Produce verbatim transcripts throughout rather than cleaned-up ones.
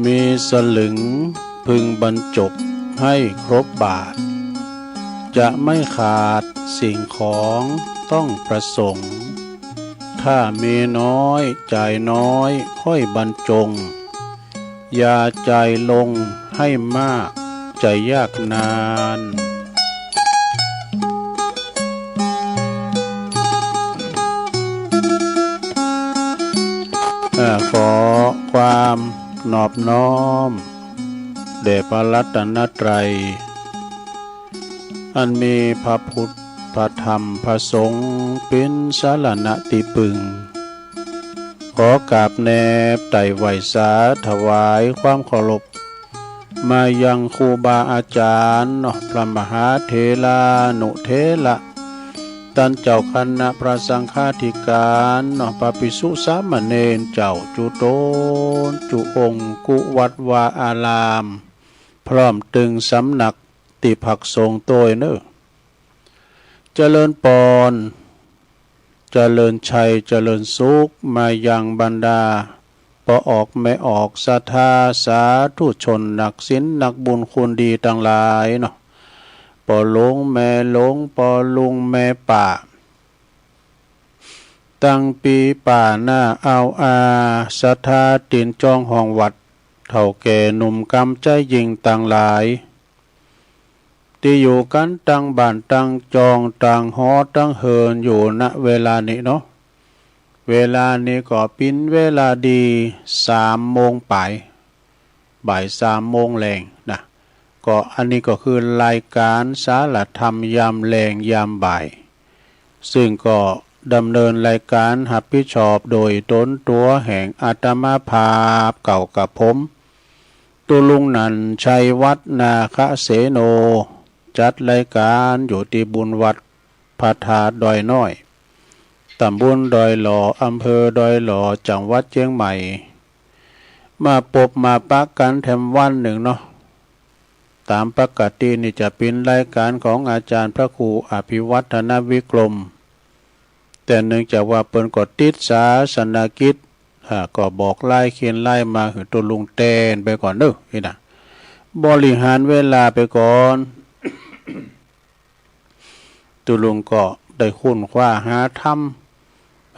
มีสลึงพึงบรรจบให้ครบบาท จะไม่ขาดสิ่งของต้องประสงค์ ถ้ามีน้อยจ่ายน้อยค่อยบรรจง อย่าจ่ายลงให้มากจะยากนาน เอ่อ ขอความนอบน้อมแด่พระรัตนตรัย อันมีพระพุทธ พระธรรม พระสงฆ์ เป็นสรณะตี้พึ่ง ขอกราบแนบไต่ไหว้สาถวายความเคารพ มายังครูบาอาจารย์เนาะ พระมหาเถรานุเถระ ต้านเจ้าคณะพระสังฆาธิการเนาะ พระภิกษุสามเณรเจ้าจุตนจุองค์ กู้วัดวาอาราม พร้อมตึงสำนักตี้พักสงฆ์โตยเนอ เจริญปอน เจริญชัย เจริญสุข มายังบรรดา ป้อออกแม่ออก ศรัทธาสาธุชน นักศีลนักบุญคุณดีตังหลายเนาะ ป้อหลวงแม่หลวง ป้อลุงแม่ป้า ตังปีป้าน้าอาวอา ศรัทธาตินจองห้องวัด เฒ่าแก่หนุ่มกำใจ๊ยิ่งตังหลาย ตี้อยู่กั๋นตังบ้านตังจองตังหอตังเฮือนอยู่ ณ เวลานี้เนาะ เวลานี้ก็เป๋นเวลาดี สามโมงป๋าย บ่ายสามโมงแลงนะ ก็อันนี้ก็คือรายการสารธรรมยามแลงยามบ่าย ซึ่งก็ดำเนินรายการฮับผิดชอบโดยตนตั๋วแห่งอาตมาภาพเก่ากับผม ตุ๊ลุงนันท์ชัยวัฒน์ นาคเสโน จัดรายการอยู่ตี้บุญวัดพระธาตุดอยน้อย ตำบลดอยหล่อ อำเภอดอยหล่อ จังหวัดเจียงใหม่ มาปบมาปะกั๋นแถมวันนึ่งเนาะ ต๋ามปกตินี่จะเป๋นรายการของอาจารย์พระครูอภิวัฒนวิกรม แต่เนื่องจากว่าเปิ้นก็ติดศาสนกิจ อ่า ก็บอกไลน์เขียนไลน์มาหื้อตุ๊ลุงแตนไปก่อนเนอะ นี่นะ บริหารเวลาไปก่อน ตุ๊ลุงก็ได้ค้นคว้าหาธรรม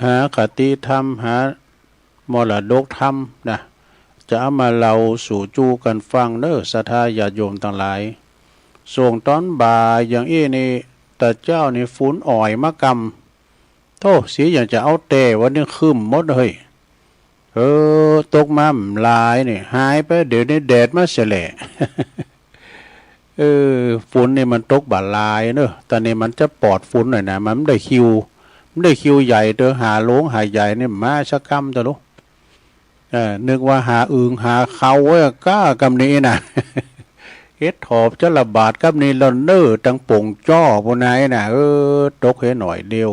หาคติธรรม หามรดกธรรมนะ จะเอามาเล่าสู่จู้กั๋นฟังเนอะ ศรัทธาญาติโยมตังหลาย ส่วงต๋อนบ่ายอย่างอี้นี่ ตะเจ๊านี่ฝนอ่อยมากำ โธ่ สีอย่างจะเอาแต๊ วันนี้ครึ้มหมดเฮ้ย เออ ตกมาบ่หลายนี่ หายไป เดี๋ยวนี้แดดมาเสียแหละ เออ ฝนนี่มันตกบ่หลายเนอะ ต๋อนนี้มันจะปลอดฝนหน่อยนะ มันบ่ได้คิว บ่ได้คิวใหญ่เด้อ หาหลวงหาใหญ่นี่มาสักกำเถอะลูก เออ นึกว่าหาอึ่งหาเค้าไว้ก้ากำนี้นะ เฮ็ดหอบจะระบาดกำนี้แล้วเนอะ ตังป่งจ้อปู้นายนะ เออ ตกเฮหน่อยเดียว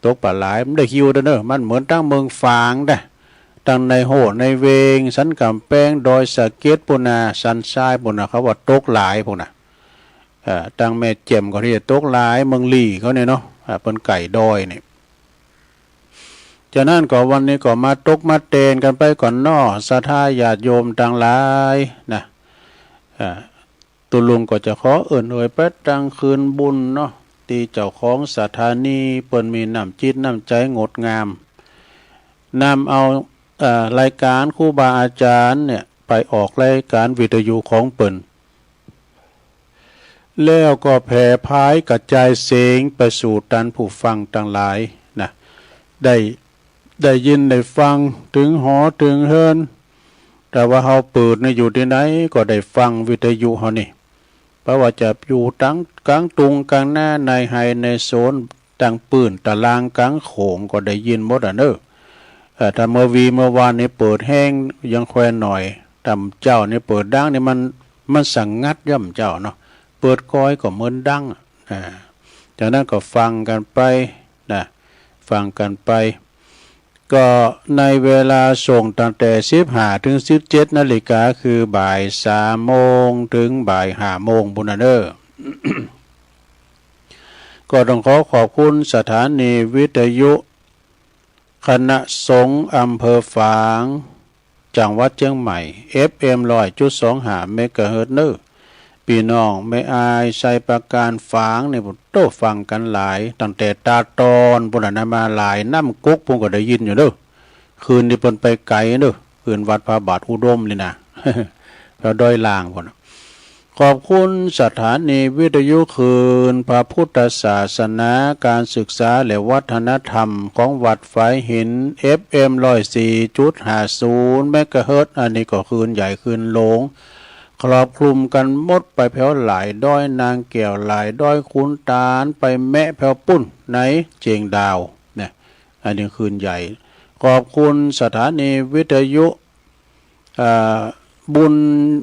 ตกบ่หลาย บ่ได้คิวเด้อเนอะ มันเหมือนตังเมืองฝางเด้อ ตังในโฮ่ในเวง สันก๋ำแปง ดอยสะเก็ดปู้นนะ สันทรายปู้นนะ เขาว่าตกหลายปู้นนะ เอ่อ ตังแม่แจ่มก็ตี้จะตกหลาย เมืองลี้เขาเนี่ยเนาะ อ่า เปิ้นใก้ดอยนี่ ฉะนั้นก็วันนี้ก็มาตกมาแตนกั๋นไปก่อนเนาะ ศรัทธาญาติโยมตังหลายนะ อ่า ตุ๊ลุงก็จะขอเอิ้นเอ่ยไปตังคืนบุญเนาะ ตี้เจ้าของสถานีเปิ้นมีน้ำจิตน้ำใจ๋งดงาม นำเอา เอ่อ รายการครูบาอาจารย์เนี่ยไปออกรายการวิทยุของเปิ้น แล้วก็แผ่ผายกระจายเสียงไปสู่ต้านผู้ฟังตังหลายนะ ได้ ได้ยินได้ฟังเถิงหอเถิงเฮือน แต่ว่าเฮาเปิดนี่อยู่ตี้ไหนก็ได้ฟังวิทยุเฮานี่ บ่ว่าจะอยู่ตังก๋างตุงก๋างนา ในไฮ่ในสวน ตังปื้นตะลางก๋างโขงก็ได้ยินหมดอะเนอะ เอ่อ ถ้าเมื่อวีเมื่อวานนี่เปิดแฮงยังแควนหน่อย แต่เจ๊านี่เปิดดังนี่มัน มันสงัดย่ำเจ้าเนาะ เปิดก้อยก็เหมือนดังอะ อ่า จากนั้นก็ฟังกั๋นไปนะ ฟังกั๋นไป ก็ในเวลาส่งตั้งแต่สิบห้าถึงสิบเจ็ดนาฬิกา คือบ่ายสามโมงถึงบ่ายห้าโมงปู้นนะเนอะ ก็ต้องขอขอบคุณสถานีวิทยุคณะสงฆ์อำเภอฝาง จังหวัดเชียงใหม่ เอฟเอ็ม ร้อยจุดสองห้า เมกะเฮิรตซ์เนอ ปี้น้องแม่อาย ชัยปราการ ฝางนี่ โต้ ฟังกั๋นหลาย ตั้งแต่ตาดตอนปู้นนะ มาหลาย น้ำก๊กปู้นก็ได้ยินอยู่เนอ คืนนี้เปิ้นไปไกลเนอ คืนวัดพระบาทอุดมนี่นะ แถวดอยล่างปู้นนะ ขอบคุณสถานีวิทยุคลื่นพระพุทธศาสนา การศึกษาและวัฒนธรรมของวัดฝายหิน เอฟเอ็ม ร้อยสี่จุดห้าศูนย์ เมกะเฮิรตซ์ อันนี้ก็คลื่นใหญ่คลื่นหลวง ครอบคลุมกันหมดไปแถวหลายดอยนางแก้ว หลายดอยขุนตาล ไปแมะแถวปู้นในเจียงดาวนะ อันนี้คลื่นใหญ่ ขอบคุณสถานีวิทยุ เอ่อ บุญ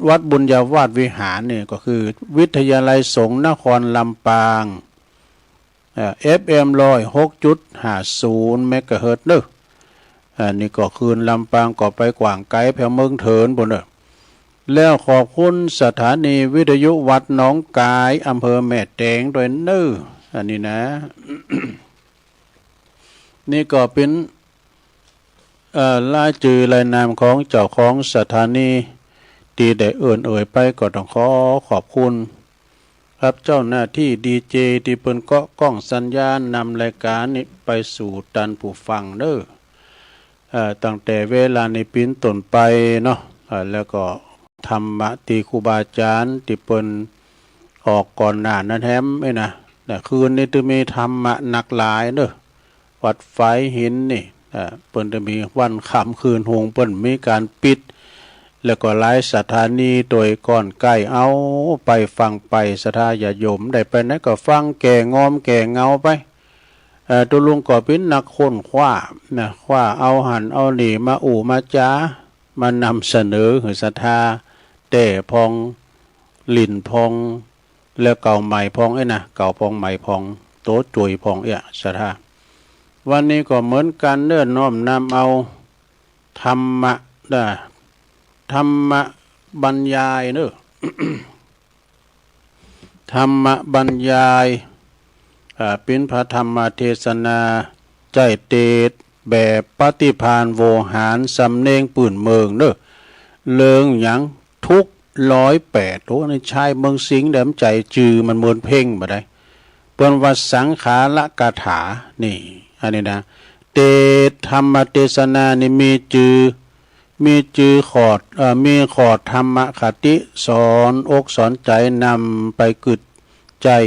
วัดบุญญาวาสวิหารนี่ก็คือวิทยาลัยสงฆ์นครลำปาง เอ่อ เอฟเอ็ม ร้อยหกจุดห้าศูนย์ เมกะเฮิรตซ์เนอ อันนี้ก็คลื่นลำปางก็ไปกว้างไกลแถวเมืองเถินปู้นเนอ แล้วขอบคุณสถานีวิทยุวัดหนองกาย อำเภอแม่แตงด้วยเนอ อันนี้นะ นี่ก็เป๋น เอ่อ รายจื่อรายนามของเจ้าของสถานี ตี้ได้เอิ้นเอ่ยไปก็ต้องขอขอบคุณ ครับ เจ้าหน้าที่ดีเจตี้เปิ้นเกาะกล้องสัญญาณนำรายการนี้ไปสู่ต้านผู้ฟังเนอ เอ่อ ตั้งแต่เวลานี้เป๋นต้นไปเนาะ เอ่อ แล้วก็ธรรมะตี้ครูบาอาจารย์ตี้เปิ้นออกก่อนหน้านั้นแหมนี่นะ แต่คืนนี้ตี้มีธรรมะหนักหลายเนอ วัดฝายหินนี่ เอ่อ เปิ้นจะมีวันค่ำคืนฮุง เปิ้นมีการปิด แล้วก็หลายสถานีโตยก่อนใกล้เอาไปฟังไป ศรัทธาญาติโยมได้ไปไหนก็ฟังแก้งอมแก้เหงาไป เอ่อ ตุ๊ลุงก็เป๋นนักค้นคว้านะ คว้าเอาหั้นเอานี่มาอู้มาจ๋า มานำเสนอหื้อศรัทธาแต๊พ่อง หลิ้นพ่อง แล้วเก่าใหม่พ่องเอ้ยนะ เก่าพ่องใหม่พ่อง โตโจยพ่องเอ้ยศรัทธา วันนี้ก็เหมือนกั๋นเนอ น้อมนำเอาธรรมะนะ ธรรมะบรรยายเนอ ธรรมะบรรยาย อ่า เป๋นพระธรรมเทศนา ใจ๊เตสน์แบบปฏิภาณโวหาร สำเนียงปื้นเมืองเนอ เรื่องหยัง ทุกข์ร้อยแปด โอ้ นี่ใช้เมืองสิงห์เด้อ มันใจ๊จื่อมันเหมือนเพลงบ่ได้ เปิ้นว่าสังขารคาถา นี่ อันนี้นะ เตสน์ธรรมเทศนานี่มีจื่อ มีจื่อข้อ เอ่อ มีข้อธรรมคติสอนอกสอนใจ๋นำไปกึ๊ดใจ๊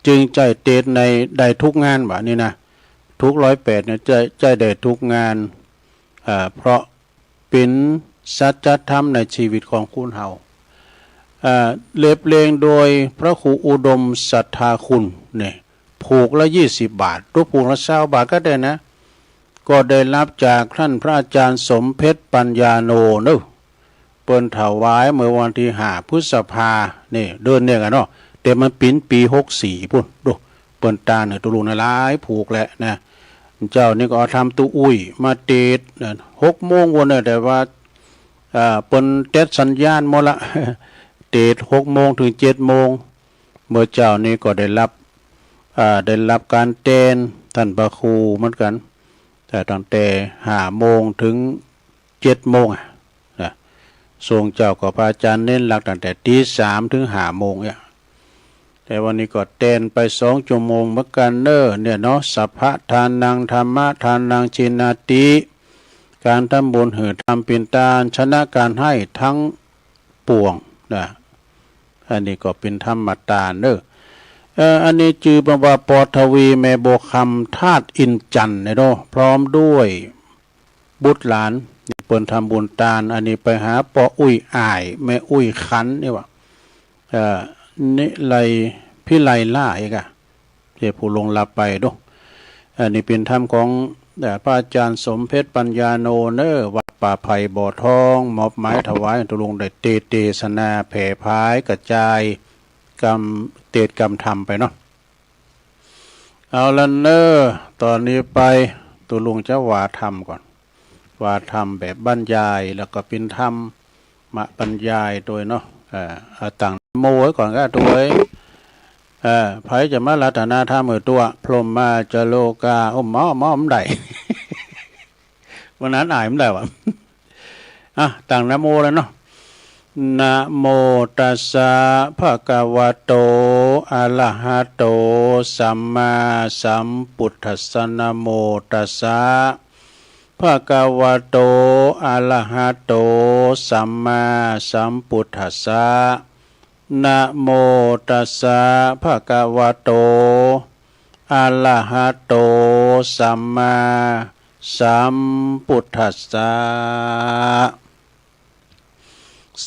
จึงใจ๊เตสน์ในได้ทุกงาน ว่านี่นะ ทุกข์ร้อยแปดเนี่ย ใจ๊ ใจ๊ได้ทุกงาน อ่า เพราะเป๋นสัจธรรมในชีวิตของคนเฮา อ่า เรียบเรียงโดยพระครูอุดมศรัทธาคุณเนี่ย ผูกละยี่สิบบาท ตกผูกละซาวบาทก็ได้นะ ก็ได้รับจากท่านพระอาจารย์สมเพชรปัญญาโนเนอะ เปิ้นถวายเมื่อวันที่ห้าพฤษภา นี่ เดือนนี้กั๋นเนาะ แต่มันเป๋นปี๋หกสี่พุ้น ดู เปิ้นตานหื้อตุ๊ลุงนะหลายผูกแหละนะ เจ้านี่ก็เอาธรรมตุ๊อุ้ยมาเตสน์นะ หกโมงวันน่ะ แต่ว่า อ่า เปิ้นเตสน์สัญญาณหมดละ เตสน์หกโมงถึงเจ็ดโมง เมื่อเจ๊านี้ก็ได้รับ อ่า ได้รับก๋านแตน ต้านพระครูเหมือนกั๋น แต่ตั้งแต่ห้าโมงถึงเจ็ดโมงอะ นะ ส่งเจ๊าก็พระอาจารย์เน้นหลักตั้งแต่ตีสามถึงห้าโมงเนี่ย แต่วันนี้ก็แตนไปสองชั่วโมงเหมือนกั๋นเนอะ เนี่ยเนาะ สัพพะทานัง ธัมมะทานัง ชินาติ ก๋านทำบุญหื้อธรรมเป๋นตาน ชนะก๋านฮ้ายทั้งปวงนะ อันนี้ก็เป๋นธรรมตานเนอะ เอ่อ อันนี้จื่อเปิ้นว่า ปอทวี แม่บัวคำ ธาตุอินทร์จันทร์เนี่ยเนาะ พร้อมด้วยบุตรหลาน นี่เปิ้นทำบุญตาน อันนี้ไปหาป้ออุ๊ยอ้าย แม่อุ๊ยขันนี่ว่า เอ่อ นิไล พิไลล่าอีกอะ เจ้าผู้ล่วงลับไปเนาะ อันนี้เป๋นธรรมของ เอ่อ พระอาจารย์สมเพชรปัญญาโนเนอะ วัดป่าไผ่บ่อทอง มอบหมายถวายตุ๊ลุงได้เตสน์เตสนาแผ่ผายกระจายกำ เตสน์กำธรรมไปเนาะ เอาละเนอะ ต๋อนนี้ไปตุ๊ลุงจะว่าธรรมก่อน ว่าธรรมแบบบรรยาย แล้วก็เป๋นธรรมะบรรยายโตยเนาะ เอ่อ เอาตั้งนะโมไว้ก่อนก็โตย เอ่อ ใผจะมาอาราธนาธรรมหื้อตั๋ว พรหมมาจาโลกา โอ้ หมอ หมอ บ่ได้ วันนั้นอ้ายบ่ได้วะ อ่ะ ตั้งนะโมแล้วเนาะ นะโมตัสสะ ภะคะวะโต อะระหะโต สัมมาสัมพุทธัสสะ นะโมตัสสะ ภะคะวะโต อะระหะโต สัมมาสัมพุทธัสสะ นะโมตัสสะ ภะคะวะโต อะระหะโต สัมมาสัมพุทธัสสะ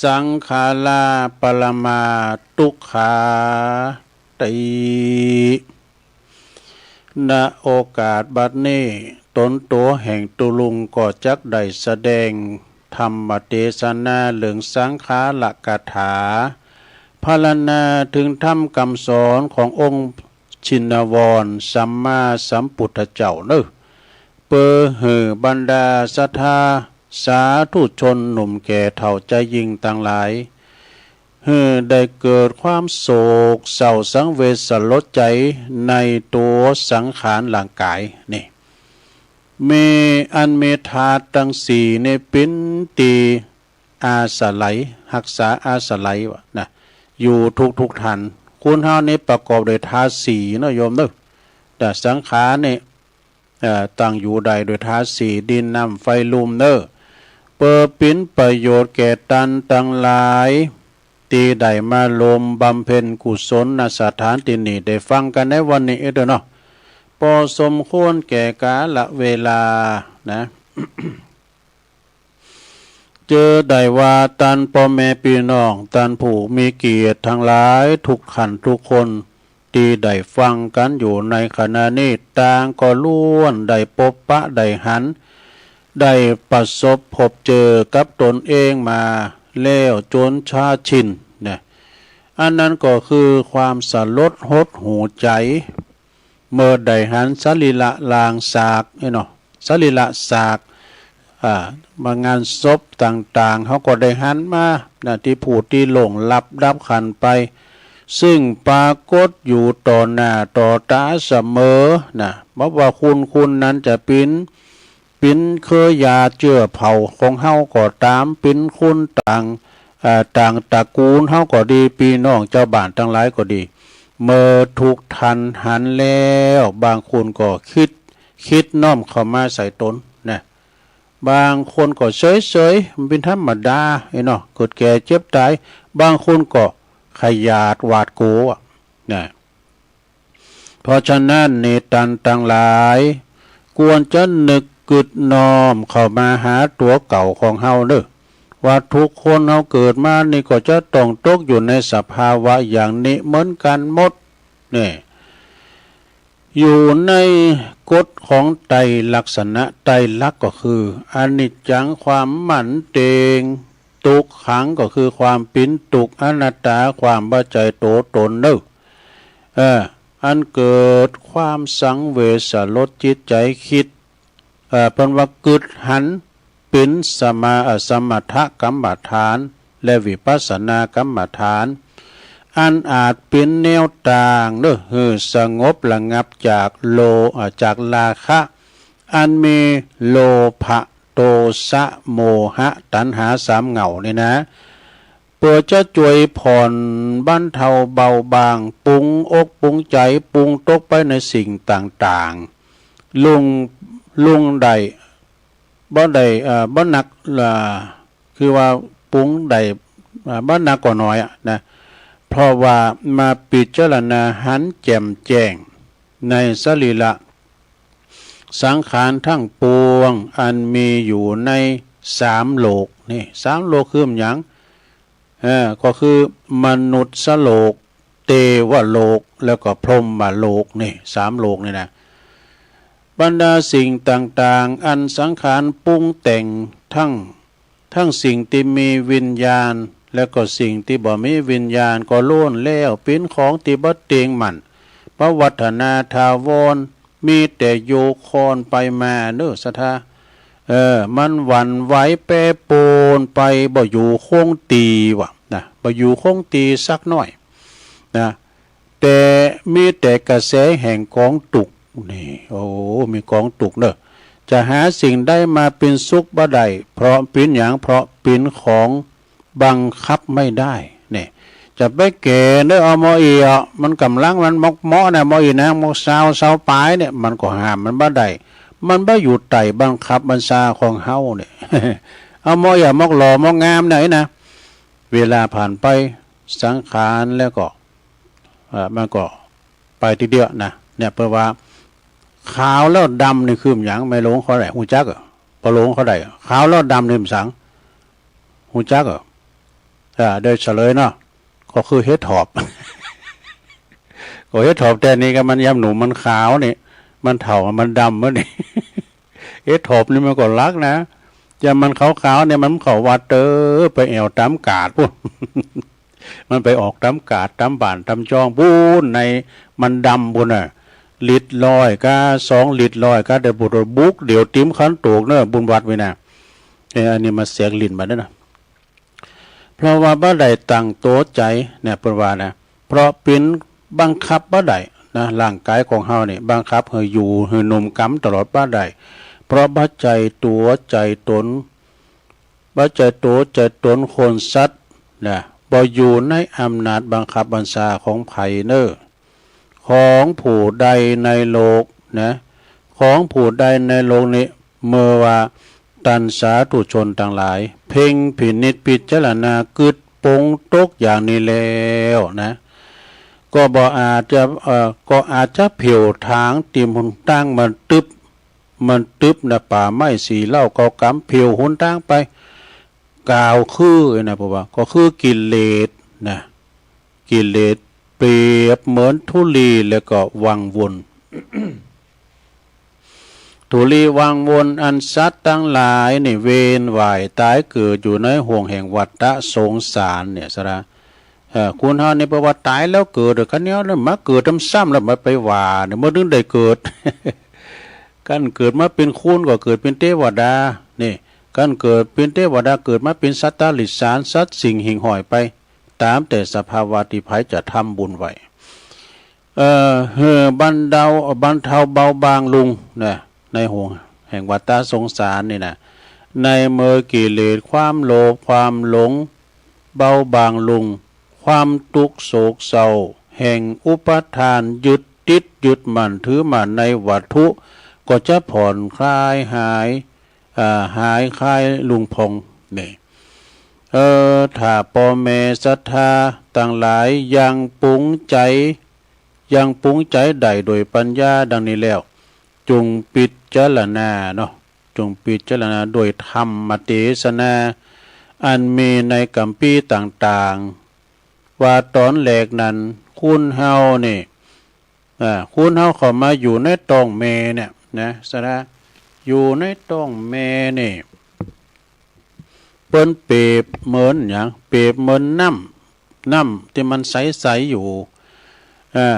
สังขารา ปะระมา ทุกขาติ ณ โอกาสบัดนี้ ตนตั๋วแห่งตุ๊ลุงก็จักได้แสดงธรรมเตสนาเรื่องสังขารกถา พรรณนาถึงธรรมคำสอนขององค์ชินวรสัมมาสัมพุทธเจ้าเนอะ เปื้อหื้อบรรดาศรัทธาสาธุชนหนุ่มแก่เฒ่าชายหญิงตังหลาย หื้อได้เกิดความโศกเศร้าสังเวชสลดใจในตั๋วสังขารร่างกายนี่ มีอันมีธาตุตังสี่นี้เป๋นตี้อาศัย ฮักษาอาศัยว่านะ อยู่ทุกๆ ท่าน คนเฮานี้ประกอบด้วยธาตุสี่เนาะโยมเนาะ แต่สังขารนี่ เอ่อ ตั้งอยู่ได้ด้วยธาตุสี่ ดิน น้ำ ไฟ ลม เนอะ เปื้อเป๋นประโยชน์แก่ต้านตังหลาย ตี้ได้มาร่วมบำเพ็ญกุศล ณ สถานตี้นี้ ได้ฟังกั๋นในวันนี้เออเนาะ พอสมควรแก่กาลเวลานะ เจอได้ว่าต้านป้อแม่ปี้น้อง ต้านผู้มีเกียรติตังหลาย ทุกท่านทุกคน ตี้ได้ฟังกั๋นอยู่ในขณะนี้ ต่างก็ล้วนได้ปบปะ ได้หัน ได้ประสบพบเจอกับตนเองมาแล้วจ๋นชาชินนะ อันนั้นก็คือความสลดหดหู่ใจ๋ เมื่อได้หันสรีระร่างซาก เอ้ยเนาะ สรีระซาก อ่า มางานศพต่างๆ เฮาก็ได้หันมานะ ตี้ผู้ตี้ล่วงลับดับขันไป ซึ่งปรากฏอยู่ต่อหน้าต่อต๋าเสมอนะ บ่ว่าคนคนนั้นจะเป๋น เป๋นเครือญาติเจื้อเผ่าของเฮาก็ต๋าม เป๋นคนต่าง เอ่อ ต่างตระกูลเฮาก็ดี ปี้น้องจาวบ้านตังหลายก็ดี เมื่อทุกท่านหันแล้ว บางคนก็คิด คิดน้อมเข้ามาใส่ตนนะ บางคนก็เฉยๆ มันเป๋นธรรมดา เอ้ยเนาะ เกิดแก่เจ็บต๋าย บางคนก็ขยาดหวาดกลัวนะ เพราะฉะนั้นนี่ต้านตังหลาย ควรจะนึกกึ๊ดน้อมเข้ามาหาตั๋วเก่าของเฮาเนอะ ว่าทุกคนเฮาเกิดมานี่ก็จะต้องตกอยู่ในสภาวะอย่างนี้เหมือนกั๋นหมด นี่ อยู่ในกฎของไตรลักษณะ ไตรลักษณ์ก็คืออนิจจัง ความมั่นเต็ง ตุ๊กขังก็คือความเป๋นตุ๊กข์ อนัตตา ความบ่ใจ้ตั๋วตนเนอะ เออ อันเกิดความสังเวชสลดจิตใจ๋ คิด เอ่อ เปิ้นว่ากึ๊ดหันเป๋นสมา เอ่อ สมถกรรมฐาน และวิปัสสนากรรมฐาน อันอาจเป๋นแนวตางเนอะ หื้อสงบระงับจากโล เอ่อ จากราคะ อันมีโลภะ โทสะ โมหะ ตัณหาสามเหง้านี่นะ เปื้อจะจ้วยผ่อนบรรเทาเบาบาง ปรุงอกปรุงใจ๋ ปรุงตกไปในสิ่งต่างๆ ลุง ลุงได้ บ่ได้ เอ่อ บ่หนัก เอ่อ คือว่าปรุงได้ เอ่อ บ่หนักก็น้อยอะนะ เพราะว่ามาพิจารณาหันแจ่มแจ้งในสรีระสังขารทั้งปวง อันมีอยู่ในสามโลกนี่ สามโลกคือหยัง เออ ก็คือมนุษย์โลก เทวโลก แล้วก็พรหมโลกนี่ สามโลกนี่นะ บรรดาสิ่งต่างๆ อันสังขารปรุงแต่งทั้ง ทั้งสิ่งตี้มีวิญญาณ แล้วก็สิ่งตี้บ่มีวิญญาณ ก็ล้วนแล้วเป๋นของตี้บ่เต็งมั่น บ่วัฒนาถาวร มีแต่โยคอนไปมาเนอะศรัทธา เออ มันหวั่นไหวแปรปรวนไป บ่อยู่คงตี้ว่ะนะ บ่อยู่คงตี้สักหน้อยนะ แต่มีแต่กระแสแห่งกองตุ๊กข์นี่ โอ้ มีกองตุ๊กข์เนอะ จะหาสิ่งใดมาเป็นสุขบ่ได้ เพราะเป็นหยัง เพราะเป็นของบังคับไม่ได้ เนี่ย จะไปแก่เด้อ เอาหมอเอี่ย มันกำลังมันมอกเหมาะนะ หมอเอี่ยนะ มอกซาว ซาวปลายเนี่ย มันก็ห้ามมันบ่ได้ มันบ่อยู่ใต้บังคับบัญชาของเฮาเนี่ย เอาหมอเอี่ย มอกหล่อ มอกงามเนี่ยนะ เวลาผ่านไป สังขารแล้วก็ เอ่อ มันก็ไปทีเดียวนะ เนี่ย เปิ้นว่า ขาวแล้วดำนี่คือหยัง แม่หลวงเขาได้ฮู้จักเหรอ ป้อหลวงเขาได้ ขาวแล้วดำนี่มันสัง ฮู้จักเหรอ อ่า ได้เฉลยเนาะ ก็คือเห็ดถอบ ก็เห็ดถอบแต่นี้ก็มันยามหนุ่มมันขาวนี่ มันเฒ่ามันดำหมดนี่ เห็ดถอบนี่มันก็ลักนะ ยามมันขาวๆเนี่ยมันเข้าวัดเตอ ไปแอ่วต๋ามกาดปู้น มันไปออกต๋ามกาดต๋ามบ้านต๋ามจ้องปู้น ในมันดำปู้นน่ะ ลิตรร้อยกา สองลิตรร้อยกา แต่ปู้นบุกเดี่ยวติมขันโตกเนอะ บุญวัดไว้นะ เอ้ย อันนี้มาแสกลิ้นมาเด้อนะ เพราะว่าบ่ได้ตั้งตัวใจเนี่ย เปิ้นว่านะ เพราะเป็นบังคับบ่ได้นะ ร่างกายของเฮานี่บังคับให้อยู่ให้หนุ่มกำตลอดบ่ได้ เพราะบ่ใจ้ตัวใจ้ตน บ่ใจ้ตัวใจ้ตนคนสัตว์นะ บ่อยู่ในอำนาจบังคับบัญชาของไผเนอ ของผู้ใดในโลกนะ ของผู้ใดในโลกนี้ เมื่อว่าต้านสาธุชนตังหลาย เพ่งพินิจพิจารณากึ๊ดปลงตกอย่างนี้แล้วนะ ก็บ่อาจจะ เอ่อ ก็อาจจะเผียวทางติมหนตางมันตึ๊บ มันตึ๊บนะ ป่าไม้สีเหล้าเกากำเผียวหนตางไป กล่าวคือนะ เพราะว่าก็คือกิเลสนะ กิเลสเปรียบเหมือนธุลีแล้วก็วังวน ธุลีวังวนอันสัตว์ตังหลายนี่เวียนว่ายต๋ายเกิดอยู่ในห้วงแห่งวัฏฏะสงสารเนี่ยสะนะ เอ่อ คนเฮานี่เปิ้นว่าต๋ายแล้วเกิด เดี๋ยวคันนี้เนี่ยมาเกิดซ้ำๆแล้วมาไปว่าเนี่ย เมื่อนึงได้เกิด คันเกิดมาเป็นคนก็เกิดเป็นเทวดา นี่ คันเกิดเป็นเทวดา เกิดมาเป็นสัตว์ติดสาร สัตว์สิ่งหิ่งห้อยไป ต๋ามแต่สภาวะตี้ไผจะทำบุญไว้ เอ่อ หื้อบรรเทา บรรเทาเบาบางลงนะ ในห้วงแห่งวัฏฏะสงสารนี่นะ ในเมื่อกิเลสความโลภความหลงเบาบางลง ความทุกข์โศกเศร้าแห่งอุปาทานยึดติดยึดมั่นถือมั่นในวัตถุ ก็จะผ่อนคลายหาย อ่า หายคลายลุงพองนี่ เออ ถ้าป้อแม่ศรัทธาตังหลายยังปรุงใจ๋ ยังปรุงใจ๋ได้โดยปัญญาดังนี้แล้ว จงพิจารณาเนาะ จงพิจารณาโดยธรรมเตสนา อันมีในคัมภีร์ต่างๆ ว่าต๋อนแรกนั้น คนเฮานี่ อ่า คนเฮาเข้ามาอยู่ในต๊องแม่เนี่ยนะ สะนะ อยู่ในต๊องแม่นี่ เปิ้นเปรียบเหมือนหยัง เปรียบเหมือนน้ำ น้ำตี้มันใสๆอยู่ อ่า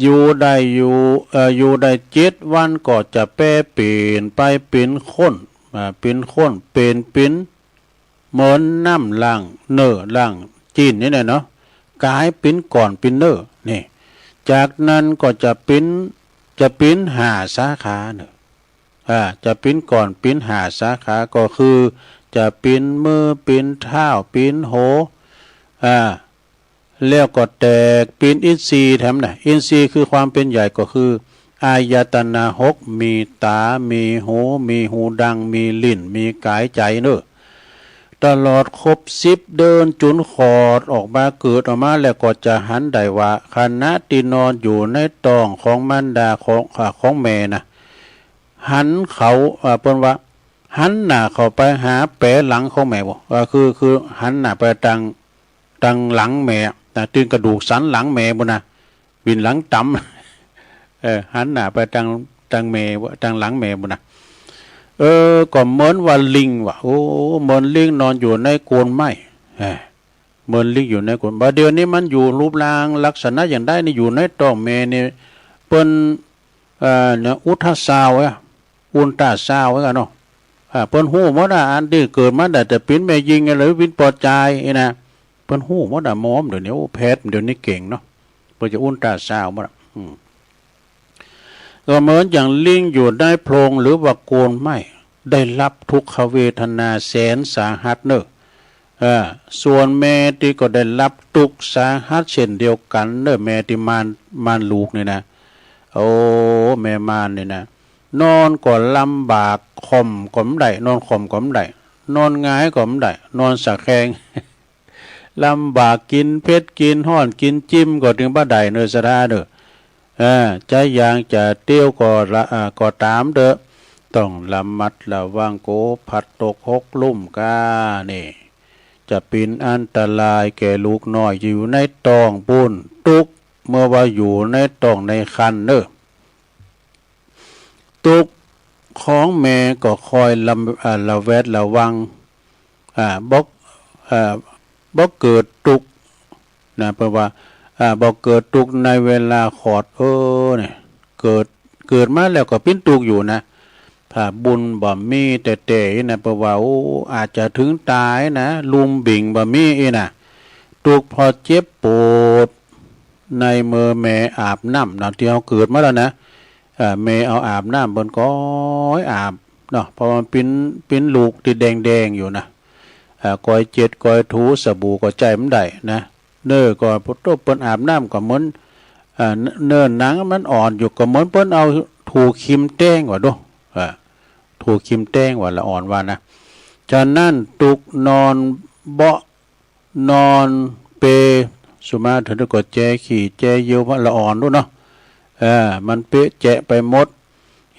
อยู่ได้อยู่ เอ่อ อยู่ได้เจ็ดวันก็จะแปรเปลี่ยนไปเป๋นข้น อ่า เป๋นข้น เป๋น เป๋น เหมือนน้ำล้างเนื้อล้างจีนนี่แหละเนาะ ก๋ายเป๋นก้อนเป๋นเนื้อนี่ จากนั้นก็จะเป๋น จะเป๋นห้าสาขาเนาะ อ่า จะเป๋นก้อนเป๋นห้าสาขา ก็คือจะเป๋นมือ เป๋นเท้า เป๋นหัว อ่า แล้วก็แตกเป๋นอินทรีย์แถมนะ อินทรีย์คือความเป็นใหญ่ก็คือ อายตนะหก มีต๋า มีหู มีฮูดัง มีลิ้น มีก๋ายใจ๋เนอะ ตลอดครบสิบเดือนจุนคลอดออกมา เกิดออกมาแล้วก็จะหันได้ว่า ขณะตี้นอนอยู่ในต๊องของมารดาของ อ่า ของแม่นะ หันเขา อ่า เปิ้นว่า หันหน้าเข้าไปหาแป๋หลังของแม่บ่ อ่า คือ คือหันหน้าไปตาง ตางหลังแม่นะ ตึงกระดูกสันหลังแม่ปู้นนะ บินหลังต๋ำ เออ หันหน้าไปตาง ตางแม่ ตางหลังแม่ปู้นนะ เออ ก็เหมือนว่าลิงว่ะ โอ้ เหมือนลิงนอนอยู่ในโคนไม้ เออ เหมือนลิงอยู่ในโคน บ่าเดี่ยวนี้มันอยู่รูปร่างลักษณะอย่างใดนี่ อยู่ในต๊องแม่นี่ เปิ้น เอ่อ เนี่ย อุลตราซาวด์อะ อุลตราซาวด์อะเนาะ อ่า เปิ้นฮู้หมดอะ อันตี้เกิดมาได้แต่เป๋นแม่ญิงหรือเป๋นป้อจายนี่นะ เปิ้นฮู้หมดอะ หมอเดี๋ยวนี้ โอ้ แพทย์เดี๋ยวนี้เก่งเนาะ เปิ้นจะอุลตราซาวด์หมดอะ อืม ก็เหมือนอย่างลิงอยู่ในโพรงหรือว่าโคนไม้ ได้รับทุกขเวทนาแสนสาหัสเนอะ เออ ส่วนแม่ตี้ก็ได้รับทุกข์สาหัสเช่นเดียวกันเนอะ แม่ตี้ม่าน ม่านลูกนี่นะ โอ้ แม่ม่านนี่นะ นอนก็ลำบาก ค่อมก็บ่ได้ นอนค่อมก็บ่ได้ นอนหงายก็บ่ได้ นอนสะแคง ลำบาก กินเผ็ด กินฮ้อน กินจิ้มก็ตึงบ่ได้เนอะ ศรัทธาเนอะ เออ จะหยังจะเตี้ยวก็ละ อ่า ก็ต๋ามเต๊อะ ต้องระมัดระวัง โกพัดตกหกลุ่มก้านี่ จะเป๋นอันตรายแก่ลูกน้อยอยู่ในต๊องปู้น ตุ๊กเมื่อว่าอยู่ในต๊องในครรภ์เนอะ ตุ๊กของแม่ก็คอยระ อ่า ระแวดระวัง อ่า บ่ อ่า บ่เกิดตุ๊กนะ เปิ้นว่า อ่า บ่เกิดตุ๊กในเวลาคลอด เออ เนี่ย เกิด เกิดมาแล้วก็เป๋นตุ๊กอยู่นะ ถ้าบุญบ่มีแต๊ๆ อี้นะ เปิ้นว่า โอ้ อาจจะถึงต๋ายนะ ลุมบิ่งบ่มีอี้นะ ตุ๊กเพราะเจ็บปวดในเมื่อแม่อาบน้ำนะ ตี้เฮาเกิดมาแล้วนะ เอ่อ แม่เอาอาบน้ำเปิ้นก็อาบเนาะ เพราะว่าเป๋น เป๋นลูกตี้แดงๆ อยู่นะ เอ่อ ก้อยเจ็ดก้อยถู สบู่ก็ใจ๊บ่ได้นะ เนอะ ก็โต๊ะเปิ้นอาบน้ำก็เหมือน เอ่อ เนอะ หนังมันอ่อนอยู่ ก็เหมือนเปิ้นเอาถูครีมแต้งว่าดู เอ่อ ถูครีมแต้งว่าละอ่อนว่านะ ฉะนั้นตุ๊กนอนเบาะ นอนเป สุมาเถิงก็แจขี้แจเยี่ยว เพราะละอ่อนดูเนาะ เออ มันเปะแจะไปหมด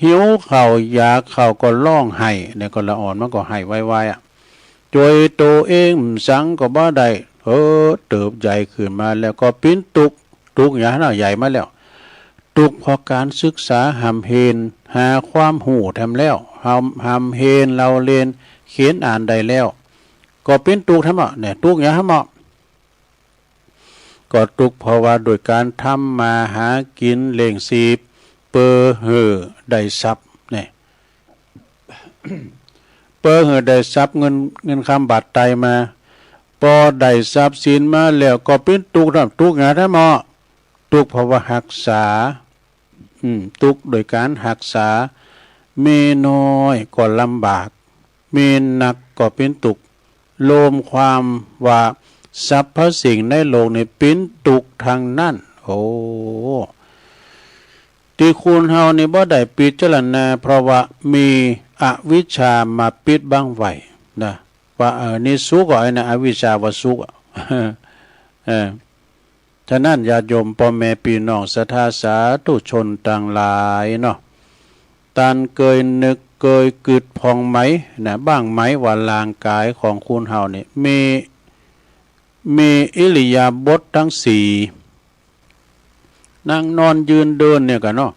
หิวข้าวอยากข้าวก็ร้องไห้ เนี่ยก็ละอ่อนมันก็ไห้ไวๆ อะ จ้วยโตเองสังก็บ่ได้ เออ เติบใหญ่ขึ้นมาแล้วก็เป๋นตุ๊ก ตุ๊กหยังเนาะ ใหญ่มาแล้ว ตุ๊กเพราะการศึกษาห่ำเฮน หาความฮู้แถมแล้ว ห่ำ ห่ำเฮนเล่าเรียน เขียนอ่านได้แล้ว ก็เป๋นตุ๊กแถมเนาะ เนี่ย ตุ๊กหยังแถมเนาะ ก็ตุ๊กเพราะว่าโดยการทำมาหากินเลี้ยงชีพ เปื้อหื้อได้ทรัพย์ เนี่ย เปื้อหื้อได้ทรัพย์ เงิน เงินคำบาทไตมา ปอได้ทรัพย์สินมาแล้วก็เป๋นตุ๊กแถม ตุ๊กหยังแถมเนาะ ตุ๊กเพราะว่าฮักษา อืม ตุ๊กโดยการฮักษา มีน้อยก็ลำบาก มีนักก็เป๋นตุ๊ก รวมความว่าสรรพสิ่งในโลกนี้เป๋นตุ๊กทั้งนั้น โอ้ ตี้คนเฮานี่บ่ได้พิจารณา เพราะว่ามีอวิชชามาปิดบังไว้นะ ว่า เออ นี่สุขอะ ไอ้นะ อวิชชาว่าสุขอะ เออ ฉะนั้นญาติโยมป้อแม่ปี้น้องศรัทธาสาธุชนตังหลายเนาะ ต้านเกยนึกเกยกึ๊ดพ่องไหมนะ บ้างไหมว่าร่างกายของคนเฮานี่มี มีอิริยาบถตังสี่ นั่งนอนยืนเดินเนี่ยกั๋นเนาะ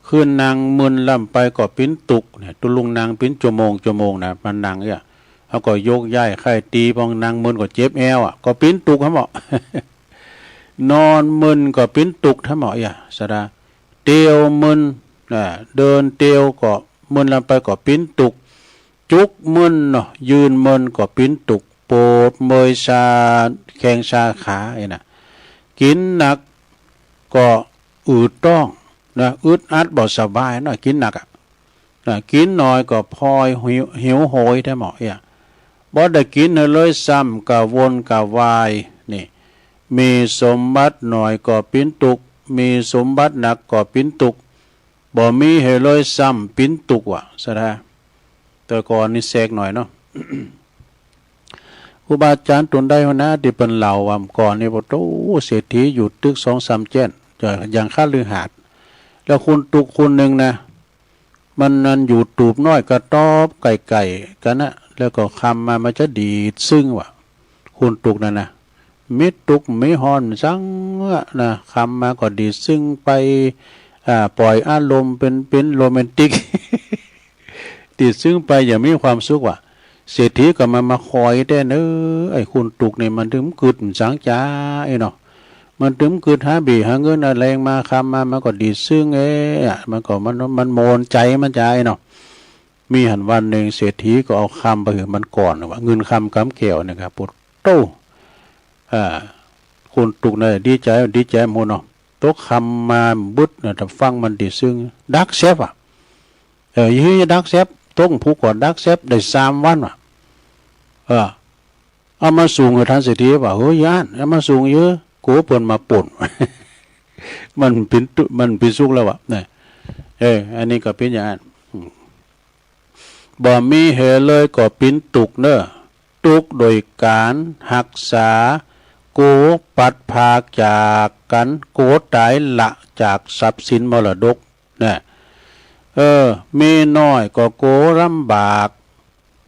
คือนั่งมึนลำไปก็เป๋นตุ๊กเนี่ย ตุ๊ลุงนั่งเป๋นจั่วโมงจั่วโมงนะ มันนั่งเนี่ย เฮาก็ยกย้ายไข้ตี พอนั่งมึนก็เจ็บแอวอะ ก็เป๋นตุ๊กแถมเนาะ นอนมึนก็เป๋นตุ๊กแถมเนาะ เอีย ศรัทธา เตียวมึน อ่า เดินเตียวก็มึนลำไปก็เป๋นตุ๊ก จุกมึนเนาะ ยืนมึนก็เป๋นตุ๊ก ปวดเมื่อยชาแข้งชาขา ไอ้น่ะ กินหนักก็อืดต๊องนะ อึดอัดบ่สบายเนาะ กินหนักอะ นะ กินน้อยก็พลอยหิว หิวโหยแถมเนาะ เอีย บ่ได้กินหื้อเลยซ้ำ กระวนกระวาย นี่ มีสมบัติน้อยก็เป๋นตุ๊ก มีสมบัติหนักก็เป๋นตุ๊ก บ่มีหื้อเลยซ้ำ เป๋นตุ๊กว่ะ ศรัทธา แต่ก่อนนี่แซกหน่อยเนาะ ครูบาอาจารย์ตนใดหั้นนะ ตี้เปิ้นเล่าว่าก่อนนี่ โอ้โธ่ เศรษฐีอยู่ตึกสองสามแจ้น จะอย่างคฤหาสน์ แล้วคนตุ๊กคนหนึ่งนะ มันนั่นอยู่ตูบน้อยกระต๊อบไก่ๆ กั๋นนะ แล้วก็ค่ำมามันจะดีดซึ่งว่ะ คนตุ๊กนั่นนะ มีตุ๊กมีฮ้อนสังอะนะ ค่ำมาก็ดีดซึ่งไป อ่า ปล่อยอารมณ์เป็น เป็นโรแมนติก ดีดซึ่งไปอย่างมีความสุขว่ะ เศรษฐีก็มา มาคอยแต๊เนอะ ไอ้คนตุ๊กนี่มันตึงกึ๊ดสังจ๋า ไอ้เนาะ มันตึงกึ๊ดหาเบ้หาเงินหาแฮงมา ค่ำมามันก็ดีดซึ่งเอ้ยอะ มันก็ มัน มันโมนใจ๋มันจ๋า ไอ้เนาะ มีหั้นวันหนึ่งเศรษฐีก็เอาคำไปหื้อมันก่อนว่า เงินคำกำแก้วนี่ครับ โอ้โธ่ อ่า คนตุ๊กนั่นดีใจ๋ ดีใจ๋หมดเนาะ ตกค่ำมาบึดนะ ถ้าฟังมันดีซึ่ง ดักแซบอะ เออ ยี่ดักแซบ ตกผูกก่อนดักแซบ ได้สามวันว่ะ เออ เอามาส่งให้ท่านเศรษฐีว่า เฮ้ย ย่าน เอามาส่งเยอะ โกเปิ้นมาป่น มันเป็นตุ มันเป็นสุขแล้วอะ นะ เออ อันนี้ก็เป็นอย่างนั้น อืม บ่มีเหตุเลยก็เป็นทุกข์เนอะ ทุกข์โดยการฮักษา โกปัดพรากจากกัน โกตายละจากทรัพย์สินมรดกนะ เออ มีน้อยก็โกลำบาก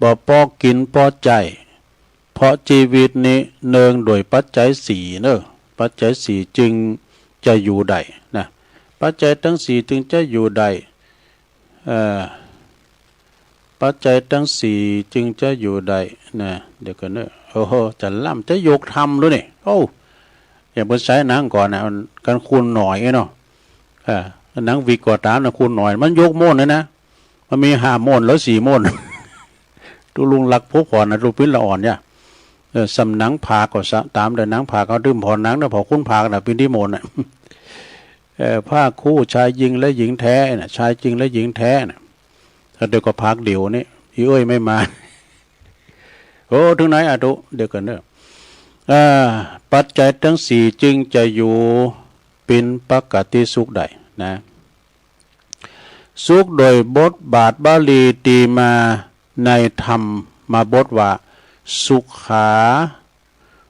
บ่พอกินพอใช้ เพราะชีวิตนี้เนืองโดยปัจจัยสี่เนอะ ปัจจัยสี่จึงจะอยู่ได้นะ ปัจจัยทั้งสี่จึงจะอยู่ได้ เอ่อ ปัจจัยทั้งสี่จึงจะอยู่ได้นะ เดี๋ยวก่อนเนอะ โอ้โห จะล่ำจะยกธรรมด้วยนี่ โอ้ อย่างเปิ้นใช้หนังก่อนนะ มันกันคูณหน่อยเนาะ เออ หนังวิกก็ต๋ามนะ คูณหน่อย มันยกโม่นเลยนะ มันมีห้าโม่นแล้วสี่โม่น ตุลุงรักพบก่อนนะ ตุปิ้นละอ่อนเนี่ย เออ ส่ำหนังผากก็สะ ต๋ามแต่หนังผากเขาดื่มผ่อนหนังนะ พอคุ้นผากนะ ปิ้นตี้โม่นน่ะ เอ่อ ผ้าคู่ชายยิงและหญิงแท้น่ะ ชายจริงและหญิงแท้น่ะ แล้วเดี๋ยวก็พักเดี๋ยวนี้ อีเอ้ยไม่มา โอ้ ถึงไหนอะตุ เดี๋ยวก่อนเนอะ อ่า ปัจจัยทั้งสี่จึงจะอยู่เป็นปกติสุขได้นะ สุขโดยบทบาทบาลีตีมาในธรรมมาบทว่า สุขา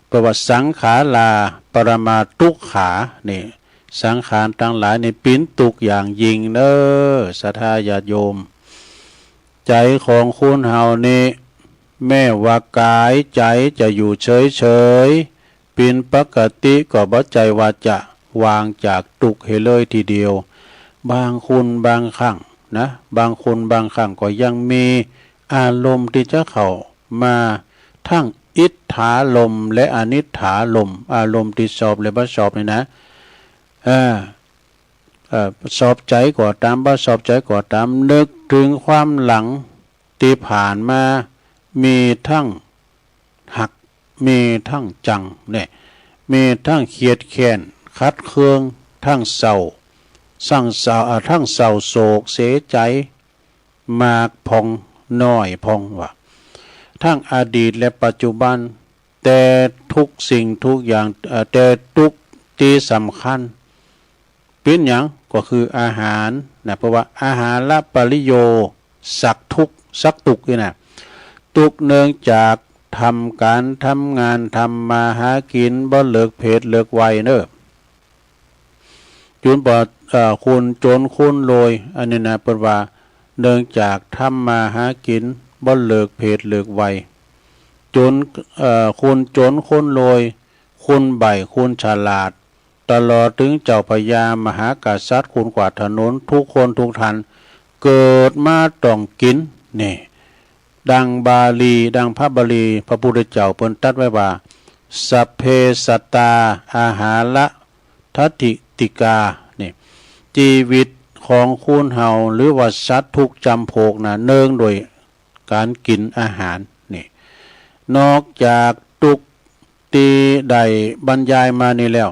แปลว่าสังขารา ปรมาทุกขา นี่ สังขารทั้งหลายนี่เป็นทุกข์อย่างยิ่งเนอ ศรัทธาญาติโยม ใจของคนเฮานี่ แม้ว่ากายใจจะอยู่เฉยๆ เป็นปกติก็บ่ใจ้ว่าจะวางจากทุกข์ให้เลยทีเดียว บางคนบางครั้งนะ บางคนบางครั้งก็ยังมีอารมณ์ที่จะเข้ามา ทั้งอิทธารมณ์และอนิทธารมณ์ อารมณ์ที่ชอบและบ่ชอบนี่นะ เออ เอ่อ ชอบใจก็ต๋าม บ่ชอบใจก็ต๋าม นึกถึงความหลังที่ผ่านมา มีทั้งฮัก มีทั้งชังเนี่ย มีทั้งเคียดแค้น ขัดเคือง ทั้งเศร้า ทั้งเศร้า อ่า ทั้งเศร้าโศกเสียใจ มากพ่องน้อยพ่องว่า ทั้งอดีตและปัจจุบัน แต่ทุกสิ่งทุกอย่าง เอ่อ แต่ทุกข์ที่สำคัญ เป็นหยัง ก็คืออาหารนะ เพราะว่า อาหารปริโยสักทุกข์ สักทุกข์นี่นะ ทุกข์เนื่องจากทำการทำงาน ทำมาหากิน บ่เลิกเพศเลิกวัยเนอะ จุนบ่ เอ่อ คนจนคนรวย อันนี้นะ เปิ้นว่า เนื่องจากทำมาหากิน บ่เลิกเพศเลิกวัย จน เอ่อ คนจนคนรวย คนใบ้คนฉลาด ตลอดถึงเจ้าพญามหากษัตริย์ คนกวาดถนน ทุกคนทุกท่าน เกิดมาต้องกิน นี่ ดังบาลี ดังพระบาลี พระพุทธเจ้าเปิ้นตรัสไว้ว่า สัพเพสัตตา อาหารทัตถิติกา นี่ ชีวิตของคนเฮา หรือว่าสัตว์ทุกจำพวกนะ เนื่องโดยการกินอาหาร นี่ นอกจากทุกข์ที่ได้บรรยายมานี่แล้ว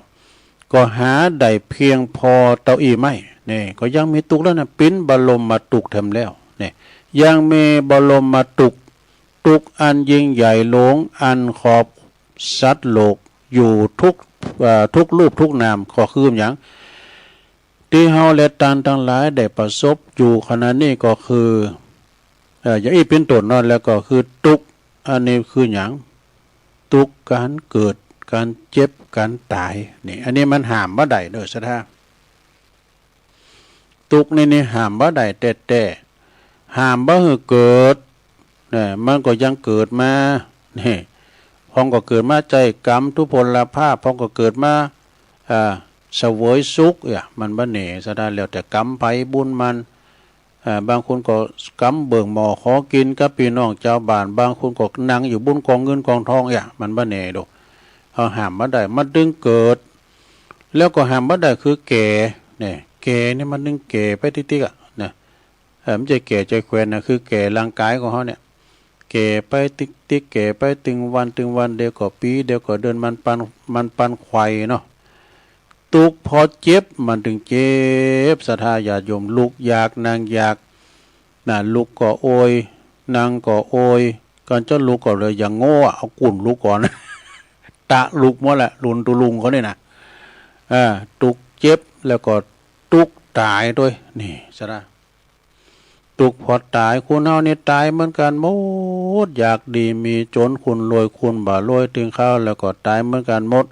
ก็หาได้เพียงพอเต้าอี้ไม่ นี่ ก็ยังมีทุกข์แล้วนะ เป็นบรมทุกข์แถมแล้ว นี่ ยังมีบรมทุกข์ ทุกข์อันยิ่งใหญ่หลวง อันครอบสัตว์โลกอยู่ทุก เอ่อ ทุกรูปทุกนาม ก็คือหยัง ที่เฮาและต้านตังหลายได้ประสบอยู่ขณะนี้ก็คือ เอ่อ อย่างอี้เป็นต้นเนาะ แล้วก็คือทุกข์ อันนี้คือหยัง ทุกข์การเกิด การเจ็บ การต๋าย นี่ อันนี้มันห้ามบ่ได้เด้อ ศรัทธา ทุกข์นี่ นี่ห้ามบ่ได้แต๊ๆ ห้ามบ่หื้อเกิด เนี่ย มันก็ยังเกิดมา นี่ พ่องก็เกิดมาใจ๊กรรมทุพพลภาพ พ่องก็เกิดมา อ่า เสวยสุข เนี่ย มันบ่แน่ ศรัทธา แล้วแต่กรรมไผบุญมัน อ่า บางคนก็กำเบิ่งหม้อขอกินกับปี้น้องจาวบ้าน บางคนก็นั่งอยู่บนกองเงินกองทองเนี่ย มันบ่แน่ดอก เฮาห้ามบ่ได้ มันตึงเกิด แล้วก็ห้ามบ่ได้คือแก่ เนี่ย แก่นี่มันตึงแก่ไปติ๊กๆ อะ นะ เออ มันจะแก่จะแควนนะ คือแก่ร่างกายของเฮาเนี่ย แก่ไปติ๊กๆ แก่ไปตึงวันตึงวัน เดี๋ยวก็ปี๋ เดี๋ยวก็เดือน มันปาน มันปานควายเนาะ ตุ๊กเพราะเจ็บ มันถึงเจ็บ ศรัทธาญาติโยม ลุกยากนั่งยาก นะ ลุกก็โอย นั่งก็โอย กันจะลุกก็เลยอย่างโง่อะ เอากุ่นลุกก่อน ตะลุกหมดแหละ ลุนตุลุงเขาเนี่ยนะ เออ ตุ๊กเจ็บ แล้วก็ตุ๊กตายด้วย นี่ ศรัทธา ตุ๊กเพราะตาย คนเฮานี่ตายเหมือนกันหมด อยากดีมีจน คนรวยคนบ่รวย ถึงคราวแล้วก็ตายเหมือนกันหมด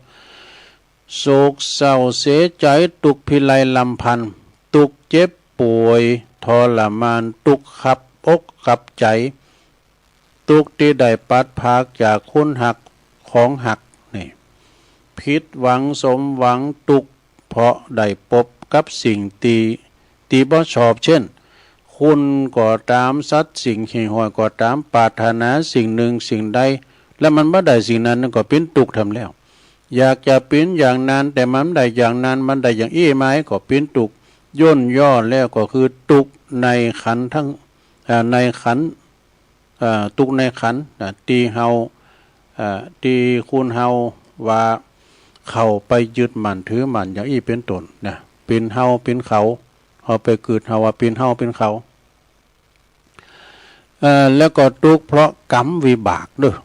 โศกเศร้าเสียใจ ตุ๊กพิไรรำพัน ตุ๊กเจ็บป่วยทรมาน ตุ๊กขับอกขับใจ ตุ๊กที่ได้พลัดพรากจากคนฮักของฮัก นี่ ผิดหวังสมหวัง ตุ๊กเพราะได้พบกับสิ่งที่ ที่บ่ชอบ เช่น คนก็ตาม สัตว์สิ่งหิ่งห้อยก็ตาม ปรารถนาสิ่งหนึ่งสิ่งใด แล้วมันบ่ได้สิ่งนั้น นั่นก็เป๋นตุ๊กแหมแล้ว อยากจะเป๋นอย่างนั้น แต่มันบ่ได้อย่างนั้น มันได้อย่างอี้ไหม ก็เป๋นตุ๊ก ย่นย่อแล้วก็คือตุ๊กในขันธ์ทั้ง เอ่อ ในขันธ์ เอ่อ ตุ๊กในขันธ์นะ ที่เฮา เอ่อ ที่คนเฮาว่าเขาไปยึดมั่นถือมั่นอย่างอี้เป๋นต้นนะ เป๋นเฮาเป๋นเขา เฮาไปกึ๊ดเฮาว่าเป๋นเฮาเป๋นเขา เอ่อ แล้วก็ตุ๊กเพราะกรรมวิบากเด้อ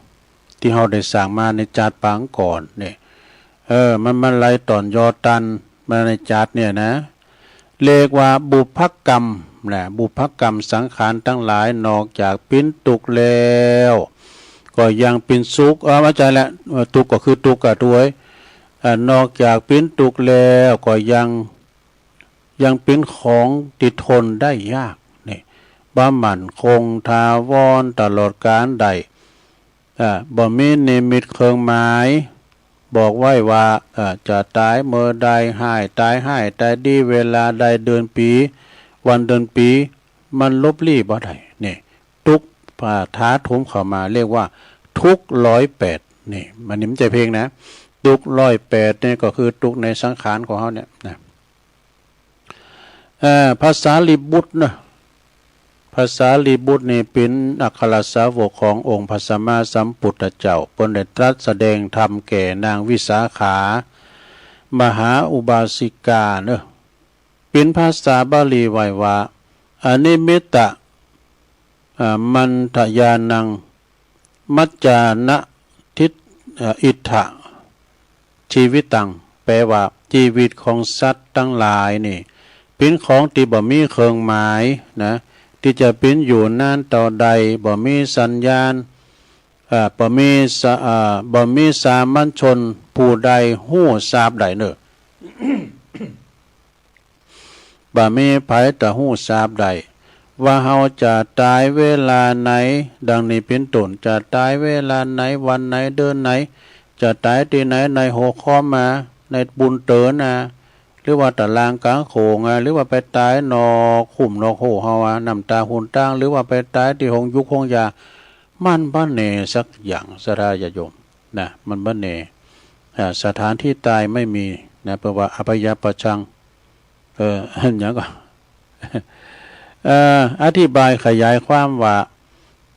ที่เฮาได้สร้างมาในจาติปางก่อนเนี่ย เออ มัน มันไหลต่อนยอตันมาในจาติเนี่ยนะ เรียกว่าบุพกรรมนะ บุพกรรม สังขารทั้งหลาย นอกจากเป๋นตุ๊กแล้ว ก็ยังเป๋นสุข เออ เข้าใจแล้ว เออ ตุ๊กก็คือตุ๊กอะ ตุ๊กเอ้ย เอ่อ นอกจากเป๋นตุ๊กแล้ว ก็ยัง ยังเป๋นของที่ทนได้ยาก นี่ บ่มั่นคงถาวรตลอดกาลได้ อ่า บ่มีนิมิตเครื่องหมาย บอกไว้ว่า อ่า จะตายเมื่อใด ฮ้ายตายฮ้าย ตายดี เวลาใด เดือนปี วันเดือนปี มันหลบลี้บ่ได้ นี่ ตุ๊ก อ่า ถาโถมเข้ามา เรียกว่าทุกข์ร้อยแปด นี่ มันนี่มันใจ้เพลงนะ ตุ๊กร้อยแปด นี่ก็คือตุ๊กในสังขารของเฮาเนี่ยนะ เอ่อ พระสารีบุตรนะ พระสารีบุตรนี่เป๋นอัครสาวกขององค์พระสัมมาสัมพุทธเจ้า เปิ้นได้ตรัสแสดงธรรมแก่นางวิสาขา มหาอุบาสิกาเนอะ เป๋นภาษาบาลีไว้ว่า อนิมิตตะ อ่า มัณฑญาณัง มัจจานะทิฏ เอ่อ อิทธะ ชีวิตัง แปลว่า ชีวิตของสัตว์ทั้งหลายนี่ เป๋นของตี้บ่มีเครื่องหมายนะ ตี้จะเป๋นอยู่นานเต้าใด บ่มีสัญญาณ เอ่อ บ่มีสา เอ่อ บ่มีสามัญชนผู้ใดฮู้ทราบได้เนอะ บ่มีไผจะฮู้ทราบได้ ว่าเฮาจะตายเวลาไหน ดังนี้เป๋นต้น จะตายเวลาไหน วันไหน เดือนไหน จะตายตี้ไหน ในโฮคอมมา ในปูนเตินนะ หรือว่าตะล่างกลางโขงอะ หรือว่าไปตายนอกคุ้มนอกโฮเฮาอะ น้ำตาหุนตาง หรือว่าไปตายตี้โฮงยูกโฮงยา มันบ่แน่สักอย่าง ศรัทธาญาติโยม นะ มันบ่แน่ อ่า สถานที่ตายไม่มีนะ เปิ้นว่าอภัยปัจจัง เอ่อ อันหยังก็ เอ่อ อธิบายขยายความว่า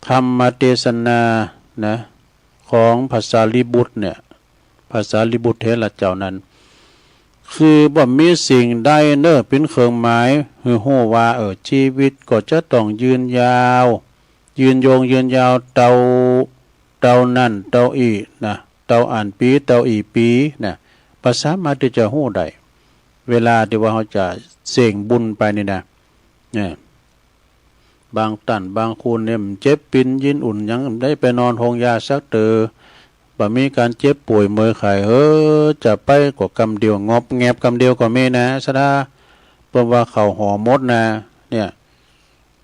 ธรรมเทศนานะ ของพระสารีบุตรเนี่ย พระสารีบุตรเถระเจ้านั้น คือบ่มีสิ่งใดเนอะ เป๋นเครื่องหมายหื้อฮู้ว่า เออ ชีวิตก็จะต้องยืนยาว ยืนยงยืนยาว เต้า เต้านั้นเต้าอี้นะ เต้าอั้นปี เต้าอี้ปีนะ บ่สามารถตี้จะฮู้ได้ เวลาตี้ว่าเฮาจะเส้งบุญไปนี่นะ เนี่ย บางต้านบางคนเนี่ย เจ็บปินยินอุ่นหยัง ได้ไปนอนโฮงยาสักเตอ บ่มีการเจ็บป่วยเมื่อยไข้ เออ จะไปก็กำเดียว งอบแงบกำเดียวก็มีนะ ศรัทธา เปิ้นว่าเข้าหอหมดนะ เนี่ย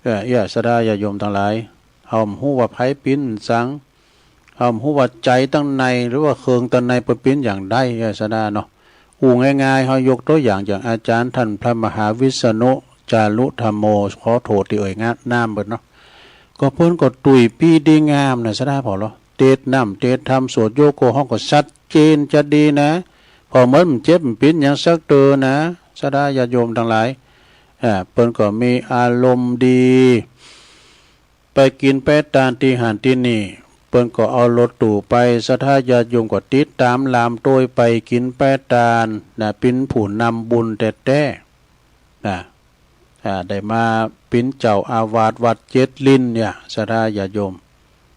เออ เอี้ย ศรัทธาญาติโยมตังหลาย เฮาบ่ฮู้ว่าไผปินสัง เฮาบ่ฮู้ว่าใจตังใน หรือว่าเครื่องตังในเปิ้นปินอย่างใด เอี้ย ศรัทธาเนาะ อู้ง่ายๆ เฮายกตัวอย่าง อย่างอาจารย์ท่านพระมหาวิษณุ จารุธัมโม ขอโทษตี้เอ่ยงะ นามเปิ้นเนาะ ก็เปิ้นก็ตุ้ยปี้ดีงามนะ ศรัทธาพ่อเหรอ เตดน้ำเตดธรรม สวดโยโก เฮาก็ชัดเจนจะดีนะ เพราะเหมือนบ่เจ็บบ่ปินหยังสักเตอนะ ศรัทธาญาติโยมตังหลาย อ่า เปิ้นก็มีอารมณ์ดี ไปกินไปตานตี้หั้นตี้นี่ ปิ้นก็เอารถตู้ไป ศรัทธาญาติโยมก็ติดตามลามโต้ยไปกินไปตานนะ ปิ้นผู้นำบุญแต๊ๆ นะ อ่า ได้มาปิ้นเจ้าอาวาสวัดเจ็ดลิ้นเนี่ย ศรัทธาญาติโยม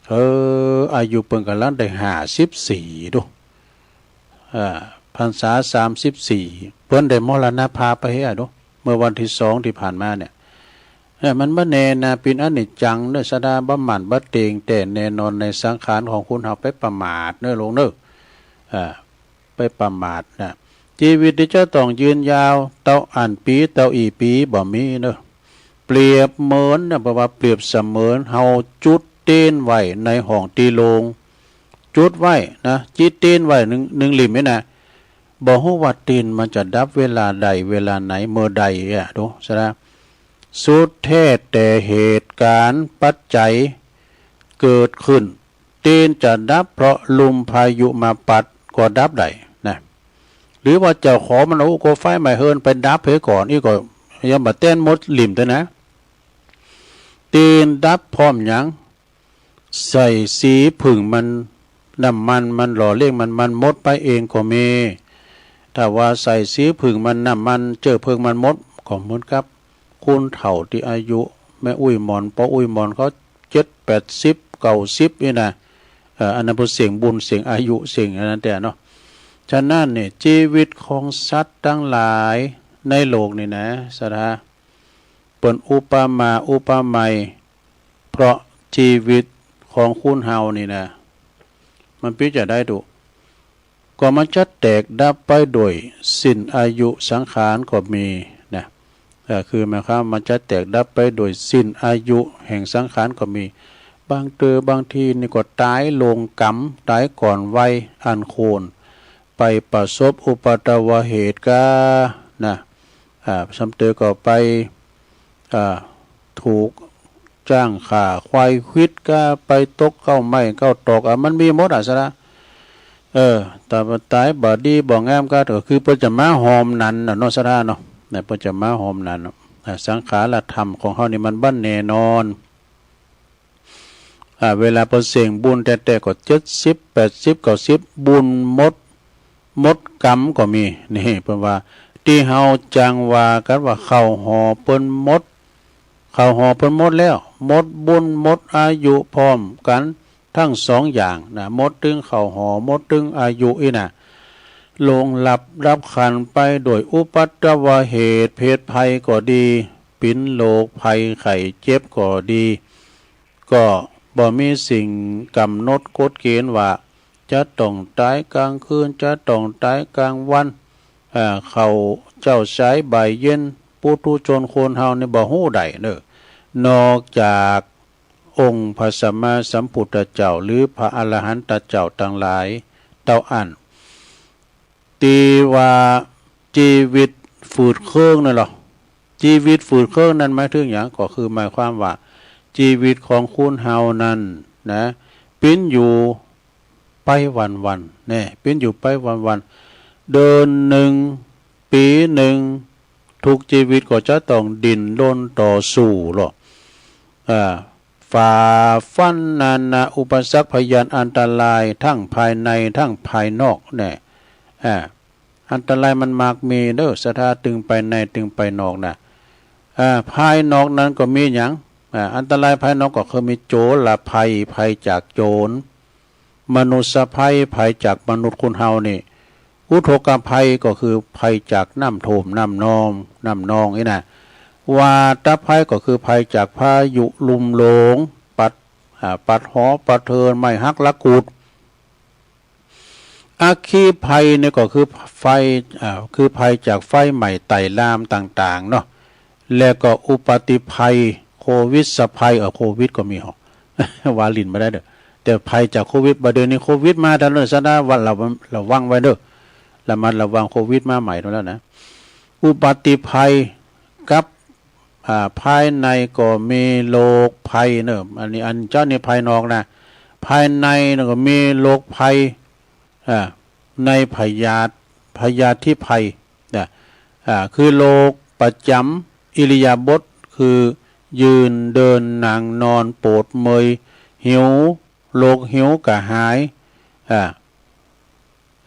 เออ อายุปิ้นกำลังได้ห้าสิบสี่ดู อ่า พรรษาสามสิบสี่ ปิ้นได้มรณภาพไปเฮ้ยดู เมื่อวันที่สองที่ผ่านมาเนี่ย เออ มันบ่แน่นะ ปิ้นอนิจจังเนอะ ศรัทธา บ่หมั่นบ่เต็งแต่แน่นอนในสังขารของคนเฮา ไปประมาทเนอะโลมเนอะ อ่า ไปประมาทนะ ชีวิตที่จะต้องยืนยาว เต้าอั้นปี เต้าอี้ปี บ่มีเนอะ เปรียบเหมือนนะ แปลว่าเปรียบเสมือนเฮาจุดเตียนไว้ในห้องตี้โล่ง จุดไว้นะ จิดเตียนไว้หนึ่ง หนึ่งหลิ้มนี่นะ บ่ฮู้ว่าเตียนมันจะดับเวลาใด เวลาไหน เมื่อใดอะ ดูซะนะ สุดแท้แต่เหตุการณ์ปัจจัยเกิดขึ้น เตียนจะดับเพราะลมพายุมาพัดก็ดับได้นะ หรือว่าเจ้าของมัน โอ้ กลัวไฟไหม้เฮือน ไปดับเสียก่อน อี้ก็ยังบ่แต๊นหมดหลิ้มเตื้อนะ เตียนดับพร้อมหยัง ใส่สีผึ้งมัน น้ำมันมันหล่อเลี้ยงมัน มันหมดไปเองก็มี ถ้าว่าใส่สีผึ้งมัน น้ำมันเจื้อเพลิงมันหมด ก็เหมือนกับคนเฒ่าตี้อายุ แม่อุ๊ยหมอน ป้ออุ๊ยหมอนเขา เจ็ดแปดสิบ เก้าสิบ นี่นะ เอ่อ อันนั้นเปิ้นเสี่ยงบุญ เสี่ยงอายุ เสี่ยงอันนั้นแต๊เนาะ ฉะนั้นเนี่ย ชีวิตของสัตว์ทั้งหลายในโลกนี่นะ ศรัทธา เปิ้นอุปมาอุปไมย เพราะชีวิตของคนเฮานี่นะ มันเป๋นจะใดตุ ก็มันจะแตกดับไปโดยสิ้นอายุสังขารก็มีนะ เอ่อ คือหมายความมันจะแตกดับไปโดยสิ้นอายุแห่งสังขารก็มี บางเตื้อบางทีนี่ก็ต๋ายลงก๋ำ ต๋ายก่อนวัยอันควร ไปประสบอุปัทวเหตุกานะ อ่า ซ้ำเตื้อก็ไป อ่า ถูกจ้างฆ่าควายขวิดกา ไปตกเก๊าไม้เก๊าตอก อ่ะ มันมีหมดอะ ศรัทธา เออ แต่ว่าต๋ายบ่ดีบ่งามกา ก็คือเปิ้นจะมาหอมหนันน่ะเนาะ ศรัทธาเนาะ เนี่ย เปิ้นจะมาหอมหนันเนาะ อ่า สังขารธรรมของเฮานี่มันบ่แน่นอน อ่า เวลาเปิ้นเสี่ยงบุญแต๊ๆ ก็เจ็ดสิบ แปดสิบ เก้าสิบ บุญหมด หมดกำก็มี นี่เปิ้นว่า ตี้เฮาจั่งว่ากั๋นว่า เข้าหอเปิ้นหมด เข้าหอเปิ้นหมดแล้ว หมดบุญ หมดอายุพร้อมกั๋นทั้งสองอย่างนะ หมดตึงเข้าหอ หมดตึงอายุอี้นะ ล่วงลับดับขันไปโดยอุปัทวเหตุ เพศภัยก็ดี เป๋นโรคภัยไข้เจ็บก็ดี ก็บ่มีสิ่งกำหนดกฎเกณฑ์ว่า จะต้องต๋ายกลางคืน จะต้องต๋ายกลางวัน เอ่อ เข้าเจ๊าสายบ่ายเย็น ปุถุชนคนเฮานี่บ่ฮู้ได้เนอะ นอกจากองค์พระสัมมาสัมพุทธเจ้า หรือพระอรหันตเจ้าตังหลายเต้าอั้น ตี้ว่าจีวิตฝืดเคืองนั่นลอ จีวิตฝืดเคืองนั้นหมายถึงหยัง ก็คือหมายความว่าจีวิตของคนเฮานั้นนะ เป๋นอยู่ไปวันๆ แน่ เป๋นอยู่ไปวันๆ เดือนหนึ่ง ปี๋หนึ่ง ทุกจีวิตก็จะต้องดิ้นรนต่อสู้ลอ อ่า ฝ่าฟันนานาอุปสรรคพยันอันตรายทั้งภายในทั้งภายนอกแน่ อ่า อันตรายมันมักมีเด้อ ศรัทธา ตึงภายในตึงภายนอกนะ อ่า ภายนอกนั้นก็มีหยัง อ่า อันตรายภายนอกก็คือมีโจรภัย ภัยจากโจร มนุษยภัย ภัยจากมนุษย์คนเฮานี่ อุทกภัยก็คือภัยจากน้ำท่วมน้ำนอง น้ำนองนี่นะ วาตภัยก็คือภัยจากพายุลุ่มหลง ปัด อ่า ปัดหอปัดเฮือน ไม้หักหลักกุด อัคคีภัยนี่ก็คือไฟ อ่า คือภัยจากไฟไหม้ไต่ลามต่างๆ เนาะ แล้วก็อุปัทติภัย โควิดสะภัย เออ โควิดก็มีหอ ว่าหลิ้นบ่ได้เด้อ แต่ภัยจากโควิด บ่าเดี๋ยวนี้โควิดมาแล้วเนอะ ศรัทธา ว่าระวัง ระวังไว้เด้อ ระมัดระวังโควิดมาใหม่แล้วนะ อุปัทติภัยกับ อ่า ภายในก็มีโรคภัยเนอะ อันนี้ อันเจ้านี่ภายนอกนะ ภายในนี่ก็มีโรคภัย อ่า ในพยาธิ พยาธิภัยนะ อ่า คือโรคประจำอิริยาบถ คือยืน เดิน นั่ง นอน ปวดเมื่อย หิว โรคหิวกระหาย อ่า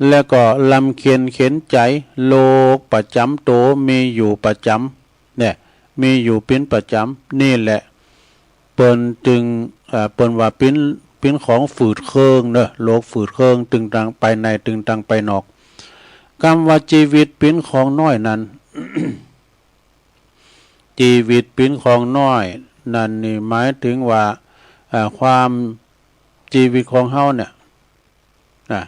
แล้วก็ลำเค็ญเข็ญใจ๋ โรคประจ๋ำโตมีอยู่ประจ๋ำ เนี่ย มีอยู่เป๋นประจ๋ำ นี่แหละ เปิ้นจึง เอ่อ เปิ้นว่าเป๋น เป๋นของฝืดเคืองเนอะ โรคฝืดเคือง ตึงตังภายใน ตึงตังภายนอก กำว่าจีวิตเป๋นของน้อยนั้น จีวิตเป๋นของน้อยนั้นนี่หมายถึงว่า เอ่อ ความ จีวิตของเฮาเนี่ย นะ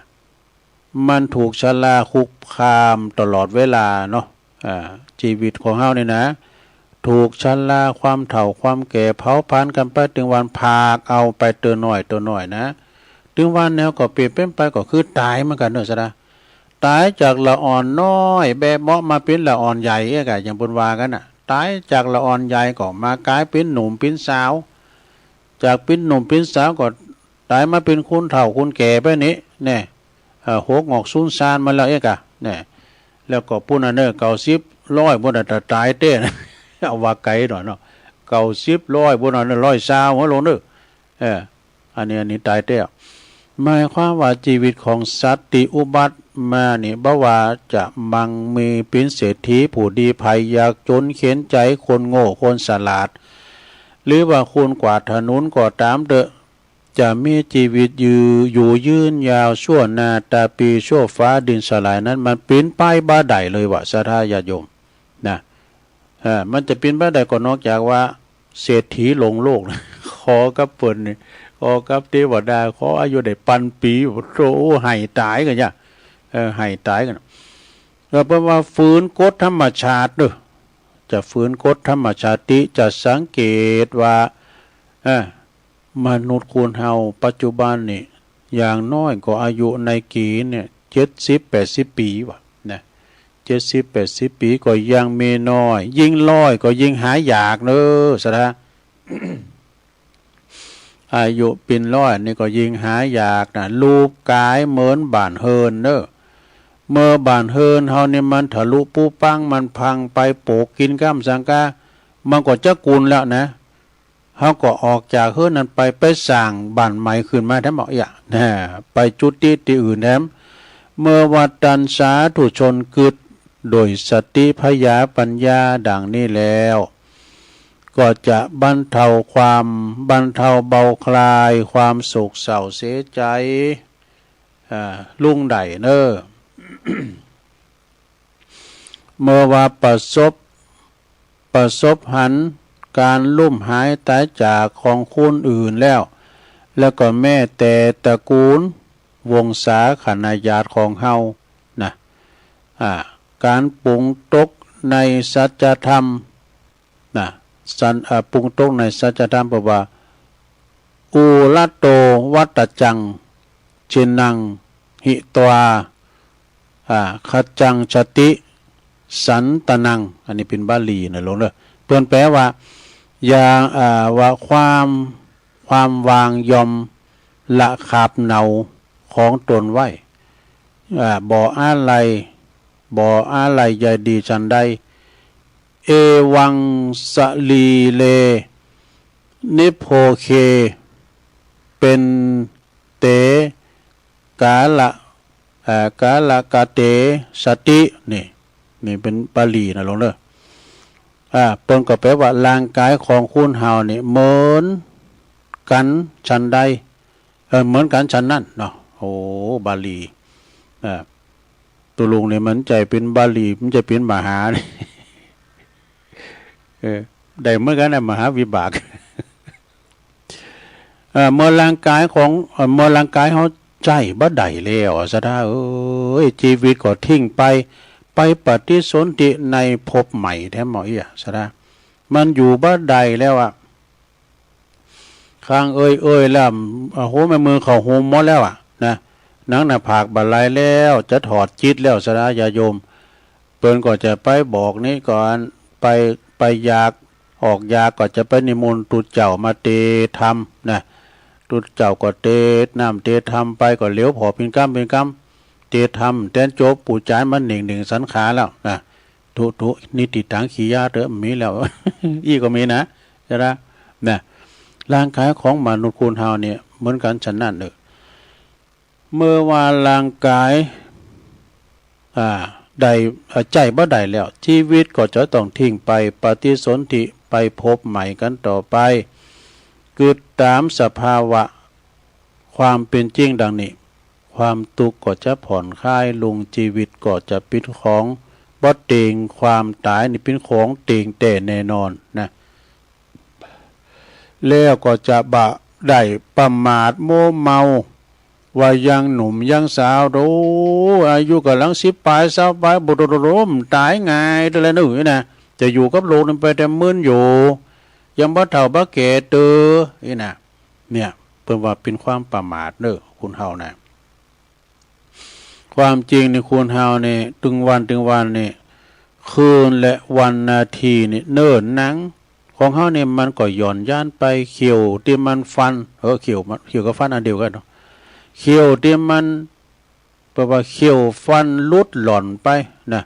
มันถูกชราคุกคามตลอดเวลาเนาะ อ่า จีวิตของเฮานี่นะ ถูกชราความเฒ่าความแก่เผาผลาญกั๋นไป ตึงวันพรากเอาไปเตื้อน้อยเตื้อน้อยนะ ตึงวันแนวก็เปลี่ยนเป๋นไปก็คือต๋ายเหมือนกั๋นเนอะ สะดา ต๋ายจากละอ่อนน้อยแบะเบาะมาเป๋นละอ่อนใหญ่เอ๊ะกะ อย่างเปิ้นว่ากั๋นน่ะ ต๋ายจากละอ่อนใหญ่ก็มากลายเป๋นหนุ่มเป๋นสาว จากเป๋นหนุ่มเป๋นสาวก็ต๋ายมาเป๋นคนเฒ่าคนแก่ไปนี่ แน่ เอ่อ หัวงอกสูญซานมาแล้วเอ๊ะกะ แน่ แล้วก็ปู้นน่ะเนอะ เก้าสิบ ร้อย ปู้นน่ะต๋ายแต๊นะ เอาว่าไกลหน่อยเนาะ เก้าสิบ ร้อย ปู้นน่ะเนอะ ร้อยซาวหัวลงเนอะ เออ อันนี้ อันนี้ต๋ายแต๊ หมายความว่าจีวิตของสัตว์ตี้อุบัติมานี่ บ่ว่าจะมั่งมีเป๋นเศรษฐี ผู้ดีภัย ยากจ๋น เข็ญใจ๋ คนโง่ คนฉลาด หรือว่าคนกวาดถนนก็ต๋ามเต๊อะ จะมีจีวิตอยู่ อยู่ยืนยาวชั่วนาตาปี ชั่วฟ้าดินสลายนั้น มันเป๋นไปบ่ได้เลยว่า ศรัทธาญาติโยม นะ เออ มันจะเป๋นไปได้ก็นอกจากว่าเศรษฐีลวงโลกนะ ขอกับเปิ้นนี่ ขอกับเตวดา ขออายุได้ปันปี โธ่ ไห้ต๋ายกั๋นเนี่ย เออ ไห้ต๋ายกั๋น ก็แปลว่าฝืนกฎธรรมชาติเนอะ จะฝืนกฎธรรมชาติ จะสังเกตว่า เออ มนุษย์คนเฮาปัจจุบันนี่ อย่างน้อยก็อายุในเกณฑ์เนี่ย เจ็ดสิบ แปดสิบ ปี๋ว่ะนะ เจ็ดสิบ แปดสิบ ปี๋ก็ยังมีน้อย ยิ่งร้อยก็ยิ่งหายากเนอะ ศรัทธา อายุเป๋นร้อยนี่ก็ยิ่งหายากนะ รูปก๋ายเหมือนบ้านเฮือนเนอะ เมื่อบ้านเฮือนเฮานี่มันทะลุปูปัง มันพังไป ปลูกกิ๋นก้ำสังกา มันก็จะกุนแล้วนะ เฮาก็ออกจากเฮือนนั้นไป ไปสร้างบ้านใหม่ขึ้นมาแถมเนาะ เอี้ย นะ ไปจุติตี้อื่นแถม เมื่อว่าต้านสาธุชนกึ๊ดโดยสติปัญญา ปัญญาดังนี้แล้ว ก็จะบรรเทาความ บรรเทาเบาคลายความโศกเศร้าเสียใจ อ่า ลงได้เนอะ เมื่อว่าประสบ ประสบหันการล้มหายตายจากของคนอื่นแล้ว แล้วก็แม้แต่ตระกูลวงศาคณาญาติของเฮานะ อ่า การปรุงตกในสัจธรรมนะ สัน อ่า ปรุงตกในสัจธรรม แปลว่า อุระโต วัตจัง ชินัง หิตวา อ่า ขจังชติ สันตนัง อันนี้เป๋นบาลีนะหลวงเด้อ เปิ้นแปลว่า อย่าง อ่า ว่าความ ความวางย่อมละคราบเหนาของตนไว้ อ่า บ่อาลัย บ่อาลัยใยดีฉันใด เอวังสลีเล นิพโพเค เปนเต กาละ เอ่อ กาละกะเตสติ นี่ นี่เป๋นบาลีนะหลวงเด้อ อ่า เปิ้นก็แปลว่าร่างกายของคนเฮานี่เหมือนกั๋นฉันใด เออ เหมือนกั๋นฉันนั้นเนาะ โอ้ บาลี อ่า ตกลงนี่มันใจ้เป๋นบาลี มันใจ้เป๋นมหา เออ ได้เหมือนกั๋นนะ มหาวิบาก เอ่อ เมื่อร่างกายของ เอ่อ เมื่อร่างกายเฮาใจ๊บ่ได้แล้ว ศรัทธาเอ้ย ชีวิตก็ทิ้งไป ไปปฏิสนธิในภพใหม่แถมเนาะ เอี้ย ศรัทธา มันอยู่บ่ได้แล้วอะ คางเอ่ยเอ่ยแล้ว โอ้โห แม่มือเข้าโฮมหมดแล้วอะ นะ หนังหน้าผากบ่ไหลแล้ว จะถอดจิตแล้ว ศรัทธาญาติโยม เปิ้นก็จะไปบอกนี่ก่อน ไป ไปอยาก ออกอยากก็จะไปนิมนต์ตุ๊เจ้ามาเตธรรมนะ ตุ๊เจ้าก็เตน้ำเตธรรมไป ก็เหลียวผ่อเป๋นกำเป๋นกำ เตธรรม แตนจบ ปู่จายมาเน่งเน่งสันขาแล้วนะ ทุ ทุ นิติตัง ขี้ยาเต๊อะ มีแล้ว อี้ก็มีนะ ศรัทธา นะ ร่างกายของมนุษย์คนเฮาเนี่ย เหมือนกันฉะนั้นเออ เมื่อว่าร่างกาย อ่า ได้ อ่า ใจ๊บ่ได้แล้ว ชีวิตก็จะต้องทิ้งไป ปฏิสนธิไปพบใหม่กันต่อไป กึ๊ดต๋ามสภาวะ ความเป็นจริงดังนี้ ความทุกข์ก็จะผ่อนคลายลง ชีวิตก็จะเป็นของบ่เต็ง ความต๋ายนี่เป็นของเต็งแต๊แน่นอนนะ แล้วก็จะบ่ได้ประมาทมัวเมา ว่ายังหนุ่มยังสาว โอ้ อายุกำลังสิบปลาย ซาวปลาย บ่โดดๆๆ มันต๋ายง่ายเด้อละเนอะนะ จะอยู่กับโลกนี้ไปแต่มื้นอยู่ ยังบ่เฒ่าบ่แก่เตอ นี่นะ เนี่ย เปิ้นว่าเป็นความประมาทเนอะ คนเฮานะ ความจริงนี่คนเฮานี่ ตึงวันตึงวันนี่ คืนและวันนาทีนี่ เนิ่นนัง ของเฮานี่มันก็หย่อนยานไป เขี้ยวตี้มันฟัน เออ เขี้ยวมัน เขี้ยวกับฟันอันเดียวกันเนาะ เขี้ยวตี้มัน แปลว่าเขี้ยวฟันหลุดหล่อนไปนะ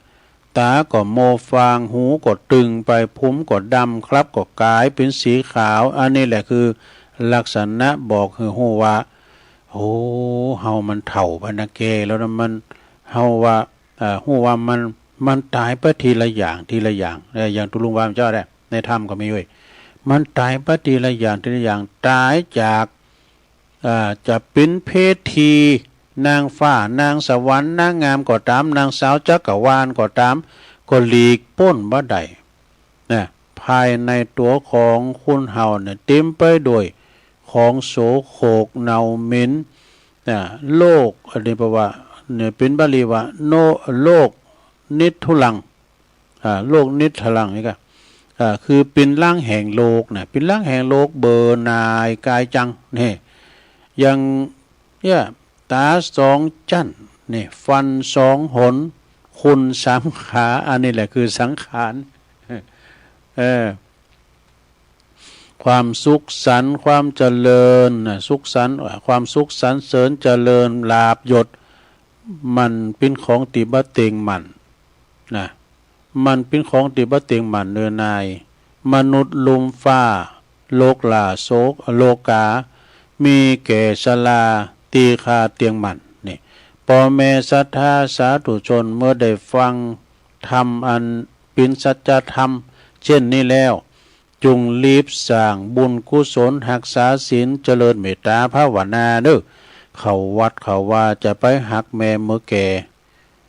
ต๋าก็มัวฟาง หูก็ตึงไป ผมก็ดำ ครับก็ก๋ายเป็นสีขาว อันนี้แหละคือลักษณะบอกหื้อฮู้ว่า โอ้ เฮามันเฒ่าไปนะ แก่แล้วนะ มัน เฮาว่า เอ่อ ฮู้ว่ามัน มันต๋ายไปทีละอย่าง ทีละอย่าง เอ่อ อย่างตุ๊ลุงว่าเจ้าแหละ ในธรรมก็มีเว้ย มันต๋ายไปทีละอย่าง ทีละอย่าง ต๋ายจาก อ่า จะเป็นเพศที่นางฟ้า นางสวรรค์ นางงามก็ต๋าม นางสาวจักรวาลก็ต๋าม ก็หลีกป๊นบ่ได้นะ ภายในตั๋วของคนเฮาเนี่ย เต็มไปด้วยของโสโครกเน่าเหม็น อ่า โรค อันนี้แปลว่า เนี่ย เป็นบาลีว่า โน โรคนิทธุลัง อ่า โรคนิทธุลังนี่ก็ อ่า คือเป็นรางแห่งโรคนะ เป็นรางแห่งโรค เบื่อหน่ายคลายจัง นี่ อย่าง เนี่ย ต๋าสองจั้น นี่ ฟันสองหน คนสามขา อันนี้แหละคือสังขาร เออ ความสุขสันต์ ความเจริญนะ สุขสันต์ ความสุขสรรเสริญ เจริญ ลาภยศ มันเป็นของตี้บ่เต็งมั่นนะ มันเป็นของตี้บ่เต็งมั่นเนอนาย มนุษย์ลุ่มฟ้า โลกา โส โลกา มีแก่ชรา ตี้คาเตียงมั่น นี่ ป้อแม่ศรัทธาสาธุชน เมื่อได้ฟังธรรมอันเป็นสัจธรรมเช่นนี้แล้ว จงรีบสร้างบุญกุศล รักษาศีล เจริญเมตตาภาวนาเนอะ เข้าวัดเข้าวา จะไปฮักแม่เมื่อแก่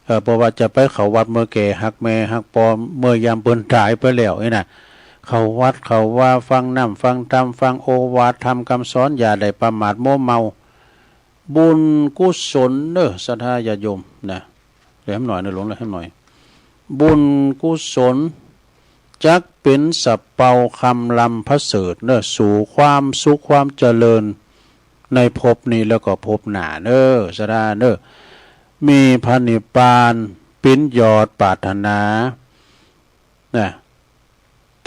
เอ่อ บ่ว่าจะไปเข้าวัดเมื่อแก่ ฮักแม่ฮักป้อ เมื่อยามเปิ้นต๋ายไปแล้วนี่นะ เข้าวัดเข้าวา ฟังน้ำฟังธรรม ฟังโอวาทธรรมคำสอน อย่าได้ประมาทมัวเมา บุญกุศลเนอะ ศรัทธาญาติโยมนะ แหลมหน่อยนะหลวง แหลมหน่อย บุญกุศลจักเป็นสะเปาคำลำประเสริฐเนอะ สู่ความสุขความเจริญ ในภพนี้แล้วก็ภพหน้าเนอะ ศรัทธาเนอะ มีพระนิพพานเป็นยอดปรารถนา นะ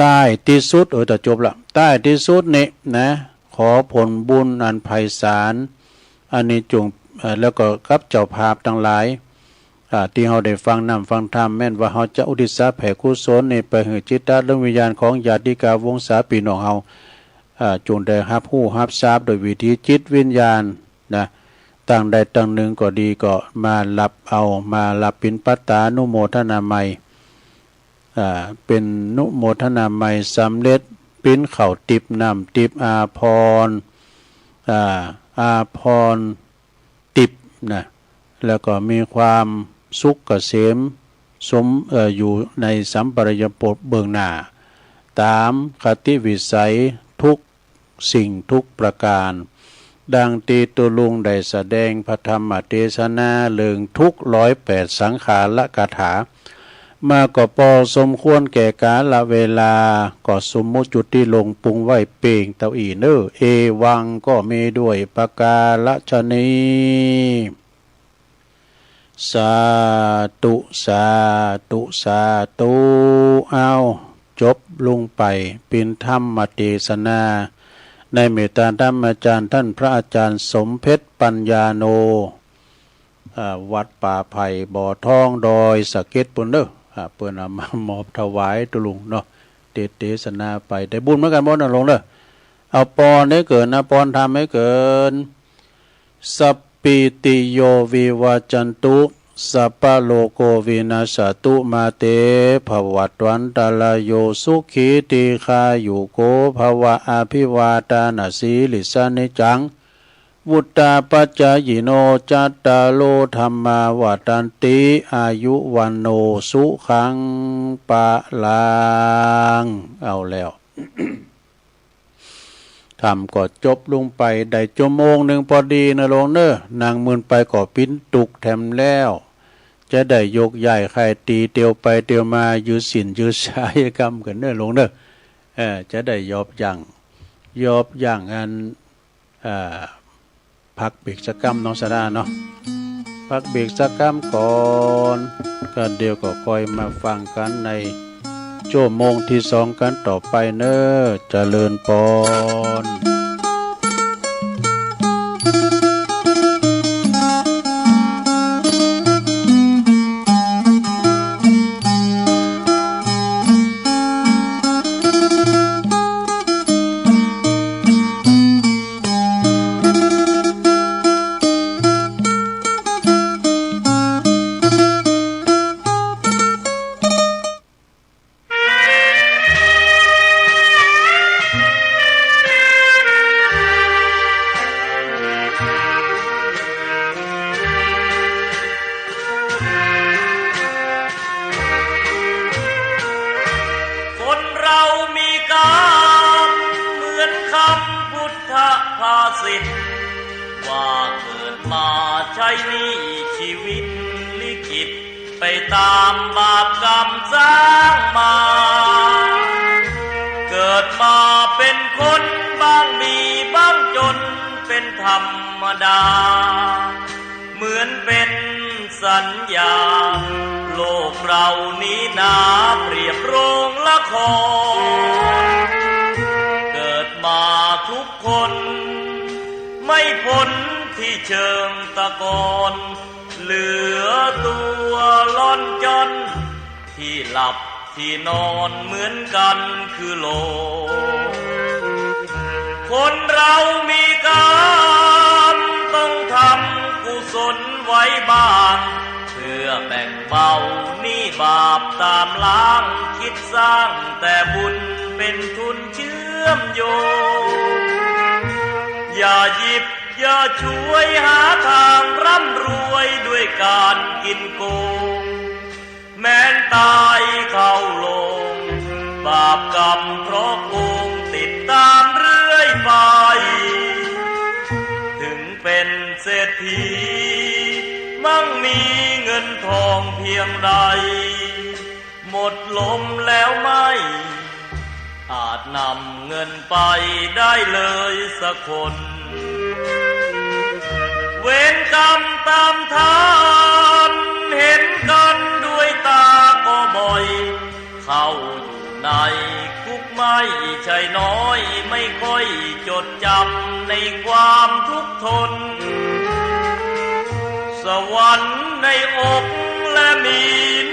ท้ายที่สุด เออ จะจบละ ท้ายที่สุดนี่นะ ขอผลบุญอันไพศาล อันนี้จง เอ่อ แล้วก็กับเจ้าภาพทั้งหลาย อ่า ที่เฮาได้ฟังน้ำฟังธรรม แม้นว่าเฮาจะอุทิศแผ่กุศลนี่ไปหื้อจิตตะดวงวิญญาณของญาติกาวงศาพี่น้องเฮา อ่า จงได้ฮับฮู้ฮับทราบโดยวิถีจิตวิญญาณนะ ตังใดตังหนึ่งก็ดี ก็มารับเอา มารับเป็นปัตตานุโมทนาไมย อ่า เป็นนุโมทนาไมยสำเร็จ ปิ้นข้าวติ๊บน้ำติ๊บอาภรณ์ อ่า อาภรณ์ติ๊บนะ แล้วก็มีความสุขเกษมสม เอ่อ อยู่ในสัมปรายภพเบื้องหน้า ต๋ามคติวิสัยทุกสิ่งทุกประการ ดังตี้ตุ๊ลุงได้แสดงพระธรรมเตสนาเรื่องทุกข์ร้อยแปดสังขารคาถา มาก็ปอสมควรแก่กาลเวลา ก็สมมุติจุติลงปรุงไว้เพียงเต้าอี้เนอะ เอวังก็มีด้วยประการฉะนี้ สาธุ สาธุ สาธุ เอา จบลงไป ปิ้นธรรมเตสนา ในเมตตาธรรมอาจารย์ ท่านพระอาจารย์สมเพชรปัญญาโน อ่า วัดป่าไผ่บ่อทองดอยสะเก็ดปู้นเนอะ อ่า เปิ้นเอามามอบถวายตุ๊ลุงเนาะ เตสนาไป ได้บุญเหมือนกันบ่นะหลวงเนอะ เอาปอนให้เกินนะ ปอนธรรมให้เกิน สัพพีติโยวิวัชชันตุ สัพพะโรโควินัสสะตุ มาเต ภวัตวันตะราโย สุขี ทีฆายุโก ภะวะ อะภิวาทานะสีลิสสะ นิจจัง วุฑฒาปะจายิโน จัตตาโร ธัมมา วัฑฒันติ อายุ วัณโณ สุขัง พะลัง เอาแล้ว ธรรมก็จบลงไปได้ชั่วโมงหนึ่งพอดีนะโลงเนอะ นั่งมื่นไปก็ปิ้นตุกแถมแล้ว จะได้ยกย้ายใครตีเตียวไปเตียวมา ยื้อศีลยื้อสายกรรมกันเนอะโลงเนอะ เออ จะได้ยอบยั้ง ยอบยั้งอัน เอ่อ พักเบรกสักกำเนาะ สาราเนาะ พักเบรกสักกำก่อน ก็เดี๋ยวก็ค่อยมาฟังกันในชั่วโมงที่สองกันต่อไปเนอะ เจริญปอน คนเรามีกรรมเหมือนคำพุทธภาษิต ว่าเกิดมาใช้หนี้ชีวิตลิขิต ไปตามบาปกรรมสร้างมา เกิดมาเป็นคนบ้างมีบ้างจนเป็นธรรมดา เหมือนเป็นสัญญา โลกเรานี้นาเปรียบโรงละคร เกิดมาทุกคน ไม่พ้นที่เชิงตะกอน เหลือตัวล่อนจ้อน ที่หลับที่นอนเหมือนกันคือโลก คนเรามีกรรมต้องทำกุศลไว้บ้าง เพื่อแบ่งเบาหนี้บาปตามล้าง คิดสร้างแต่บุญเป็นทุนเชื่อมโยง อย่าหยิบอย่าฉวยหาทางร่ำรวยด้วยการกินโกง แม้นตายเข้าโลง บาปกรรมเพราะโกงติดตามเรื่อยไป ถึงเป็นเศรษฐี มั่งมีเงินทองเพียงใด หมดลมแล้วไม่ อาจนำเงินไปได้เลยสักคน เวรกรรมตามทัน เห็นกันด้วยตาก็บ่อย เข้าอยู่ในคุกไม่ใช่น้อย ไม่ค่อยจดจำในความทุกข์ทน สวรรค์ในอกและมี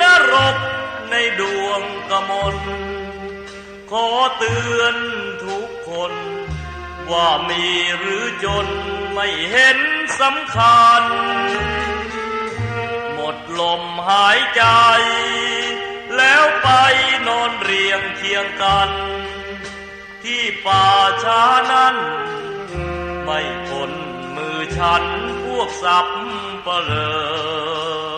นรกในดวงกมล ขอเตือนทุกคน ว่ามีหรือจนไม่เห็นสำคัญ หมดลมหายใจ แล้วไปนอนเรียงเคียงกัน ที่ป่าช้านั้น ไม่พ้นมือฉันพวกสัปเหร่อ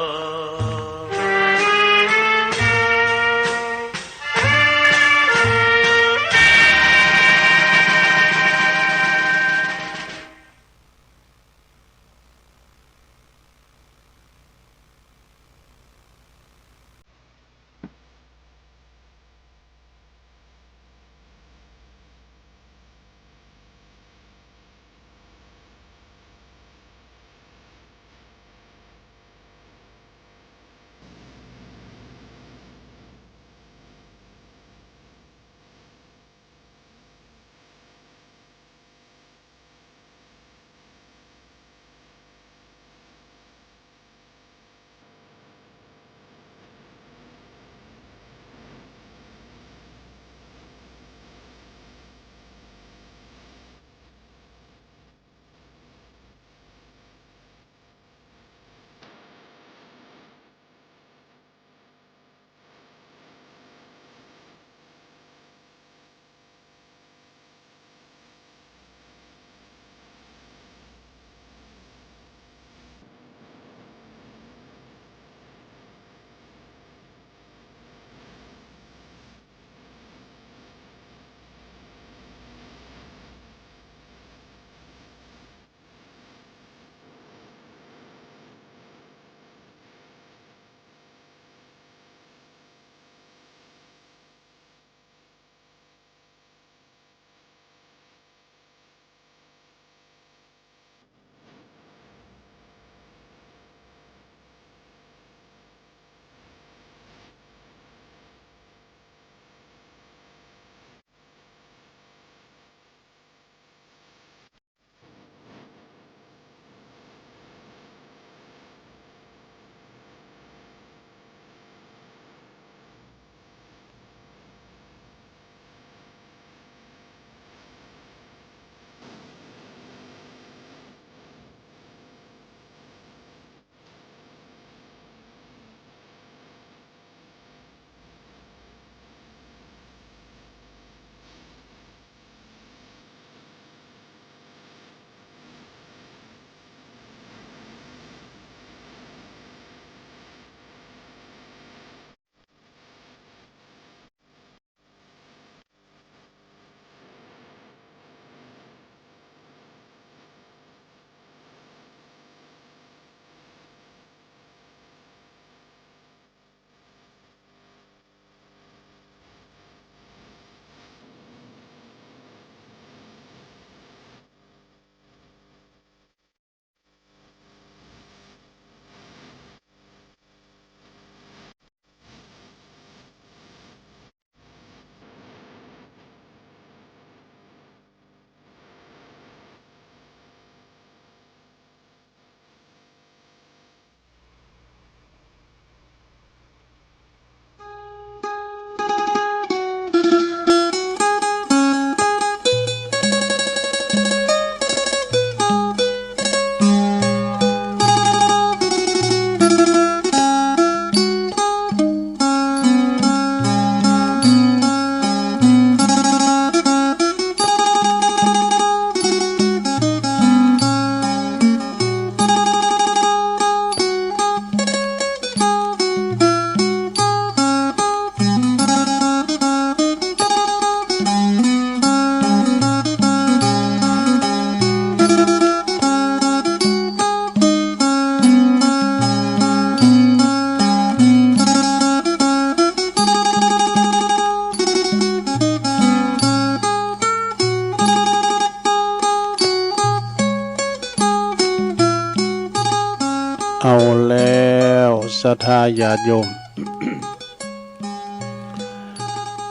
แล้วศรัทธาญาติโยม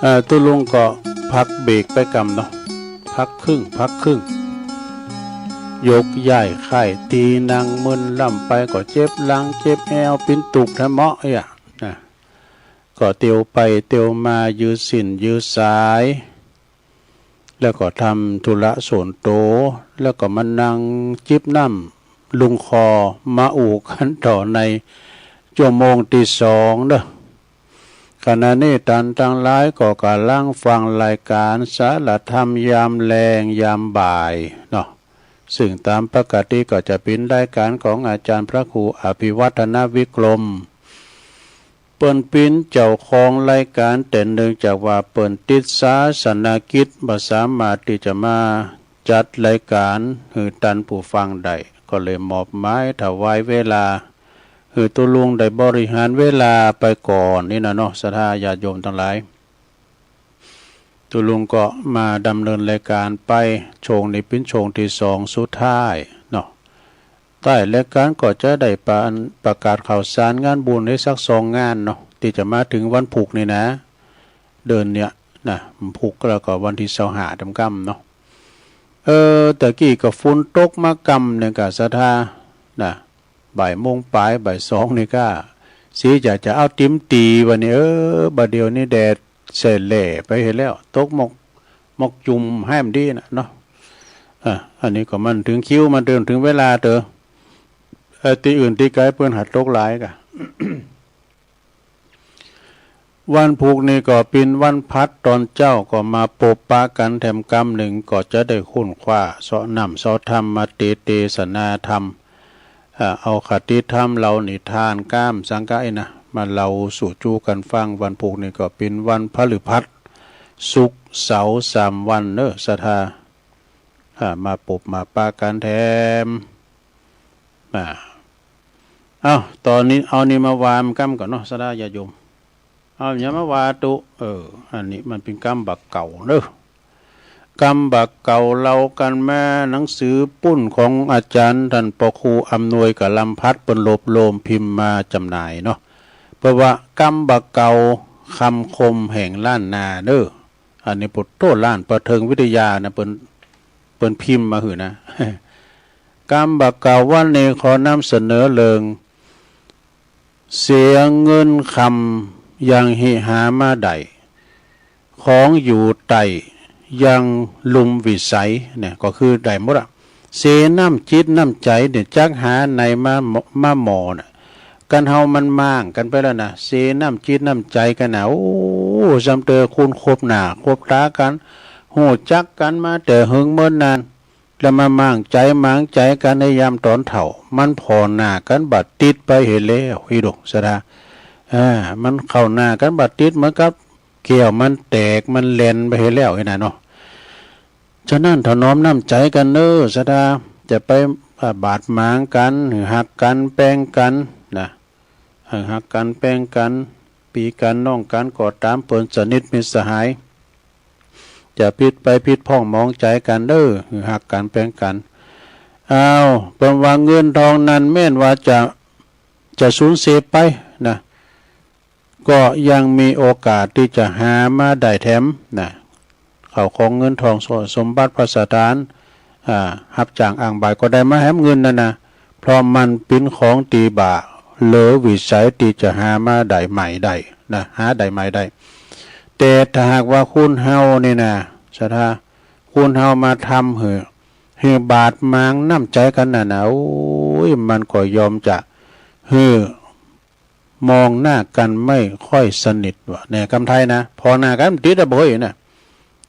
เอ่อ ตุ๊ลุงก็พักเบรกไปกำเนาะ พักครึ่ง พักครึ่ง ยกย้ายค่ายตี้นั่งมึนล้ำไปก็เจ็บหลังเจ็บแอว ปิ้นตุกแท้เหมาะเอี้ย นะ ก็เตียวไปเตียวมายื้อสิ้นยื้อสาย แล้วก็ทำธุระส่วนตัว แล้วก็มานั่งจิบน้ำลุงคอ มาอู้กันต่อในชั่วโมงที่สองเด้อ ขณะนี้ท่านทั้งหลายก็กำลังฟังรายการสารธรรมยามแลงยามบ่ายเนาะ ซึ่งตามปกติก็จะเป็นรายการของอาจารย์พระครูอภิวัฒนวิกรม เปิ้นปิ้นเจ้าของรายการ แต่เนื่องจากว่าเปิ้นติดศาสนกิจ บ่สามารถที่จะมาจัดรายการหื้อท่านผู้ฟังได้ ก็เลยมอบหมายถวายเวลาหื้อตุ๊ลุงได้บริหารเวลาไปก่อนนี่นะเนาะ ศรัทธาญาติโยมทั้งหลาย ตุ๊ลุงก็มาดำเนินรายการไป ช่วงนี้เป็นช่วงที่สองสุดท้ายเนาะ ท้ายรายการก็จะได้ประ ประกาศข่าวสารงานบุญให้สักสองงานเนาะ ที่จะมาถึงวันพุธนี่นะ เดือนเนี้ยนะ วันพุธแล้วก็วันที่ซาวห้าดำกำเนาะ เออ ตะกี้ก็ฝนตกมากำหนึ่งกะศรัทธานะ บ่ายโมงปลายบ่ายสองนี่ก็ สีจะ จะเอาติมตีวันนี้ เออ บ่าเดี๋ยวนี้แดดแสแหล่ไปเห็นแล้ว ตกหมอก หมอกจุ่มแห้มดีนะเนาะ อ่ะ อันนี้ก็มันถึงคิว มันเดินถึงเวลาเต๋อ เอ่อ ตี้อื่นตี้ไกลเปิ้นหัดตกหลายกะ วันพุธนี่ก็เป็นวันพัดตอนเจ๊า ก็มาปบปะกันแถมกำหนึ่ง ก็จะได้ค้นคว้าเซาะน้ำเซาะธรรม มาเต เตสนาธรรม อ่า เอาคติธรรมเหล่านิทานก้ามสังกะไอ้นะ มาเล่าสู่จู้กันฟัง วันพุธนี่ก็เป็นวันพฤหัส ศุกร์ เสาร์ สามวันเนอะ ศรัทธา อ่า มาปบมาปะกันแถม อ่า เอ้า ตอนนี้เอานี่มาวางกำก่อนเนาะ ศรัทธาญาติโยม เอาอย่ามาว่าตุ เออ อันนี้มันเป็นกำบ่าเก่าเนอะ กำบ่าเก่าเล่ากันมา หนังสือปุ้นของอาจารย์ท่านปอครูอำนวยกับลำพัด เปิ้นรวบรวมพิมพ์มาจำหน่ายเนาะ เพราะว่ากำบ่าเก่า คำคมแห่งล้านนาเนอะ อันนี้ปุตโตล้านประเทิงวิทยานะ เปิ้น เปิ้นพิมพ์มาหื้อนะ กำบ่าเก่าวันนี้ขอนำเสนอเรื่อง เสียเงินคำยังหิหามาได้ ของอยู่ใต้ยังลุ่มวิสัยเนี่ย ก็คือได้หมดอะ เสียน้ำจิตน้ำใจเนี่ย จักหาไหนมา มาหมอน่ะ กันเฮามันม่างกันไปแล้วนะ เสียน้ำจิตน้ำใจกันนะ โอ้ ซ้ำเตอคุณคบหน้าคบตากัน ฮู้จักกันมาแต่เหิงเมินนาน แล้วมาม่างใจหมางใจกันในยามตอนเฒ่า มันผ่อหน้ากันบ่ติดไปเห็นแล้ว อีดงศรัทธา อ่า มันเข้าหน้ากันบ่ติด เหมือนกับแก้วมันแตกมันแหลนไปเห็นแล้ว ไอ้นั่นเนาะ ฉะนั้นถนอมน้ำใจกันเนอะ ศรัทธา จะไป อ่า บาดหมางกัน หรือหักกันแปงกันนะ หากหักกันแปงกัน ปี้กันน้องกันก็ตาม เปิ้นสนิทมิตรสหาย จะผิดไปผิดพ้องหมองใจกันเด้อ หากหักกันแปงกัน อ้าว เปิ้นว่าเงินทองนั้นแม้นว่าจะ จะสูญเสียไปนะ ก็ยังมีโอกาสที่จะหามาได้แถมนะ ข้าวของเงินทองสมบัติภัสถาน อ่า ฮับจ้างอ้างบ่ายก็ได้มาแหมเงินนั่นนะ เพราะมันเป็นของตี้บ่าเหลือวิสัยตี้จะหามาได้ใหม่ได้นะ หาได้ใหม่ได้ แต่ถ้าหากว่าคนเฮานี่นะ ศรัทธา คนเฮามาทำหื้อ หื้อบาดหมางน้ำใจกันน่ะนะ โอ้ย มันก็ยอมจะหื้อ มองหน้ากันไม่ค่อยสนิทว่ะ เนี่ย กำไทยนะ ผ่อหน้ากันติดอะบ่เฮ้ยนะ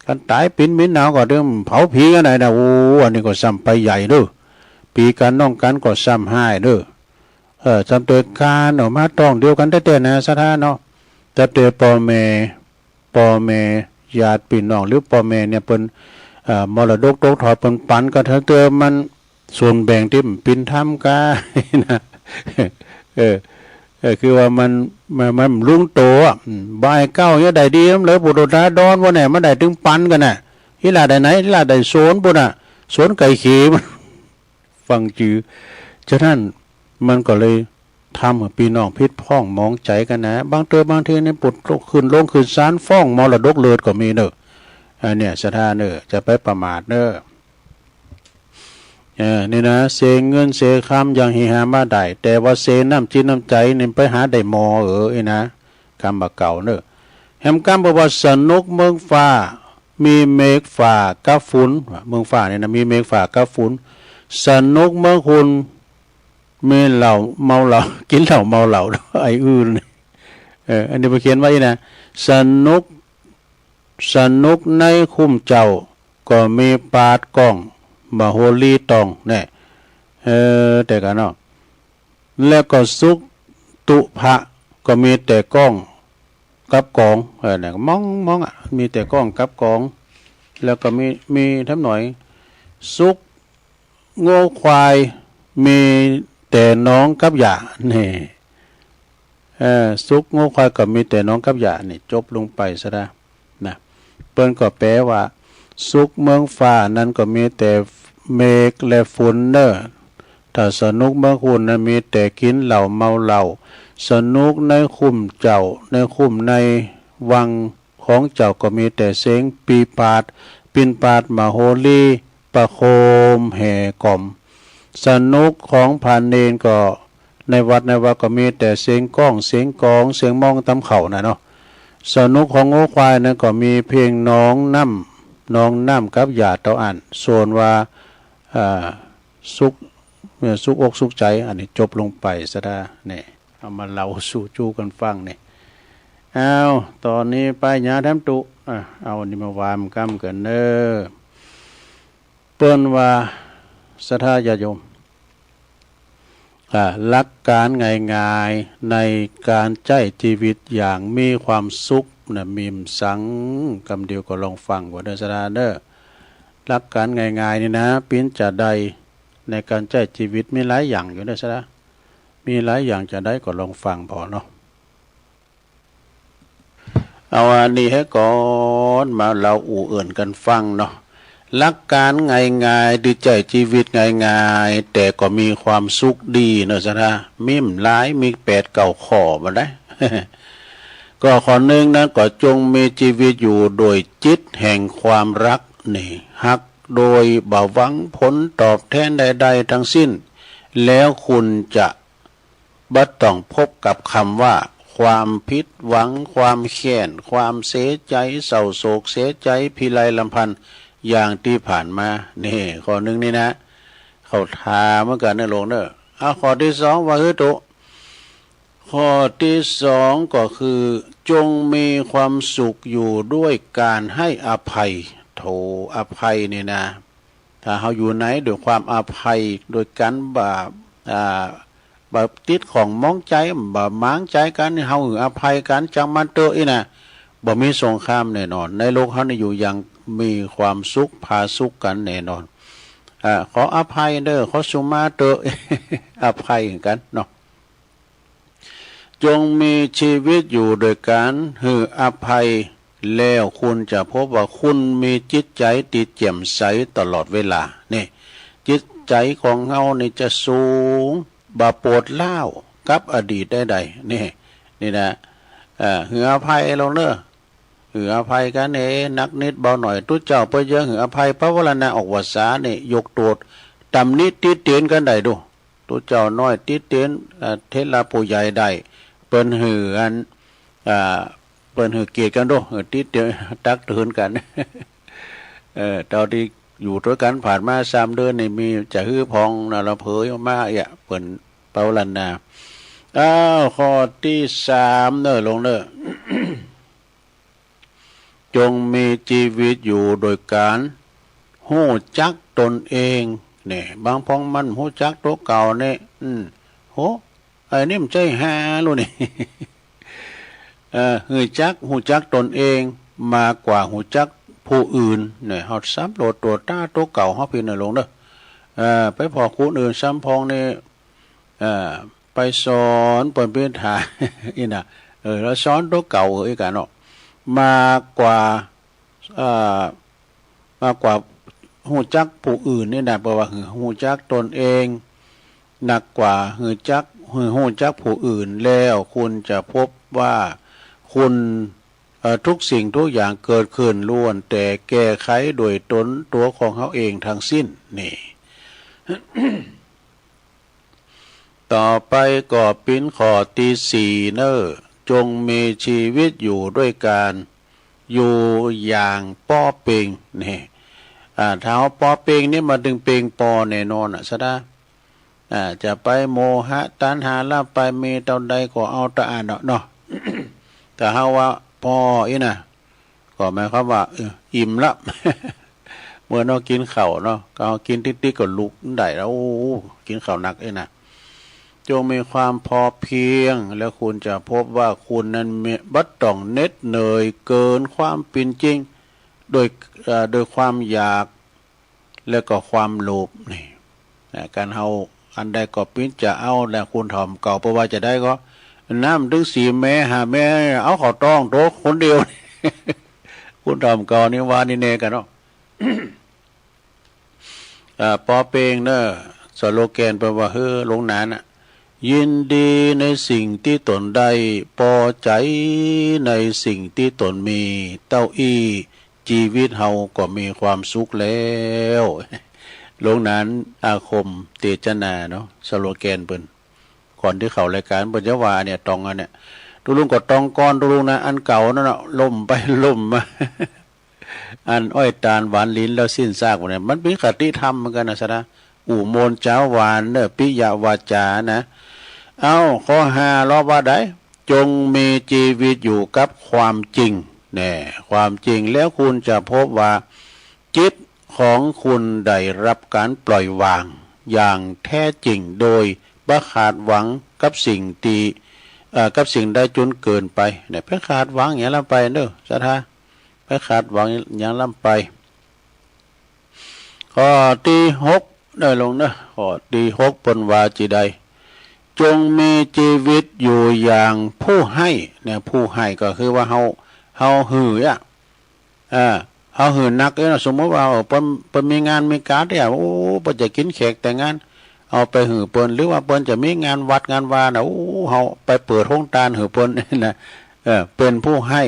กันตายปิ้นมินหนาวก็เดิมเผาผีกันไหนนะ โอ้ อันนี้ก็ซ้ำไปใหญ่เด้อ ปี้กันน้องกันก็ซ้ำฮ้ายเด้อ เออ ซ้ำเตยการออกมาท้องเดียวกันแต๊ๆ นะ ศรัทธาเนาะ แต่เตยพ่อแม่ พ่อแม่ ญาติพี่น้อง หรือพ่อแม่เนี่ย เปิ้น เอ่อ มรดกตกทอดเปิ้นปันก็เถิงเตอ มันส่วนแบ่งตี้มันปิ้นธรรมกานะ เออ เออ คือว่ามัน มัน มันลุงโตอะ อืม บ่ายเก้าเนี่ยได้ดีนำเลย ปุโตตาดอนว่าแน่ มันได้ถึงปันกันน่ะ อีหล่าได้ไหน อีหล่าได้โสนปุ้นน่ะ โสนไก่เขมัน ฟังจื้อ ฉะนั้นมันก็เลย ทำให้พี่น้องผิดพ้องหมองใจกันนะ บางเทื่อบางทีนี่ปุดขึ้นโรงขึ้นศาลฟ้องมรดกเลิศก็มีเนอะ อันเนี้ยศรัทธาเนอะ จะไปประมาทเนอะ เออ นี่นะ เสเงินเสคำอย่างที่หามาได้ แต่ว่าเสน้ำจิตน้ำใจนี่ไปหาได้หมอเออ ไอ้นะ กำบ่าเก่าเนอะ แหมกำบอกว่าสนุกเมืองฟ้า มีเมฆฟ้ากับฝน เมืองฟ้านี่นะ มีเมฆฟ้ากับฝน สนุกเมืองคุณ มีเหล้าเมาเหล้า กินเหล้าเมาเหล้า ไอ้อื่น เออ อันนี้เพิ่นเขียนไว้นะ สนุก สนุกในคุ้มเจ้า ก็มีปาดก้อง มโหรีตอง แน่ เออ แต่กันเนาะ แล้วก็สุขตุพะ ก็มีแต่ก้องกับกอง เออ เนี่ย มอง มองอะ มีแต่ก้องกับกอง แล้วก็มี มีทำหน่อย สุข งัวควายมีแต่หนองกับหญ้า นี่ เออ สุขงัวควายก็มีแต่หนองกับหญ้า นี่ จบลงไปซะแล้วนะ เปิ้นก็แปลว่า สุขเมืองฟ้านั้นก็มีแต่เมฆและฝนเนอะ ถ้าสนุกเมืองคุณนั้นมีแต่กินเหล้าเมาเหล้า สนุกในคุ้มเจ้า ในคุ้มในวัง ของเจ้าก็มีแต่เสียงปีปาด ปินปาด มโหรี ประโคมแห่กล่อม สนุกของพระเณรก็ในวัดในวัดก็มีแต่เสียงก้อง เสียงกอง เสียงมองตำเข้าน่ะเนาะ สนุกของงัวควายนั้นก็มีเพียงหนองน้ำ หนองน้ำกับหญ้าเต้าอั้น ส่วนว่า อ่า สุข เอ่อ สุขอกสุขใจ อันนี้จบลงไปซะดา นี่ เอามาเล่าสู่จู้กันฟังนี่ อ้าว ตอนนี้ไปหยาแถมตุ อ่ะ เอานี่มาวามกำกันเนอ เปิ้นว่า ศรัทธาญาติโยม อ่า หลักการง่ายๆ ในการใช้ชีวิตอย่างมีความสุขนะ มีมสัง กำเดียวก็ลองฟังก่อนเด้อ ศรัทธาเด้อ หลักการง่ายๆ นี่นะ ปิ้นจะได้ ในการใช้ชีวิตมีหลายอย่างอยู่เด้อ ศรัทธา มีหลายอย่างจะได้ก็ลองฟังพอเนาะ เอาอันนี้ให้ก่อน มาเล่าอู้เอิ้นกันฟังเนาะ หลักการง่ายๆ ที่ใช้ชีวิตง่ายๆ แต่ก็มีความสุขดีเนาะ ศรัทธา มีมหลาย มีแปดเก้าข้อบ่ได้ ก็ข้อหนึ่งนั้นก็จงมีชีวิตอยู่โดยจิตแห่งความรักนี่ ฮักโดยบ่หวังผลตอบแทนใดๆ ทั้งสิ้น แล้วคุณจะบ่ต้องพบกับคำว่า ความผิดหวัง ความแค้น ความเสียใจ เศร้าโศกเสียใจ พิไรรำพัน อย่างที่ผ่านมา นี่ ข้อหนึ่งนี่นะ เขาถามเหมือนกันนะหลวงเนอะ เอาข้อที่สองว่าหื้อตุ ข้อที่สองก็คือ จงมีความสุขอยู่ด้วยการให้อภัย โถ อภัยนี่นะ ถ้าเฮาอยู่ในด้วยความอภัย โดยการบ่า อ่า บ่ติดข้องหมองใจ บ่หมางใจกัน เฮาหื้ออภัยกัน จังมันเตอะอี้นะ บ่มีสงครามแน่นอน ในโลกเฮานี่อยู่อย่างมีความสุข ผาสุกกันแน่นอน อ่า ขออภัยเด้อ ขอสุมาเตอะ อภัยกันเนาะ จงมีชีวิตอยู่โดยการหื้ออภัย แล้วคุณจะพบว่าคุณมีจิตใจที่แจ่มใสตลอดเวลา นี่ จิตใจของเฮานี่จะสูง บ่ปวดร้าวกับอดีตใดๆ นี่ นี่นะ เอ่อ หื้ออภัยลงเนอะ หื้ออภัยกันเอง หนักนิดเบาหน่อย ตุ๊เจ้าเปิ้นยังหื้ออภัย ภาวนาออกวาสานี่ ยกโทษ ตำหนิติเตียนกันได้ดู ตุ๊เจ้าน้อยติเตียน เอ่อ เถระผู้ใหญ่ได้ เปิ้นหื้ออัน อ่า เปิ้นหื้อเกียรติกันดู หื้อติเตียน ตักเตือนกัน เอ่อ เท่าที่อยู่ด้วยกันผ่านมาสามเดือนนี่ มีจะหื้อพองนะ ละเผยออกมาเอี่ย เปิ้นภาวนา อ้าว ข้อที่สามเนอะ ลงเนอะ จงมีชีวิตอยู่โดยการฮู้จักตนเอง เนี่ย บางพองมันฮู้จักตัวเก่าเนี่ย อืม โห ไอ้นี่มันใช่ฮาลูกนี่ เอ่อ ฮู้จัก ฮู้จักตนเอง มากกว่าฮู้จักผู้อื่น เนี่ย เฮาสำรวจตรวจตราตัวเก่าเฮาพี้นะหลวงเด้อ เอ่อ ไปพ้อคนอื่นซ้ำพองนี่ เอ่อ ไปสอนเปิ้นเปียนถา อี้นะ เออ แล้วสอนตัวเก่า เออ อี้กันเนาะ มากกว่า เอ่อ มากกว่าฮู้จักผู้อื่นนี่นะ เพราะว่าฮู้จักตนเอง หนักกว่าฮู้จัก ฮู้จักผู้อื่นแล้ว คุณจะพบว่าคุณ เอ่อ ทุกสิ่งทุกอย่างเกิดขึ้นล้วนแต่แก้ไขโดยตนตัวของเขาเองทั้งสิ้น นี่ ต่อไปก็ปิ้นข้อตี้สี่เนอะ จงมีชีวิตอยู่ด้วยการ อยู่อย่างป้อเปง นี่ อ่า ถ้าเฮาป้อเปงนี่ มันตึงเปงปอแน่นอนอะ สะดา อ่า จะไปโมหะตัณหาละ ไปมีเต้าใดก็เอาเต้าอั้นเนาะ ถ้าเฮาว่าปออี้นะ ก็หมายความว่า เออ อิ่มละ เมื่อเฮากินข้าวเนาะ ก็เฮากินติ๊กๆ ก็ลุกได้แล้ว โอ้ กินข้าวหนักอี้นะ จงมีความพอเพียง แล้วคุณจะพบว่าคุณนั้นไม่ บ่ต้องเหน็ดเหนื่อยเกินความเป็นจริง โดย เอ่อ โดยความอยาก แล้วก็ความโลภนี่ นะ การเฮาอันใดก็ปิ้นจะเอาแหละ คุณถ่อมเก่า เพราะว่าจะได้ก็ น้ำตึงสี่แม่ห้าแม่ เอาเข้าต้องโตคนเดียว คุณถ่อมเก่านี่ว่านี่แน่กันเนาะ อ่า ปอเปงเนอะ สโลแกนเปิ้นว่า เฮ้อ ลงหนานน่ะ ยินดีในสิ่งที่ตนได้ พอใจในสิ่งที่ตนมี เต้าอี้ ชีวิตเฮาก็มีความสุขแล้ว ลงหนานอาคมเตจนาเนาะ สโลแกนเปิ้น ก่อนที่เข้ารายการเปิ้นจะว่าอันเนี้ย ตองอันเนี้ย ตุ๊ลุงก็ตองก่อนตุ๊ลุงนะ อันเก่านั่นน่ะ ล่มไปล่มมา อันอ้อยตาลหวานลิ้นแล้วสิ้นซากหมดเนี่ย มันเป็นคติธรรมเหมือนกันนะสะดา อู้มนต์จาหวานเนอะ ปิยวาจานะ เอ้า ข้อห้า ลอว่าใด จงมีชีวิตอยู่กับความจริง แน่ ความจริง แล้วคุณจะพบว่า จิตของคุณได้รับการปล่อยวางอย่างแท้จริง โดยบ่ขาดหวังกับสิ่งที่ เอ่อ กับสิ่งใดจนเกินไป เนี่ย ไปขาดหวังหยังล้ำไปเนอะ สะดา ไปขาดหวังหยังล้ำไป ข้อตี้หก เนอะลุงเนอะ ข้อตี้หก เปิ้นว่าจีใด จงมีชีวิตอยู่อย่างผู้ให้ เนี่ย ผู้ให้ก็คือว่าเฮา เฮาหื้ออะ เออ เฮาหื้อนักเอ้ยเนาะ สมมุติว่า เออ เปิ้น เปิ้นมีงานมีการเนี่ย โอ้ เปิ้นจะกินแขกแต่งงาน เอาไปหื้อเปิ้น หรือว่าเปิ้นจะมีงานวัดงานวาน่ะ โอ้ เฮาไปเปิดโฮงตานหื้อเปิ้นนะ เออ เป็นผู้ให้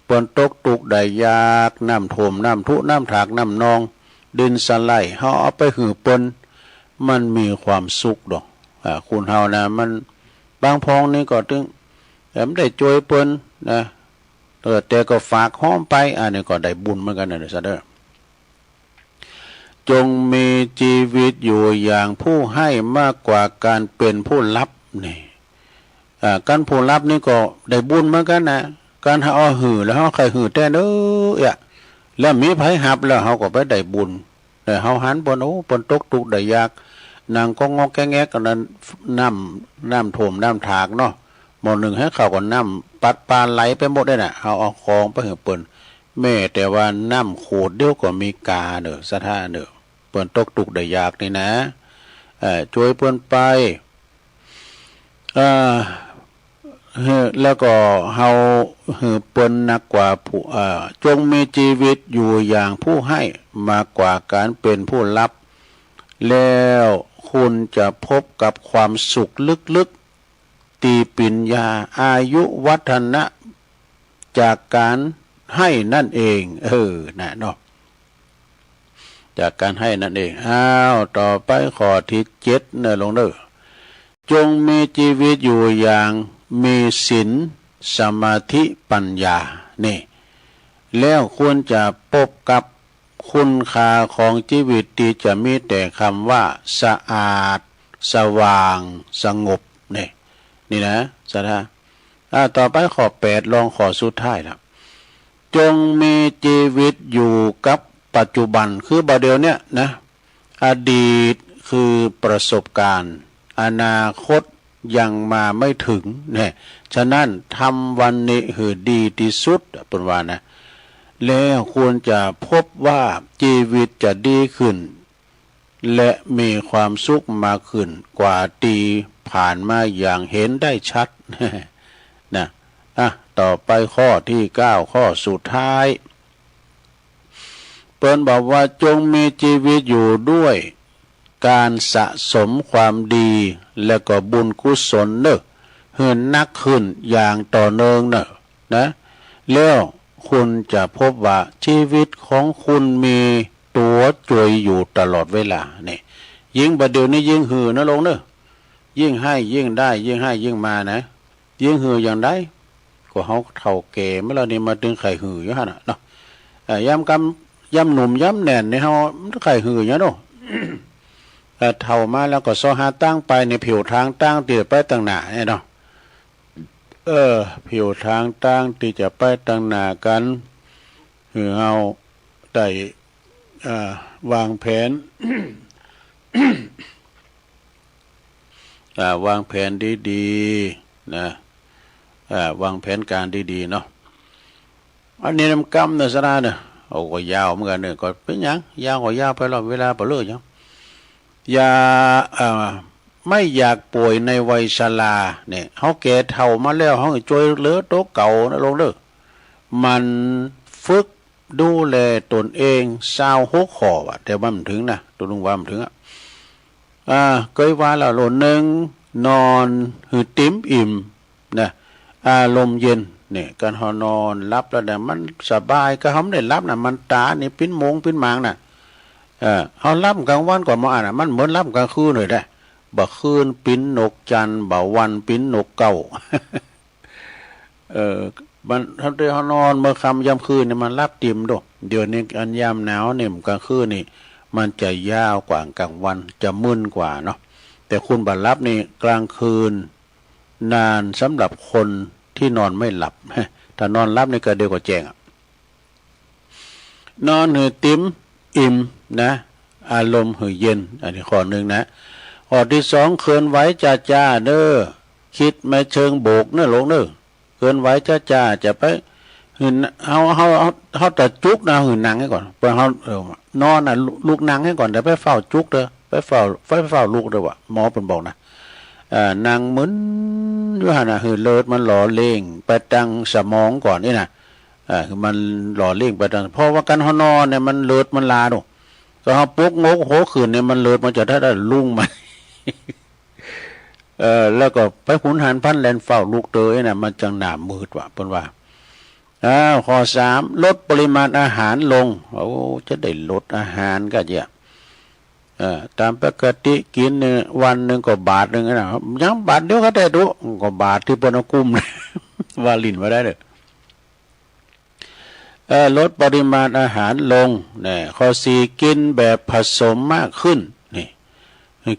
เปิ้นตกตุ๊กข์ได้ยาก น้ำท่วม น้ำทุ น้ำถาก น้ำนอง ดินสไลด์ เฮาเอาไปหื้อเปิ้น มันมีความสุขดอก อ่า คนเฮานะ มัน บางพองนี่ก็ตึง แอมได้จ้วยเปิ้นนะ เออ แต่ก็ฝากฮ้อมไป อันนี้ก็ได้บุญเหมือนกันนะ เด้อ จงมีชีวิตอยู่อย่างผู้ให้มากกว่าการเป็นผู้รับ นี่ อ่า การผู้รับนี่ก็ได้บุญเหมือนกันนะ การเฮาเอาหื้อแล้วเฮาใค่หื้อแต๊เน้อ เอ้ย แล้วมีไผฮับแล้วเฮาก็ไปได้บุญ แต่เฮาหันเปิ้น โอ้ เปิ้นตกตุ๊กข์ได้ยาก นั่งก็งอกแกะแงก อันนั้น น้ำ น้ำท่วม น้ำถากเนาะ หม้อนึ่งให้ข้าวก็น้ำปัดปาไหลไปหมดเลยน่ะ เฮาเอาของไปหื้อเปิ้น แม้แต่ว่าน้ำขวดเดียวก็มีกาเนอะ สะท้าเนอะ เปิ้นตกตุ๊กข์ได้ยากนี่นะ เอ่อ จ้วยเปิ้นไป เอ่อ เอ่อ แล้วก็เฮาหื้อเปิ้นนักกว่าผู้ เอ่อ จงมีชีวิตอยู่อย่างผู้ให้มากกว่าการเป็นผู้รับ แล้วคุณจะพบกับความสุขลึกๆ ที่ปิญญา อายุ วัฒนะ จากการให้นั่นเอง เออ นะเนาะ จากการให้นั่นเอง อ้าว ต่อไปข้อตี้เจ็ดเนอะลุงเนอะ จงมีชีวิตอยู่อย่างมีศีล สมาธิ ปัญญา นี่ แล้วคุณจะพบกับคุณค่าของชีวิตที่จะมีแต่คำว่าสะอาด สว่าง สงบ นี่ นี่นะ สะท้า อ่า ต่อไปข้อแปด ลองข้อสุดท้ายละ จงมีชีวิตอยู่กับปัจจุบัน คือบ่าเดี่ยวเนี้ยนะ อดีตคือประสบการณ์ อนาคตยังมาไม่ถึง เนี่ย ฉะนั้นทำวันนี้หื้อดีที่สุด เปิ้นว่านะ แล้วคุณจะพบว่าชีวิตจะดีขึ้น และมีความสุขมากขึ้นกว่าที่ผ่านมาอย่างเห็นได้ชัด นะ อ่ะ ต่อไปข้อตี้เก้า ข้อสุดท้าย เปิ้นบอกว่าจงมีชีวิตอยู่ด้วย การสะสมความดี และก็บุญกุศลเนอะ หื้อนักขึ้นอย่างต่อเนื่องเนอะ นะ แล้วคุณจะพบว่าชีวิตของคุณมีตัวช่วยอยู่ตลอดเวลา นี่ ยิ่งบัดเดี๋ยวนี้ยิ่งหื้อนะโลงเนอะ ยิ่งให้ยิ่งได้ ยิ่งให้ยิ่งมานะ ยิ่งหื้ออย่างใด ก็เฮาเฒ่าแก่มาแล้วนี่ มาตึงใค่หื้ออยู่หั่นน่ะเนาะ เอ่อ ยามกำ ยามหนุ่มยามแน่นนี่เฮามันใค่หื้อหยังเนาะ เอ่อ เฒ่ามาแล้วก็เซาะหาตางไปในผิวทางตางตี้ไปตังหน้าเนี่ยเนาะ เออ ผิวทางตางตี้จะไปตังหน้ากัน คือเฮาได้ เอ่อ วางแผน อ่า วางแผนดีๆ นะ อ่า วางแผนการดีๆ เนาะ อันนี้นำกำเนอะสนะเนอะ โอ้ ก็ยาวเหมือนกันเนอะ ก็เป็นหยัง ยาวก็ยาวไปรอบเวลาไปเลยเนาะ อย่า เอ่อ ไม่อยากป่วยในวัยชรา เนี่ย เฮาแก่เฒ่ามาแล้ว เฮาช่วยเหลือตัวเก่านะโลงเด้อ หมั่นฝึก ดูแลตนเอง ซาวหกข้อว่ะ แต่ว่ามันถึงนะ ตัวลุงว่ามันถึงอะ อ่า เกยว่าแล้วโลดหนึ่ง นอนหื้อเต็มอิ่มนะ อารมณ์เย็น เนี่ย การเฮานอนหลับแล้วเนี่ย มันสบาย ก็เฮาบ่ได้หลับนะ มันต๋านี่ปิ้นโมงปิ้นหมางนะ เออ เฮาหลับกลางวันก่อน บ่อันน่ะ มันเหมือนหลับกลางคืนเลยนะ บ่าคืนปิ้นนกจันทร์ บ่าวันปิ้นนกเก๊า เออ มัน เฮาได้เฮานอนเมื่อค่ำยามคืนนี่มันหลับเต็มโด เดี๋ยวนี้อันยามหนาวนี่กลางคืนนี่มันจะยาวกว่ากลางวัน จะมึนกว่าเนาะ แต่คุณบ่าหลับนี่กลางคืนนานสำหรับคนที่นอนไม่หลับ ถ้านอนหลับนี่ก็เดี๋ยวก็แจ้งอะ นอนหื้อเต็มอิ่มนะ อารมณ์หื้อเย็น อันนี้ข้อหนึ่งนะ ข้อที่สอง เคลื่อนไหวจ้าๆ เด้อ คิดในเชิงบวกเนอะโลงเนอะ เคลื่อนไหวจ้าๆ จะไปหื้อ เฮา เฮา เฮา เฮาตะจุกนะ หื้อนั่งไว้ก่อน เปิ้นเฮา เออ นอนน่ะ ลุก ลุกนั่งไว้ก่อน อย่าไปฟ้าวจุกเด้อ ไปฟ้าว ไปฟ้าวลุกเด้อว่ะ หมอเปิ้นบอกนะ เอ่อ นั่งมึนอยู่หั่นน่ะ หื้อเลือดมันหล่อเลี้ยงไปตังสมองก่อนนี่นะ อ่า คือมันหล่อเลี้ยงไปตาม เพราะว่าการเฮานอนเนี่ยมันเลือดมันลาดู ก็เฮาปลุกงกหัวขึ้นเนี่ยมันเลือดมันจะได้ได้ลุ่งมา เออ แล้วก็ไปหุนหันพลันแล่นฟ้าวลุกเตยน่ะ มันจังหน้ามืดว่ะ เปิ้นว่า อ้าว ข้อสาม ลดปริมาณอาหารลง โอ้ จะได้ลดอาหารก็เยอะ เออ ตามปกติกินเนี่ยวันหนึ่งก็บาทหนึ่งนะ ยังบาทเดียวก็ได้ดู ก็บาทที่เปิ้นเอากุ้ม ว่าหลิ้นมาได้เลย เอ่อ ลดปริมาณอาหารลง นะ ข้อสี่ กินแบบผสมมากขึ้น นี่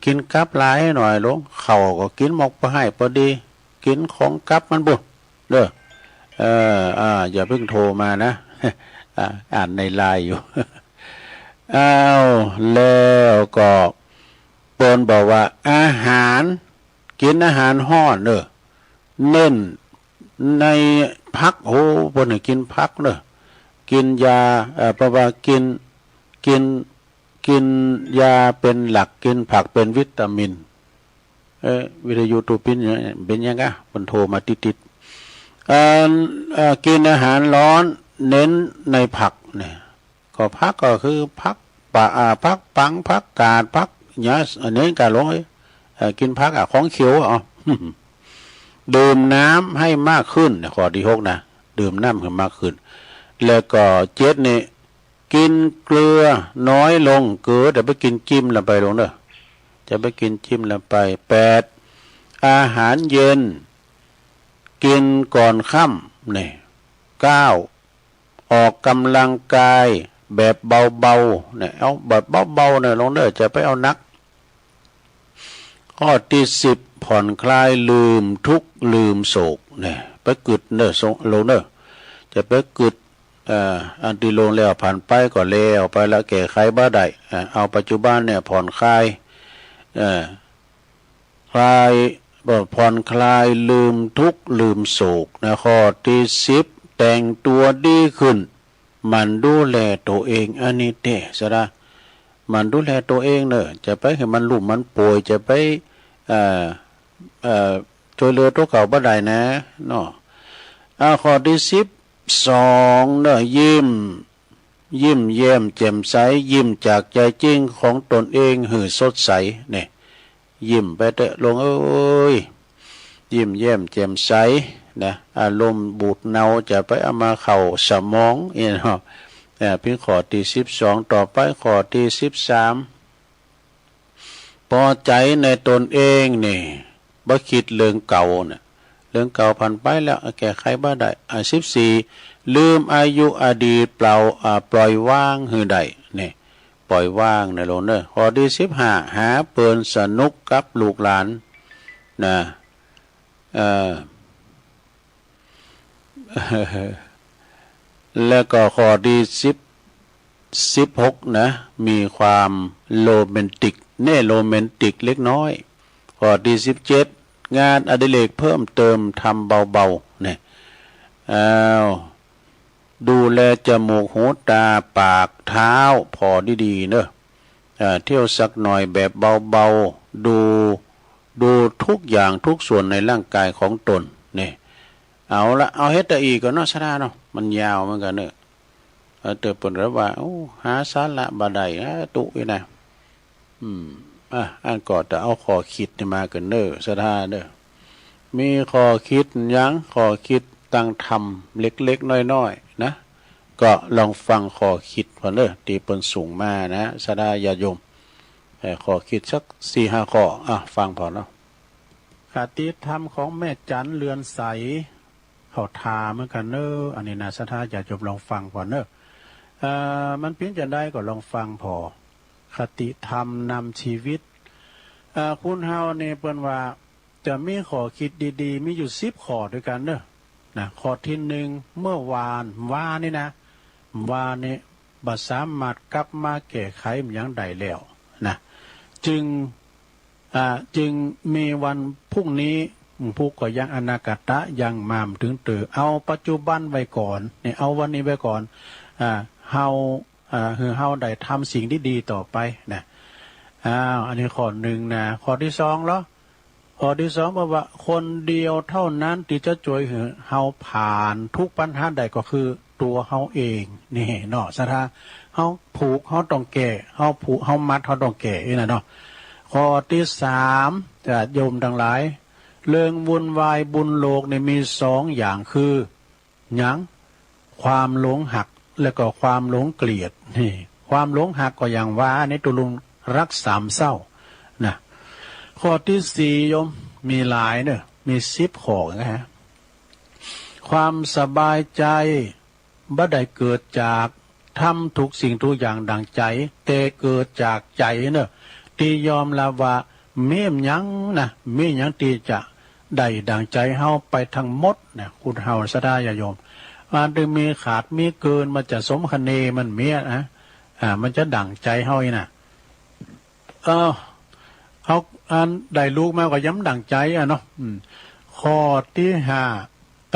กินกับหลายหน่อยลง ข้าวก็กินหมกพอให้พอดี กินของกับมันบุ่น เด้อ เอ่อ อ่า อย่าเพิ่งโทรมานะ อ่า อ่านในไลน์อยู่ อ้าว แล้วก็เปิ้นบอกว่าอาหาร กินอาหารฮ้อนเด้อ เน้นในผัก โอ้ เปิ้นให้กินผักเด้อ กินยา เอ่อ เพราะว่ากิน กิน กินยาเป็นหลัก กินผักเป็นวิตามิน เอ่อ วิทยุตู้ปิ้นเนี่ย เป็นหยังกะ เปิ้นโทรมาติดๆ เอ่อ เอ่อ กินอาหารฮ้อน เน้นในผักเนี่ย ก็ผักก็คือผักปะ อ่า ผักปัง ผักกาด ผักหยัง อันนี้ก็ลง เอ่อ กินผักอะ ของเขียวอะ เอา ดื่มน้ำให้มากขึ้น ข้อที่หกนะ ดื่มน้ำให้มากขึ้น แล้วก็เจ็ดนี่ กินเกลือน้อยลง เกลือเดี๋ยวไปกินจิ้มละไปลงเด้อ จะไปกินจิ้มละไป แปด อาหารเย็น กินก่อนค่ำ นี่ เก้า ออกกำลังกายแบบเบาๆ เนี่ย เอาแบบเบาๆ เนี่ยลงเด้อ จะไปเอาหนัก ข้อที่สิบ ผ่อนคลายลืมทุกข์ลืมโศก เนี่ย ไปกึดเด้อ ลงเด้อ จะไปกึด เอ่อ อันตี้ล่วงแล้วผ่านไปก็แล้วไปละ แก้ไขบ่ได้ อ่า เอาปัจจุบันเนี่ยผ่อนคลาย เอ่อ คลาย บ่ ผ่อนคลายลืมทุกข์ลืมโศกนะ ข้อที่สิบ แต่งตัวดีขึ้น หมั่นดูแลตัวเอง อันนี้แต๊สะดา หมั่นดูแลตัวเองเนอะ จะไปหื้อมันล้มมันป่วย จะไป เอ่อ เอ่อ ช่วยเหลือตัวเก่าบ่ได้นะ เนาะ อ่า ข้อที่สิบสองเนอะ ยิ้ม ยิ้มแย้มแจ่มใส ยิ้มจากใจจริงของตนเองหื้อสดใส เนี่ย ยิ้มไปเถอะลุงเอ้ย ยิ้มแย้มแจ่มใสนะ อารมณ์บูดเน่าจะไปเอามาเข้าสมอง เนี่ยเนาะ เอ่อ เพียงข้อที่สิบสอง ต่อไปข้อที่สิบสาม ปอใจ๋ในตนเองนี่ บ่คิดเรื่องเก่าน่ะ เรื่องเก่าผ่านไปแล้ว แก้ไขบ่ได้ อ่า สิบสี่ ลืมอายุอดีต เปล่า อ่า ปล่อยวางหื้อได้ นี่ ปล่อยวางนะลุงเนอะ ข้อที่สิบห้า หาเปิ้นสนุกกับลูกหลาน นะ เอ่อ แล้วก็ข้อที่สิบ สิบหก นะ มีความโรแมนติก เนี่ย โรแมนติกเล็กน้อย ข้อที่สิบเจ็ด งานอดิเรกเพิ่มเติม ทำเบาๆ เนี่ย อ้าว ดูแลจมูก หู ตา ปาก เท้า ผ่อดีๆ เนอะ อ่า เที่ยวสักหน่อยแบบเบาๆ ดู ดูทุกอย่างทุกส่วนในร่างกายของตน เนี่ย เอาละ เอาเฮ็ดแต่อีกก่อนเนาะ ศรัทธาเนาะ มันยาวเหมือนกันเนอะ เออ แต่เปิ้นว่า โอ้ หาสาระบ่ได้นะ ตุ๊อีนะ อืม อ่ะ อันก็จะเอาข้อคิดนี่มากันเนอะ ศรัทธาเนอะ มีข้อคิดหยัง ข้อคิดตังธรรมเล็กๆ น้อยๆ นะ ก็ลองฟังข้อคิดพ่อเนอะ ที่เปิ้นส่งมานะ ศรัทธาญาติโยม เอ่อ ข้อคิดสักสี่ห้าข้อ อ่ะ ฟังพ่อเนาะ คติธรรมของแม่จันเรือนใส เขาถามเหมือนกันเนอะ อันนี้นะ ศรัทธาญาติโยมลองฟังก่อนเนอะ เอ่อ มันเปรียบจะได้ก็ลองฟังพอ คติธรรมนำชีวิต เอ่อ คนเฮานี่เปิ้นว่าจะมีข้อคิดดีๆ มีอยู่สิบข้อด้วยกันเนอะ นะ ข้อที่หนึ่ง เมื่อวาน วานี่นะ วานี่บ่สามารถกลับมาแก้ไขมันหยังได้แล้วนะ จึง อ่า จึงมีวันพรุ่งนี้ พรุ่งก็ยัง อนาคตะยังมาบ่ถึงเตื้อ เอาปัจจุบันไว้ก่อน เนี่ย เอาวันนี้ไว้ก่อน อ่า เฮา อ่า คือเฮาได้ทำสิ่งที่ดีต่อไปนะ อ้าว อันนี้ข้อหนึ่งนะ ข้อที่สองเหรอ ข้อที่สองบอกว่าคนเดียวเท่านั้นที่จะช่วยให้เฮาผ่านทุกปัญหาได้ก็คือตัวเฮาเอง นี่เนาะ ศรัทธา เฮาผูกเฮาต้องแก้ เฮาผูกเฮามัดเฮาต้องแก้ นี่นะเนาะ ข้อที่สาม ญาติโยมทั้งหลาย เรื่องวุ่นวายบนโลกนี่มีสองอย่างคือ หยัง ความหลงฮัก และก็ความหลงเกลียด นี่ ความหลงฮักก็อย่างว่าในตัวลุงรักสามเศร้านะ ข้อที่สี่โยม มีหลายเนอะ มีสิบข้อนะฮะ ความสบายใจบ่ได้เกิดจากทำทุกสิ่งทุกอย่างดังใจ แต่เกิดจากใจเนอะ ที่ยอมรับว่ามีหยังนะ มีหยังที่จะ ได้ดังใจเฮาไปทั้งหมดนะ คนเฮาศรัทธาญาติโยม อันที่มีขาดมีเกิน มันจะสมคะเนมันเมียนะ อ่า มันจะดังใจเฮาอีนะ เออ เฮาอันได้ลูกมาก็ยังบ่ดังใจอะเนาะ อืม ข้อที่ห้า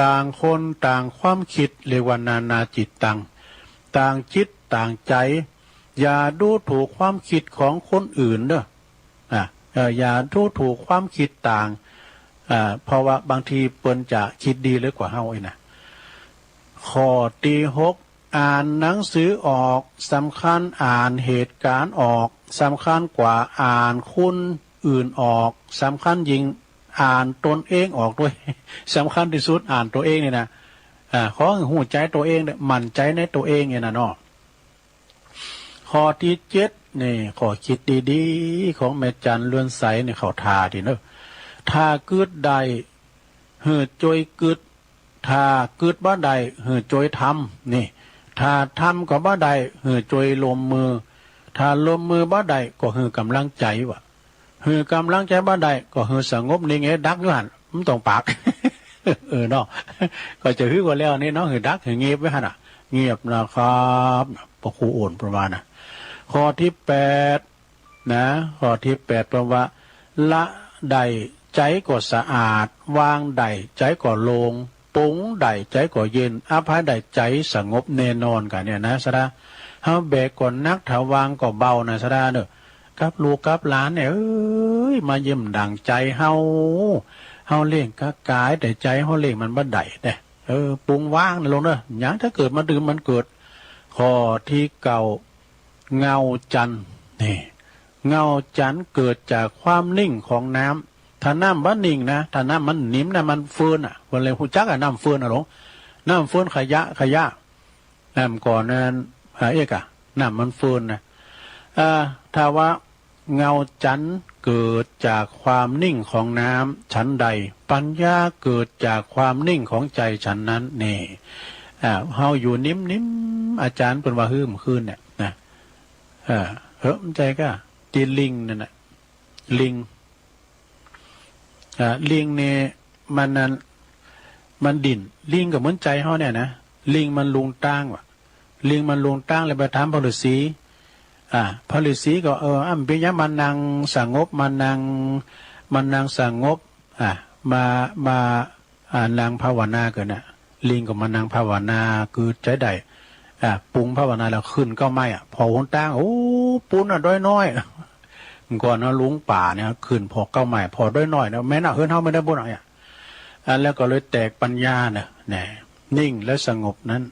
ต่างคนต่างความคิด เรียกว่านานาจิตตัง ต่างจิตต่างใจ อย่าดูถูกความคิดของคนอื่นเด้อ อ่ะ เอ่อ อย่าดูถูกความคิดต่าง อ่า เพราะว่าบางทีเปิ้นจะคิดดีเหลือกว่าเฮาอีกนะ ข้อที่หก อ่านหนังสือออก สำคัญอ่านเหตุการณ์ออก สำคัญกว่าอ่านคนอื่นออก สำคัญยิ่งอ่านตนเองออกด้วย สำคัญที่สุดอ่านตัวเองนี่นะ อ่า ขอให้ฮู้ใจตัวเองเด้อ มั่นใจในตัวเองนี่นะเนาะ ข้อที่เจ็ดนี่ ข้อคิดดีๆ ของแม่จันเรือนใสนี่ เขาท่าดีเนอะ ถ้ากึ๊ดได้ หื้อจ้วยกึ๊ด ถ้ากึ๊ดบ่ได้ หื้อจ้วยทำ นี่ ถ้าทำก็บ่ได้ หื้อจ้วยลมมือ ถ้าลมมือบ่ได้ ก็หื้อกำลังใจวะ หื้อกำลังใจบ่ได้ ก็หื้อสงบนิ่ง เอ๊ะ ดักอยู่หั่น มันต้องปาก เออเนาะ ก็จะหื้อก็แล้วนี่เนาะ หื้อดัก หื้อเงียบไว้หั่นน่ะ เงียบนะครับ พระครูโอนประมาณน่ะ ข้อที่แปด นะ ข้อที่แปด เปิ้นว่า ละได้ใจก็สะอาด วางได้ใจก็โล่ง ปลงได้ใจก็เย็น อภัยได้ใจสงบแน่นอน กะเนี่ยนะศรัทธา เฮาแบกก็หนัก ถ้าวางก็เบานะศรัทธาเนอะ กับลูกกับหลานเนี่ย เอ้ย มาเยี่ยมดั่งใจเฮา เฮาเลี้ยงกะกาย แต่ใจเฮาเลี้ยงมันบ่ได้เด้ เออ ปลงวางนะลุงเนอะ หยังถ้าเกิดมาดื่มมันเกิด ข้อที่เก้า เงาจันทร์ นี่ เงาจันทร์เกิดจากความนิ่งของน้ำ ถ้าน้ำบ่นิ่งนะ ถ้าน้ำมันนิ่มนะ มันเฟินอ่ะ เปิ้นเลยฮู้จักอ่ะ น้ำเฟินอ่ะหลวง น้ำเฟินขยะ ขยะ น้ำก่อนนั้น อ่า เอกอะ น้ำมันเฟินนะ อ่า ถ้าว่าเงาจันทร์เกิดจากความนิ่งของน้ำฉันใด ปัญญาเกิดจากความนิ่งของใจฉันนั้น นี่ อ่า เฮาอยู่นิ่มๆ อาจารย์เปิ้นว่าหื้อมื้อคืนเนี่ยนะ เออ เฮ้อ มันใจก็ ตีลิงนั่นน่ะ ลิง อ่า ลิงนี่มันนั่น มันดิ้น ลิงก็เหมือนใจเฮาเนี่ยนะ ลิงมันหลงตางว่ะ ลิงมันหลงตางเลยไปถามพระฤาษี อ่า พระฤาษีก็ เออ อ้ำเปียงหยังมานั่งสงบ มานั่ง มานั่งสงบ อ่า มา มา อ่า นั่งภาวนาเกินน่ะ ลิงก็มานั่งภาวนา คือใจได้ อ่า ปรุงภาวนาแล้วขึ้นเก๊าไม้อะ ผ่อหนตาง โอ้ ปูนน่ะดอยน้อย ก่อนนะ หลงป่าเนี่ย ขึ้นผ่อเก๊าไม้ ผ่อดอยน้อยเนี่ย แม่นน่ะ เฮือนเฮาไม่ได้บุญอะเนี่ย อ่า แล้วก็เลยแตกปัญญาน่ะ แน่ นิ่งและสงบนั้น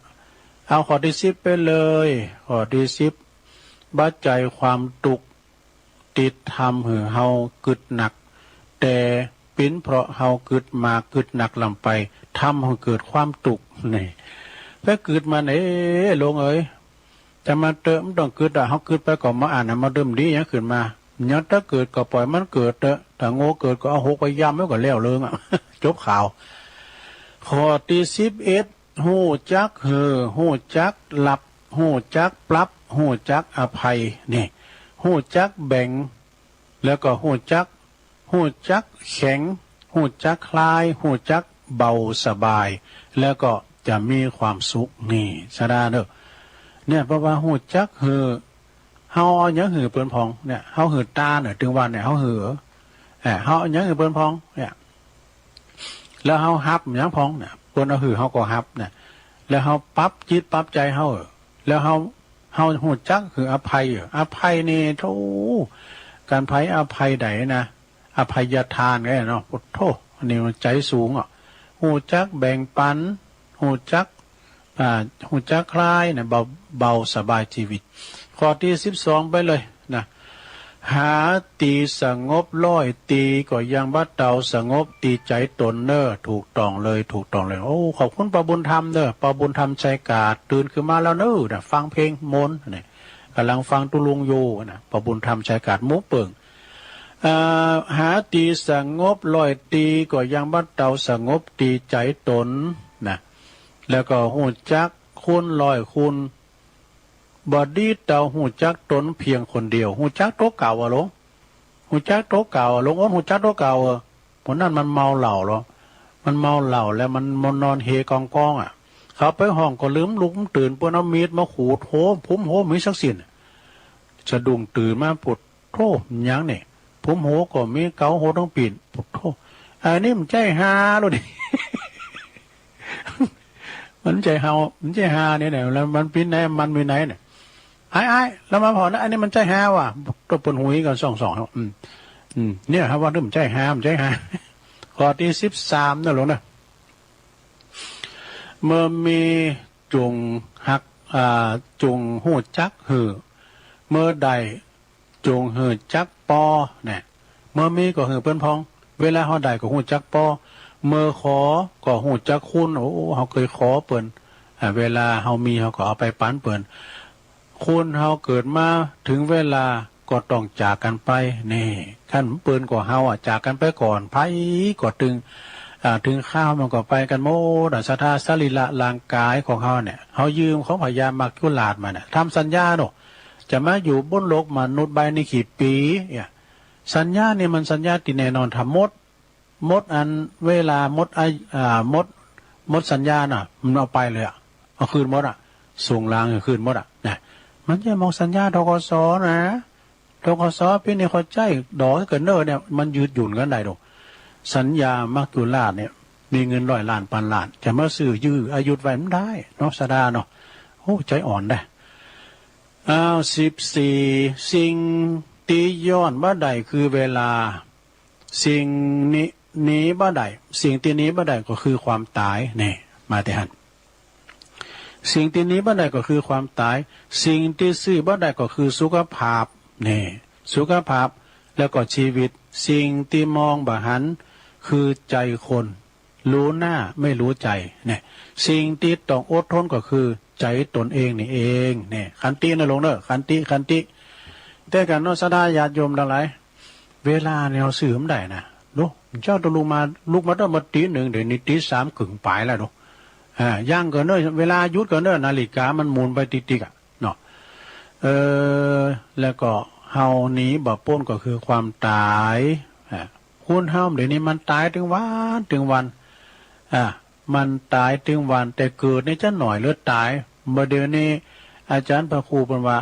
เอาข้อที่สิบไปเลย ข้อที่สิบ บ่าใจความตุ๊กข์ ติดทำหื้อเฮากึดหนัก แต่ปิ๋นเพราะเฮากึดมากกึดหนักล้ำไป ทำหื้อเกิดความตุ๊กข์ นี่ ไปกึดมัน เอ้ หลวงเอ๋ย จะมาเตอะ มันต้องกึดอะ เฮากึดไปก็บ่อ่านอะ มาเดิมดีหยังขึ้นมา หยังตะเกิดก็ปล่อยมันเกิดเตอะ ถ้าโง่เกิดก็เอาหกไปย่ำไว้ก็แล้วเรื่องอะ จบข่าว ข้อที่สิบเอ็ด ฮู้จักหื้อ ฮู้จักหลับ ฮู้จักปรับ ฮู้จักอภัย นี่ ฮู้จักแบ่ง แล้วก็ฮู้จัก ฮู้จักแข็ง ฮู้จักคลาย ฮู้จักเบาสบาย แล้วก็จะมีความสุข นี่ สะดาเนอะ เนี่ย เพราะว่าฮู้จักหื้อ เฮาเอาหยังหื้อเปิ้นผ่อง เนี่ย เฮาหื้อตาเนี่ย ถึงว่าเนี่ย เฮาหื้อ เอ่อ เฮาเอาหยังหื้อเปิ้นผ่อง เนี่ย แล้วเฮาฮับหยังผ่องเนี่ย เปิ้นเอาหื้อเฮาก็ฮับเนี่ย แล้วเฮาปรับจิตปรับใจเฮา แล้วเฮา เฮาฮู้จักหื้ออภัย อภัยนี่ โธ่ การไผอภัยใดนะ อภัยทานไงเนาะ โอ้โธ่ อันนี้มันใจสูงอะ ฮู้จักแบ่งปัน ฮู้จัก อ่า ฮู้จักคลายนะ เบา เบาสบายชีวิต ข้อที่สิบสองไปเลยนะ หาตี้สงบร้อยตี้ก็ยังบ่เต่าสงบตี้ใจตนเน่อ ถูกต้องเลย ถูกต้องเลย โอ้ ขอบคุณป้อบุญธรรมเน่อ ป้อบุญธรรมชัยกาด ตื่นขึ้นมาแล้วเน่อนะ ฟังเพลงมนต์นี่ กำลังฟังตุ๊ลุงอยู่นะ ป้อบุญธรรมชัยกาด หมู่เปิ้ง อ่า หาตี้สงบร้อยตี้ก็ยังบ่เต่าสงบตี้ใจตนนะ แล้วก็ฮู้จักคุณร้อยคุณ บ่ดีเต่าฮู้จักตนเพียงคนเดียว ฮู้จักตั๋วเก่าอะหลวง ฮู้จักตั๋วเก่าอะหลวง โอ้น ฮู้จักตั๋วเก่าอะ ผู้นั้นมันเมาเหล้าเหรอ มันเมาเหล้าแล้วมัน มันนอนเฮกองกองอะ เขาไปฮ้องก็ลืมลุกตื่น เปิ้นเอามีดมาขูดโห พุ้มโห มีสักสิ้น สะดุ้งตื่นมา โอ้โธ่ หยังนี่ พุ้มโหก็มี เก๋าโหทั้งปีน โอ้โธ่ อันนี้มันใจ้ฮาโลดนี่ มันใจ้เฮา มันใจ้ฮาเนี่ยนะ แล้วมันปีไหน มันมีไหนเนี่ย อ้าย อ้าย แล้วมาผ่อนนะ อันนี้มันใจ้ฮาว่ะ ตัวเปิ้นหุยกันส่องๆ ครับ อืม อืม เนี่ยครับ ว่ามันใจ้ฮา มันใจ้ฮา ข้อที่สิบสามนะหลวงนะ เมื่อมีจงฮัก อ่า จงฮู้จักหื้อ เมื่อได้จงฮู้จักปอ เนี่ย เมื่อมีก็หื้อเปิ้นผ่อง เวลาเฮาได้ก็ฮู้จักปอ เมื่อขอก็ฮู้จักคุณ โอ้ เฮาเคยขอเปิ้น อ่า เวลาเฮามีเฮาก็เอาไปปันเปิ้น คนเฮาเกิดมาถึงเวลาก็ต้องจากกันไป นี่ คันเปิ้นก็เฮาอะ จากกันไปก่อน ไผก็ตึง อ่า ถึงคราวมันก็ไปกันหมดอะ ศรัทธา สรีระร่างกายของเฮาเนี่ย เฮายืมของพญามัจจุราชมาเนี่ย ทำสัญญาเนาะ จะมาอยู่บนโลกมนุษย์ใบนี้กี่ปีเนี่ย สัญญานี่มันสัญญาที่แน่นอน ถ้าหมด หมดอันเวลา หมดอายุ อ่า หมด หมดสัญญาน่ะ มันเอาไปเลยอะ เอาคืนหมดอะ ส่งลางคืนหมดอะ นะ มันจะมองสัญญา ธ.ก.ส. นะ ธ.ก.ส. ปีนี้เข้าใจดอกเกินเด้อเนี่ย มันยืดหยุ่นกันได้ดอก สัญญามัจจุราชเนี่ย มีเงินร้อยล้านพันล้าน จะมาซื้อยื้ออายุไว้มันได้เนาะ ศรัทธาเนาะ โอ้ ใจอ่อนได้ อ้าว สิบสี่ สิ่งที่ย้อนบ่ได้คือเวลา สิ่งนี้หนีบ่ได้ สิ่งที่หนีบ่ได้ก็คือความตาย นี่ มาแต่หั้น สิ่งที่หนีบ่ได้ก็คือความตาย สิ่งที่สู้บ่ได้ก็คือสุขภาพ นี่ สุขภาพ แล้วก็ชีวิต สิ่งที่มองบ่หัน คือใจคน รู้หน้าไม่รู้ใจ เนี่ย สิ่งที่ต้องอดทนก็คือใจตนเองนี่เอง เนี่ย ขันตินะลุงเนอะ ขันติ ขันติ แต่กันเนาะ ศรัทธาญาติโยมทั้งหลาย เวลาเนี่ยเราซื้อมันได้นะ ดู เจ้าต้องลุกมา ลุกมาตั้งแต่ตีหนึ่ง เดี๋ยวนี้ตีสามกึ่งปลายแล้วดู อ่า ย่างก่อนเนอะ เวลาหยุดก่อนเนอะ นาฬิกามันหมุนไปติกๆ อะ เนาะ เออ แล้วก็เฮาหนีบ่พ้นก็คือความตาย อ่า คนเฮาเดี๋ยวนี้มันตายตึงวันตึงวัน อ่า มันตายตึงวัน แต่เกิดนี่จะหน่อยเหลือตาย บ่าเดี๋ยวนี้อาจารย์พระครูเปิ้นว่า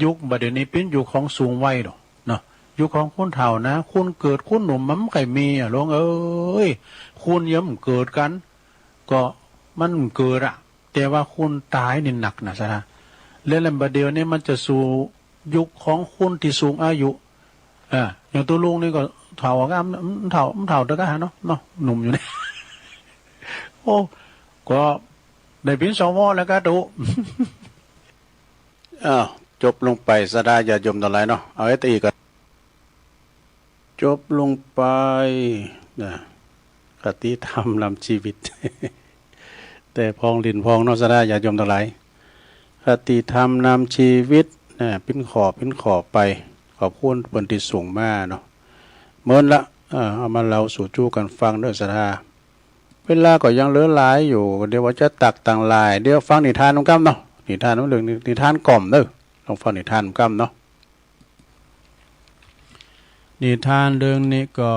ยุคบ่าเดี๋ยวนี้เป็นยุคของสูงวัยดอก เนาะ ยุคของคนเฒ่านะ คนเกิดคนหนุ่มมันบ่ค่อยมีอะ ลุงเอ้ย คนยังบ่เกิดกัน ก็มันเกิดอะ แต่ว่าคนตายนี่หนักนะ ศรัทธา แล้ว แล้วบ่าเดี๋ยวนี้มันจะสู่ยุคของคนที่สูงอายุ อ่า อย่างตัวลุงนี่ก็เฒ่าก็ มันเฒ่า มันเฒ่าเด้อก็หาเนาะ เนาะ หนุ่มอยู่นี่ โอ้ ก็ได้เป็น สว แล้วก็ตุ อ้าว จบลงไป ศรัทธาญาติโยมทั้งหลายเนาะ เอาไว้ตีอีกก่อน จบลงไปนะ คติธรรมนำชีวิต แต่พองหลิ้นพองเนาะ ศรัทธาญาติโยมทั้งหลาย คติธรรมนำชีวิตนะ ปิ้นข้อปิ้นข้อไป ขอบคุณเปิ้นตี้ส่งมาเนาะ เมินละ เอ่อ เอามาเล่าสู่จู้กั๋นฟังเด้อ ศรัทธา เวลาก็ยังเหลือหลายอยู่ เดี๋ยวว่าจะตักตังหลาย เดี๋ยวฟังนิทานนำกั๋นเนาะ นิทานเรื่อง นิทานก่อมเด้อ ลองฟังนิทานนำกั๋นเนาะ นิทานเรื่องนี้ก็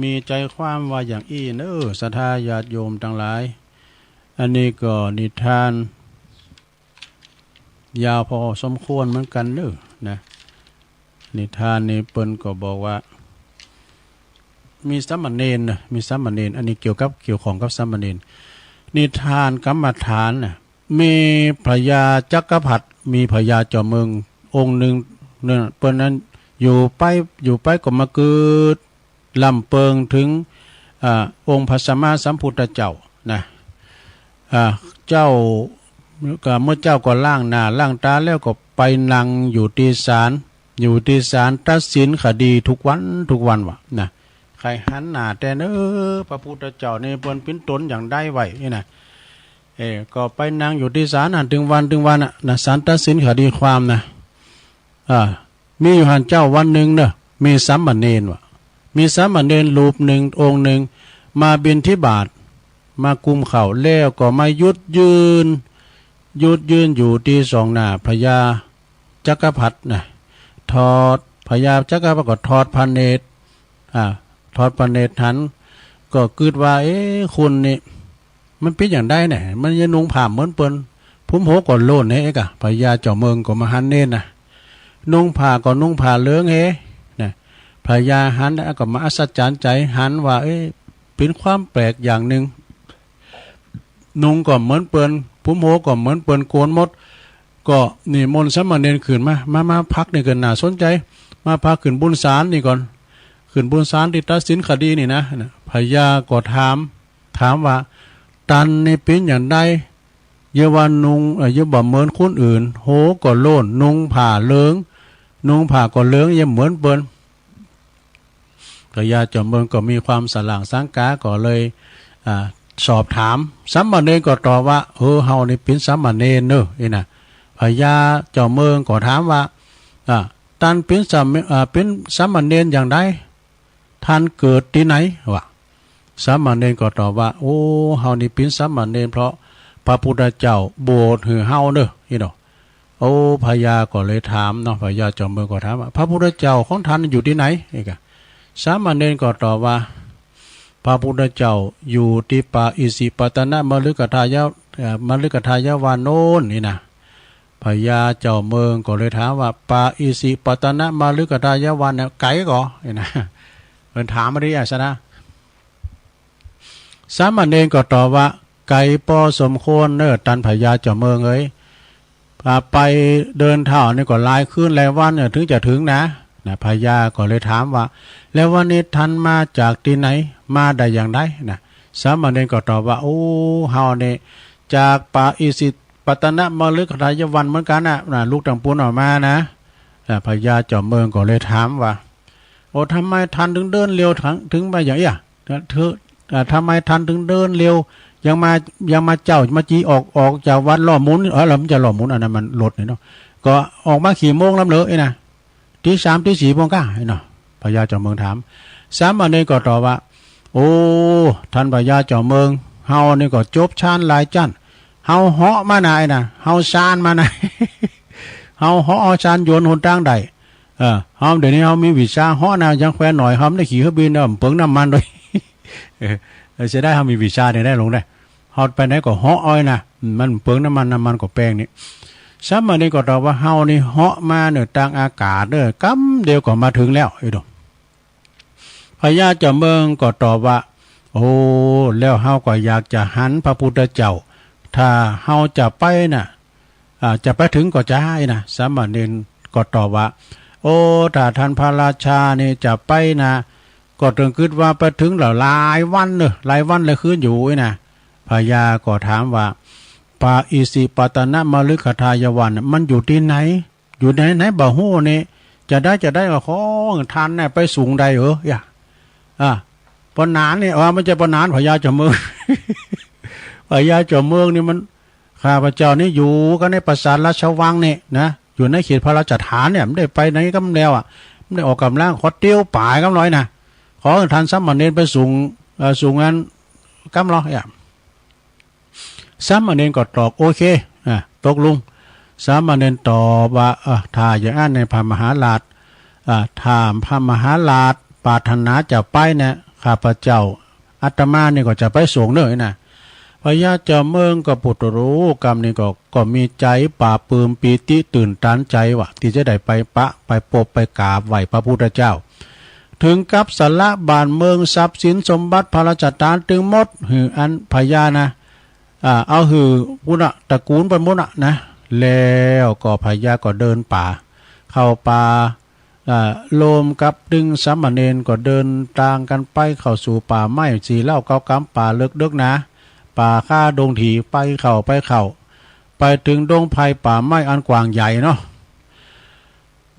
มีใจความว่าอย่างอี้เนอ ศรัทธาญาติโยมตังหลาย อันนี้ก็นิทานยาวพอสมควรเหมือนกั๋นเนอ นะ นิทานนี้เปิ้นก็บอกว่า มีสามเณรนะ มีสามเณร อันนี้เกี่ยวกับ เกี่ยวข้องกับสามเณร นิทานกรรมฐานนะ มีพญาจักรพรรดิ มีพญาจอมเมืององค์หนึ่งเนี่ย เปิ้นนั้นอยู่ไป อยู่ไปก็มาเกิดลำเปิงถึง อ่า องค์พระสัมมาสัมพุทธเจ้านะ อ่า เจ้า ก็เมื่อเจ้าก็ล้างหน้าล้างตาแล้วก็ไปนั่งอยู่ตี้ศาล อยู่ตี้ศาลตัดสินคดีทุกวันทุกวันวะนะ ใครหันหน้าแต่เนอ พระพุทธเจ้านี่เปิ้นปิ้นตนอย่างใดไว้นี่นะ เออ ก็ไปนั่งอยู่ตี้ศาลหั้นตึงวันตึงวันอะนะ ศาลตัดสินคดีความนะ อ่า มีอยู่หั้นเจ้าวันหนึ่งเนอะ มีสามเณรวะ มีสามเณรรูปหนึ่งองค์หนึ่ง มาบิณฑบาต มากุมข้าว แล้วก็มาหยุดยืน หยุดยืนอยู่ตี้ส่องหน้าพญาจักรพรรดินะ ทอด พญาจักรพรรดิก็ทอดพระเนตร อ่า ทอดพระเนตรหัน ก็กึ๊ดว่า เอ๊ะ คนนี่ มันปิ้นอย่างใดเนี่ย มันยังนุ่งผ้าเหมือนเปิ้น ผมโหก็โล้นเฮกะ พญาจอมเมืองก็มาหันเณรนะ นุ่งผ้าก็นุ่งผ้าเหลืองเฮนะ พญาหันแล้วก็มาอัศจรรย์ใจ หันว่า เอ๊ะ เป็นความแปลกอย่างหนึ่ง นุ่งก็เหมือนเปิ้น ผมโหก็เหมือนเปิ้น โกนหมด ก็นิมนต์สามเณรขึ้นมา มา มาพักนี่ก็น่าสนใจ มาพักขึ้นบนศาลนี่ก่อน ขึ้นบนศาลตี้ตัดสินคดีนี่นะ นะ พญาก็ถาม ถามว่า ตันนี่ปิ้นอย่างใด เยียะว่านุ่ง เอ่อ เยียะบ่เหมือนคนอื่น โหก็โล้น นุ่งผ้าเหลือง นุ่งผ้าก็เหลือง เยียะเหมือนเปิ้น พญาจอมเมืองก็มีความสล่างสังกา ก็เลย อ่า สอบถาม สามเณรก็ตอบว่า เออ เฮานี่ปิ้นสามเณรเนอะ นี่นะ พญาจอมเมืองก็ถามว่า อ่า ตันปิ้นสาม อ่า ปิ้นสามเณรอย่างใด ท่านเกิดตี้ไหนวะ สามเณรก็ตอบว่า โอ้ เฮานี่ปิ้นสามเณรเพราะพระพุทธเจ้าบวชหื้อเฮาเนอะ นี่เนาะ โอ้ พญาก็เลยถามเนาะ พญาจอมเมืองก็ถามว่า พระพุทธเจ้าของท่านอยู่ตี้ไหน นี่กะ สามเณรก็ตอบว่า พระพุทธเจ้าอยู่ตี้ป่าอิสิปตนมฤคทายะ เอ่อ มฤคทายะวันโน้น นี่นะ พญาจอมเมืองก็เลยถามว่า ป่าอิสิปตนมฤคทายะวันเนี่ยไกลก่อ นี่นะ เปิ้นถามมาดิ อาสนะ สามเณรก็ตอบว่า ไกลพอสมควรเนอะ ตันพญาจอมเมืองเอ๋ย อ่า ไปเดินเท้านี่ก็หลายคืนหลายวันเนี่ย ถึงจะถึงนะ นะ พญาก็เลยถามว่า แล้ววันนี้ท่านมาจากตี้ไหน มาได้อย่างใด นะ สามเณรก็ตอบว่า โอ้ เฮานี่จากป่าอิสิ ปัตตนมฤคทายวันเหมือนกันนะนะ ลุกตางปูนออกมานะ อ่า พญาเจ้าเมืองก็เลยถามว่า โอ้ ทำไมท่านถึงเดินเร็วถึง ถึงมาอย่างเอี้ย เธอ อ่า ทำไมท่านถึงเดินเร็ว ยังมา ยังมาเจ้า มาจีออก ออกจากวัดล้อหมุน เออ เรามันจะล้อหมุน อันนั้นมันรถนี่เนาะ ก็ออกมากี่โมงแล้วเหรอไอ้นะ ตีสามตีสี่โมงก้าไอ้เนาะ พญาเจ้าเมืองถาม สามเณรก็ตอบว่า โอ้ ท่านพญาเจ้าเมือง เฮานี่ก็จบฌานหลายจั้น เฮาเหาะมานะไอ้นะ เฮาซานมานะ เฮาเหาะ เฮาซานยนต์หนตางได้ เออ เฮาเดี๋ยวนี้เฮามีวิชาเหาะนะ ยังแควนหน่อย เฮาไม่ได้ขี่เครื่องบินนะ เปลืองน้ำมันด้วย เออ เสียดายเฮามีวิชาเนี่ยได้ลงได้ เฮาไปไหนก็เหาะเอาไอ้นะ อืม มันเปลืองน้ำมัน น้ำมันก็แพงนี่ สามเณรก็ตอบว่า เฮานี่เหาะมาเหนือตางอากาศเด้อ กำเดียวก็มาถึงแล้ว ไอ้ดอก พญาเจ้าเมืองก็ตอบว่า โอ้ แล้วเฮาก็อยากจะหันพระพุทธเจ้า ถ้าเฮาจะไปน่ะ อ่า จะไปถึงก็จะให้นะ สามเณรก็ตอบว่า โอ้ ถ้าท่านพระราชานี่จะไปนะ ก็ต้องคิดว่าไปถึงแล้วหลายวันเนอะ หลายวันหลายคืนอยู่ไอ้นะ พญาก็ถามว่า ปะอิสิปตนมฤคทายวันน่ะ มันอยู่ที่ไหน อยู่ไหน ไหนบ่ฮู้นี่ จะได้ จะได้ก็ขอท่านน่ะไปสูงได้เหรอ อย่า อ่า ปอหนานนี่ เออ ไม่ใช่ปอหนาน พญาเจ้าเมือง พญาเจ้าเมืองนี่มัน ข้าพเจ้านี่อยู่กันในปราสาทราชวังนี่นะ อยู่ในเขตพระราชฐานเนี่ย ไม่ได้ไปไหนกำแล้วอ่ะ ไม่ได้ออกกำลัง ขอเตียวป่ายกำน้อยนะ ขอท่านสามเณรไปสูง เอ่อ สูงนั้นกำลอเนี่ย สามเณรก็ตอบ โอเค อ่ะ ตกลง สามเณรตอบว่า เออ ถ้าอย่างนั้นในพระมหาราช อ่ะ ถ้าพระมหาราชปรารถนาจะไปเนี่ย ข้าพเจ้า อาตมานี่ก็จะไปส่งเนอะนะ พญาเจ้าเมืองก็ปุตตรูกรรมนี่ก็ ก็มีใจปลาบปลื้มปีติตื่นตันใจว่า ที่จะได้ไปปะ ไปปบ ไปกราบไหว้พระพุทธเจ้า ถึงกับสละบ้านเมืองทรัพย์สินสมบัติพระราชทานตึงหมด หื้ออันพญานะ อ่า เอาหื้อปุ้นน่ะ ตระกูลเปิ้นปุ้นน่ะนะ แล้วก็พญาก็เดินป่า เข้าป่า อ่า โลมกับตึงสามเณรก็เดินตางกันไปเข้าสู่ป่าไม้สี่เล่าเก้ากำ ป่าเลิกเดิกหนา ป่าคาดงถี ไปเข้า ไปเข้า ไปถึงดงไผ่ป่าไม้อันกว้างใหญ่เนาะ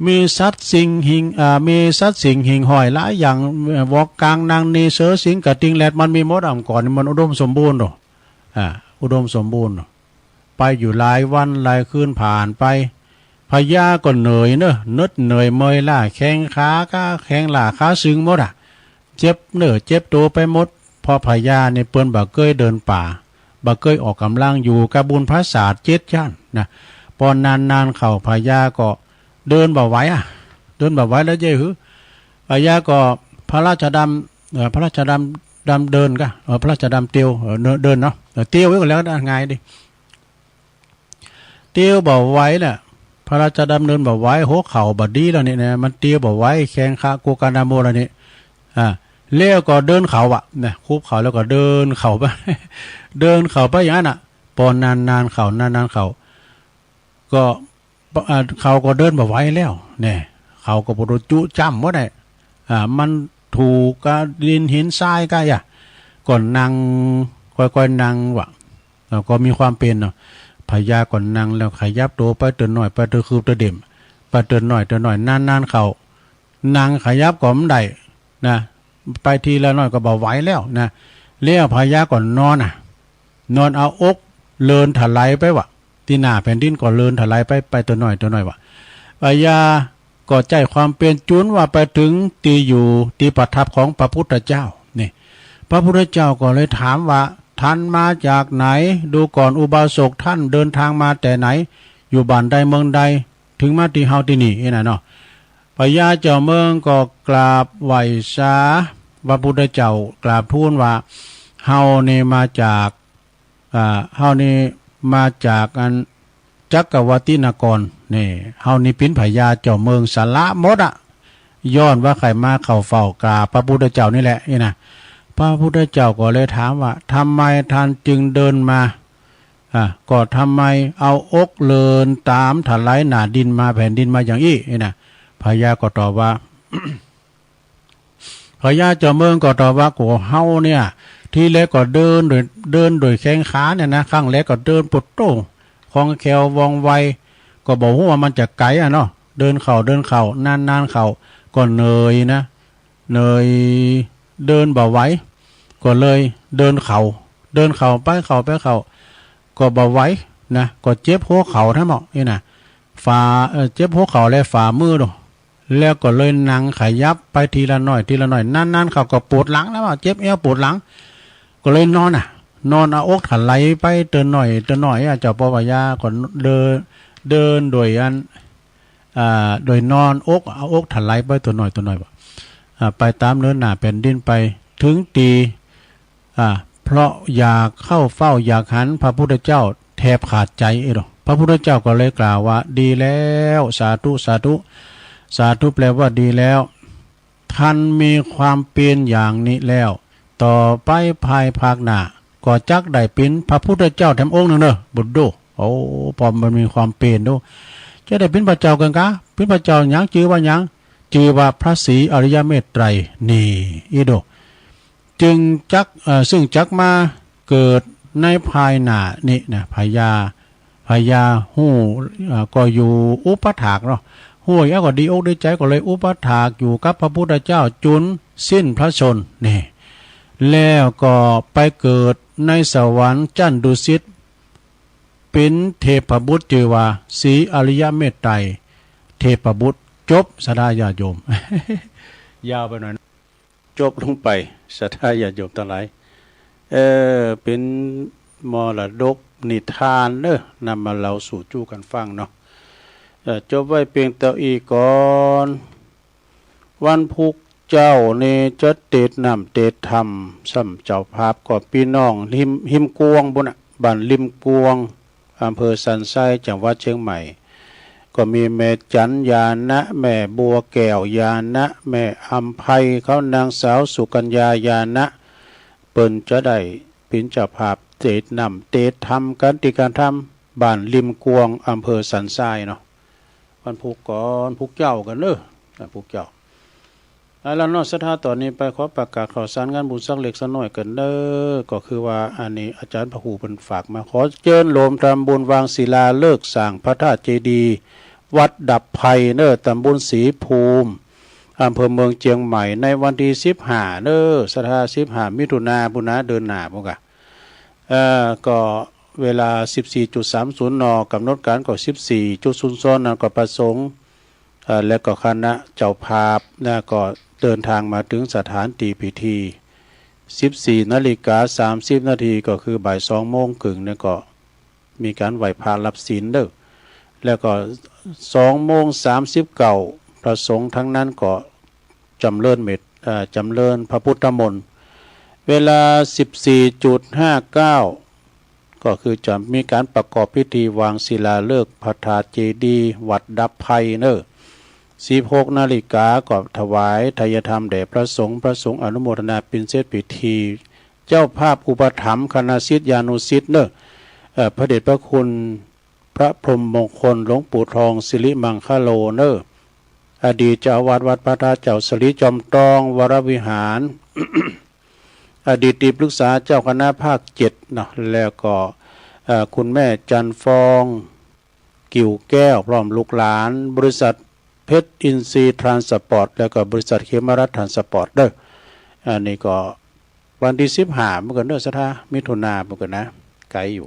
มีสัตว์สิ่งหิ่ง อ่า มีสัตว์สิ่งหิ่งห้อยหลายอย่าง เอ่อ วอกกางนางนี เสือสิงห์กระทิงแรด มันมีหมดอ่ะ เมื่อก่อนนี่มันอุดมสมบูรณ์เนาะ อ่า อุดมสมบูรณ์เนาะ ไปอยู่หลายวันหลายคืนผ่านไป พญาก็เหนื่อยเนอะ เหน็ดเหนื่อยเมื่อยล้า แข้งขาก็แข้งล้าขาตึงหมดอ่ะ เจ็บเนื้อเจ็บตัวไปหมด เพราะพญาเนี่ยเปิ้นบ่เกยเดินป่า บ่เกยออกกำลัง อยู่กับบุญพระศาสตร์เจ็ดชั้นนะ ปอนนานๆเข้าพญาก็เดินบ่ไหวอ่ะ เดินบ่ไหวแล้วเจ้าหือ พญาก็พระราชดำ เอ่อ พระราชดำ ดำเดินก็ เอ่อ พระราชดำเตียว เอ่อ เดิน เดินเนาะ เอ่อ เตียวไว้ก่อนแล้วก็ได้ ง่ายดี เตียวบ่ไหวน่ะ พระราชดำเนินบ่ไหว หัวเข่าบ่ดีแล้วนี่นะ มันเตียวบ่ไหว แข้งขากัวกานาโมแล้วนี่ อ่า แล้วก็เดินเข้าอ่ะ นะ คุบเข่าแล้วก็เดินเข้าไป เดินเข้าไปอย่างนั้นน่ะ ปอนนานๆเข้า นานๆเข้า ก็ อ่า เขาก็เดินบ่ไหวแล้ว แน่ เขาก็บ่รู้จุจ้ำบ่ได้ อ่า มันถูกกับดินหินทรายก็อย่า ก็นั่ง ค่อยๆนั่งว่ะ แล้วก็มีความเป็นเนาะ พญาก็นั่งแล้วขยับตัวไปเตินน้อย ไปเตินคืบเตินเด็ม ไปเตินน้อย เตินน้อย นานๆเข้า นั่งขยับก็บ่ได้นะ ไปทีละน้อยก็บ่ไหวแล้วนะ แล้วพญาก็นอนน่ะ นอนเอาอกเลินถลายไปว่ะ ตี้หน้าแผ่นดินก็เลินถลายไป ไปเตินน้อย เตินน้อยว่ะ พญาก็ใจ๊ความเพียรจุนว่าไปถึงตี้อยู่ตี้ประทับของพระพุทธเจ้า นี่ พระพุทธเจ้าก็เลยถามว่า ท่านมาจากไหน ดูก่อนอุบาสก ท่านเดินทางมาแต่ไหน อยู่บ้านใดเมืองใด ถึงมาตี้เฮาตี้นี่ นี่นะเนาะ พญาเจ้าเมืองก็กราบไหว้สาพระพุทธเจ้า กราบทูลว่า เฮานี่มาจาก อ่า เฮานี่มาจากอันจักรวัตินคร นี่ เฮานี่เป๋นพญาเจ้าเมืองสละหมดอะ ย้อนว่าใค่มาเข้าเฝ้ากราบพระพุทธเจ้านี่แหละ นี่นะ พระพุทธเจ้าก็เลยถามว่า ทำไมท่านจึงเดินมา อ่ะ ก็ทำไมเอาอกเลินตามถลายหน้าดินมาแผ่นดินมาอย่างอี้ นี่นะ พญาก็ตอบว่า พญาเจ้าเมืองก็ตอบว่า ก็เฮาเนี่ย ทีแรกก็เดินโดย เดินโดยแข้งขาเนี่ยนะ ครั้งแรกก็เดินปุดโต้ง คล่องแคล่วว่องไว ก็บ่ฮู้ว่ามันจะไกลอะเนาะ เดินเข้าเดินเข้า นานๆเข้า ก็เหนื่อยนะ เหนื่อย เดินบ่ไหว ก็เลยเดินเข้า เดินเข้าไปเข้าไปเข้า ก็บ่ไหวนะ ก็เจ็บหัวเข่าทั้งหมดนี่นะ ฝ่า เอ่อ เจ็บหัวเข่าและฝ่ามือดู แล้วก็เลยนั่งขยับไปทีละหน่อย ทีละหน่อย นานๆเข้าก็ปวดหลังแล้วอะ เจ็บเอวปวดหลัง ก็เลยนอนน่ะ นอนเอาอกถลายไปเตินหน่อย เตินหน่อยอะ เจ้าป้อพญาก็เดิน เดินโดยอัน อ่า โดยนอนอก เอาอกถลายไปเตินหน่อย เตินหน่อยบ่ อ่า ไปตามเนินหน้าแผ่นดินไป ถึงตี อ่า เพราะอยากเข้าเฝ้า อยากหันพระพุทธเจ้าแทบขาดใจเอโด พระพุทธเจ้าก็เลยกล่าวว่า ดีแล้ว สาธุ สาธุ สาธุแปลว่าดีแล้ว ท่านมีความเพียรอย่างนี้แล้ว ต่อไปภายภาคหน้า ก็จักได้เป็นพระพุทธเจ้าแถมองค์หนึ่งเนอะ บุตรดู โอ้ พอมันมีความเพียรดู จะได้เป็นพระเจ้ากันกะ เป็นพระเจ้าหยัง จื่อว่าหยัง จื่อว่าพระศรีอริยเมตไตร นี่ อีโด จึงจัก เอ่อ ซึ่งจักมาเกิดในภายหน้านี้นะ พญา พญาฮู้ เอ่อ ก็อยู่อุปถากเนาะ ฮู้แล้วก็ดีอกดีใจ ก็เลยอุปถากอยู่กับพระพุทธเจ้าจุนสิ้นพระชนม์นี่ แล้วก็ไปเกิดในสวรรค์ชั้นดุสิต เป็นเทพบุตรจื่อว่าศรีอริยเมตไตรเทพบุตร จบ ศรัทธาญาติโยม ยาวไปหน่อยนะ จบลงไป ศรัทธาญาติโยมตังหลาย เอ่อ เป็นมรดกนิทานเนอะ นำมาเล่าสู่จู้กันฟังเนาะ เอ่อ จบไว้เพียงเต้าอี้ก่อน วันพุธเจ๊านี่จะเตสน์น้ำเตสน์ธรรม ซ้ำเจ้าภาพก็ปี้น้องริม ริมกวงปู้นน่ะ บ้านริมกวง อำเภอสันทราย จังหวัดเชียงใหม่ ก็มีแม่จันยานะ แม่บัวแก้วยานะ แม่อำไพ เขานางสาวสุกัญญายานะ เปิ้นจะได้เป๋นเจ้าภาพเตสน์น้ำเตสน์ธรรม ขันติกธรรม บ้านริมกวง อำเภอสันทรายเนาะ วันพุธก่อน พุธเจ๊ากันเนอะ วันพุธเจ๊า เอาละเนาะ ศรัทธา ตอนนี้ไปขอประกาศข่าวสารงานบุญสักเล็กสักน้อยกันเนอะ ก็คือว่าอันนี้อาจารย์พระครูเปิ้นฝากมา ขอเจิญโฮมทำบุญวางศิลาฤกษ์สร้างพระธาตุเจดีย์วัดดับภัยเนอะ ตำบลศรีภูมิ อำเภอเมืองเชียงใหม่ ในวันที่สิบห้าเนอะ ศรัทธา สิบห้ามิถุนาปู้นน่ะ เดือนหน้าปู้นกะ เอ่อ ก็เวลาสิบสี่จุดสามศูนย์ น กำหนดการก็สิบสี่จุดศูนย์ น นั้นก็พระสงฆ์ เอ่อ และก็คณะเจ้าภาพนะ ก็เดินทางมาถึงสถานที่พิธี สิบสี่นาฬิกาสามสิบนาที ก็คือบ่ายสองโมงครึ่งเนี่ย ก็มีการไหว้พระรับศีลเด้อ แล้วก็สองโมงสามสิบเก้า พระสงฆ์ทั้งนั้นก็ จำเริญเมต เอ่อ จำเริญพระพุทธมนต์ เวลาสิบสี่จุดห้าเก้า ก็คือจะมีการประกอบพิธีวางศิลาฤกษ์พระธาตุเจดีย์วัดดับภัยเนอะ สิบหกนาฬิกาก็ถวายไทยธรรมแด่พระสงฆ์ พระสงฆ์อนุโมทนาเป๋นเสร็จพิธี เจ้าภาพอุปถัมภ์คณะศิษยานุศิษย์เนอะ เอ่อ พระเดชพระคุณ พระพรหมมงคลหลวงปู่ทองสิริมังคโลเนอะ อดีตเจ้าอาวาสวัดพระธาตุเจ้าสลีจอมทองวรวิหาร อดีตที่ปรึกษาเจ้าคณะภาคเจ็ดเนาะ แล้วก็ เอ่อ คุณแม่จันทร์ฟอง กิ่วแก้ว พร้อมลูกหลาน บริษัทเพชรอินทรีย์ทรานสปอร์ต แล้วก็บริษัทเขมรัฐทรานสปอร์ตเด้อ อันนี้ก็วันที่สิบห้าเหมือนกันเด้อ ศรัทธา มิถุนาเหมือนกันนะ ไกลอยู่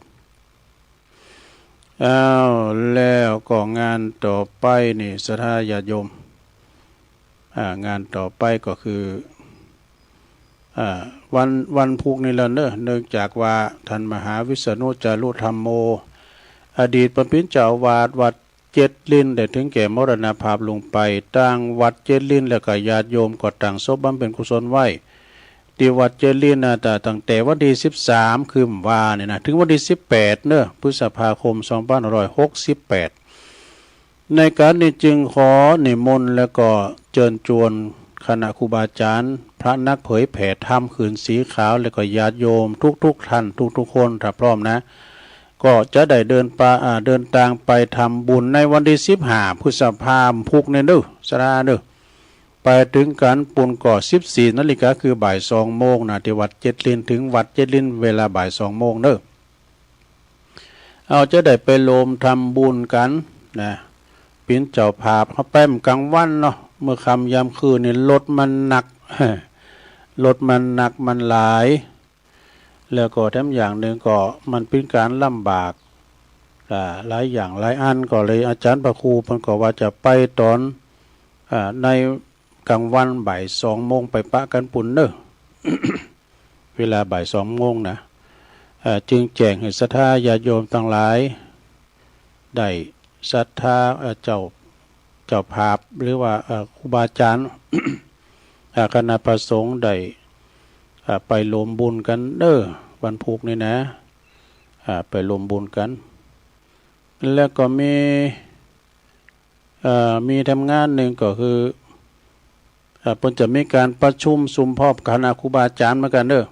อ้าว แล้วก็งานต่อไปนี่ ศรัทธาญาติโยม อ่า งานต่อไปก็คือ อ่า วัน วันพุธนี่แหละเนอะ เนื่องจากว่าท่านมหาวิษณุจารุธัมโม อดีตเปิ้นเป๋นเจ้าอาวาสวัดเจ็ดลิ้น ได้ถึงแก่มรณภาพลงไป ตางวัดเจ็ดลิ้น แล้วก็ญาติโยมก็ตั้งศพบำเพ็ญกุศลไว้ ที่วัดเจริญนะ แต่ตั้งแต่วันที่สิบสาม คืนวาเนี่ยนะ ถึงวันที่สิบแปด เนอะ พฤษภาคม สองพันห้าร้อยหกสิบแปด ในการนี้จึงขอนิมนต์และก็เชิญชวนคณะครูบาอาจารย์ พระนักเผยแผ่ธรรม ผืนสีขาว และก็ญาติโยมทุกๆท่าน ทุกๆคน ถ้าพร้อมนะ ก็จะได้เดินปา อ่า เดินทางไปทำบุญในวันที่สิบห้า พฤษภาคม พุธนี้เนอะ ศรัทธาเนอะ ไปถึงกันปูนก็ สิบสี่นาฬิกา คือบ่ายสองโมงนะ ที่วัดเจ็ดลิ้น ถึงวัดเจ็ดลิ้น เวลาบ่ายสองโมงเนอะ เอาจะได้ไปรวมทำบุญกันนะ เป๋นเจ้าภาพ เฮาไปมันกลางวันเนาะ มื้อค่ำยามคืนนี่รถมันหนัก รถมันหนักมันหลาย แล้วก็แถมอย่างหนึ่งก็มันเป๋นก๋านลำบาก อ่า หลายอย่างหลายอัน ก็เลยอาจารย์พระครูเปิ้นก็ว่าจะไปตอน อ่า ในกลางวันบ่ายสองโมงไปปะกันปุ้นเนอะ เวลาบ่ายสองโมงนะ เอ่อ จึงแจ้งให้ศรัทธาญาติโยมตังหลาย ได้ศรัทธา เอ่อ เจ้า เจ้าภาพ หรือว่า เอ่อ ครูบาอาจารย์ เอ่อ คณะพระสงฆ์ได้ เอ่อ ไปรวมบุญกันเด้อ วันพุธนี่นะ เอ่อ ไปรวมบุญกัน แล้วก็มี เอ่อ มีแถมงานหนึ่งก็คือ เอ่อ เปิ้นจะมีก๋านประชุมสุมพร้อมคณะครูบาอาจารย์เหมือนกันเด้อ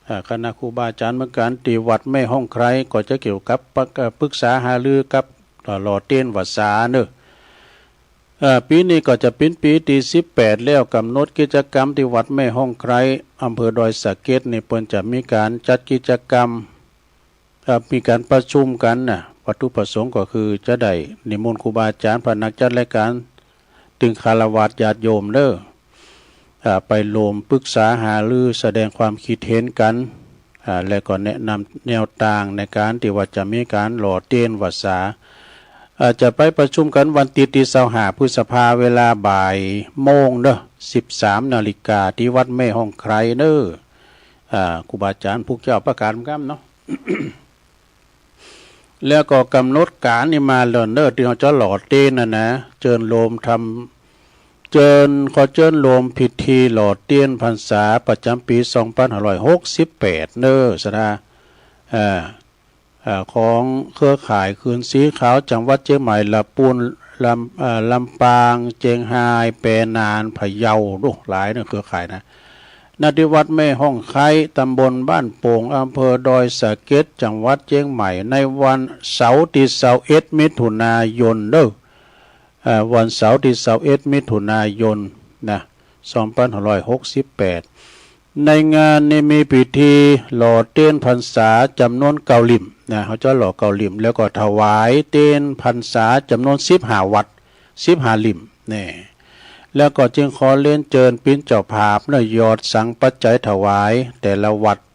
เอ่อ คณะครูบาอาจารย์เหมือนกัน ตี้วัดแม่ฮ่องไคร้ ก็จะเกี่ยวกับปะ เอ่อ ปรึกษาหารือกับ เอ่อ หล่อเตียนวัสสาเนอะ เอ่อ ปี๋นี้ก็จะเป๋นปี๋ตี้สิบแปดแล้ว กำหนดกิจกรรมตี้วัดแม่ฮ่องไคร้ อำเภอดอยสะเก็ดนี่ เปิ้นจะมีก๋านจัดกิจกรรม เอ่อ มีก๋านประชุมกันนะ วัตถุประสงค์ก็คือจะได้นิมนต์ครูบาอาจารย์ พระนักจัดรายการ ตึงฆราวาสญาติโยมเด้อ เอ่อ ไปรวมปรึกษาหารือ แสดงความคิดเห็นกัน อ่า และก็แนะนำแนวตางในก๋านตี้ว่าจะมีก๋านหล่อเตียนวัสสา อ่า จะไปประชุมกันวันอาทิตย์ตี้ซาวห้าพฤษภา เวลาบ่ายโมงเนอะ สิบสามนาฬิกา ตี้วัดแม่ฮ่องไคร้เนอะ อ่า ครูบาอาจารย์ผู้เจ้าประกาศกำเนาะ แล้วก็กำหนดก๋านนี่มาแล้วเนอะ ตี้เฮาจะหล่อเตียนน่ะนะ เจิญโฮมทำ เจิญ ขอเจิญโฮมพิธีหล่อเตียนพรรษาประจ๋ำปี๋สองปันห้าร้อยหกสิบแปดเนอะ ศรัทธา เอ่อ เอ่อ ของเครือข่ายคืนสีขาว จังหวัดเจียงใหม่ ละปูน ลำ เอ่อ ลำปาง เจียงฮาย แปหนาน พะเยา โอ้ หลายเนอะ เครือข่ายนะ ณ ตี้วัดแม่ฮ่องไคร้ ตำบลบ้านโป่ง อำเภอดอยสะเก็ด จังหวัดเจียงใหม่ ในวันเสาร์ตี้ซาวเอ็ดมิถุนายนเนอะ เอ่อ วันเสาร์ตี้ซาวเอ็ดมิถุนายนนะ สองปันห้าร้อยหกสิบแปด ในงานนี้มีพิธีหล่อเตียนพรรษาจ๋ำนวนเก้าลิ่มนะ เฮาจะหล่อเก้าลิ่ม แล้วก็ถวายเตียนพรรษาจ๋ำนวนสิบห้าวัตต์ สิบห้าลิ่ม นี่ แล้วก็จึงขอเรียนเจิญเป๋นเจ้าภาพเนอะ หยอดสังปัจจัยถวายแต่ละวัตต์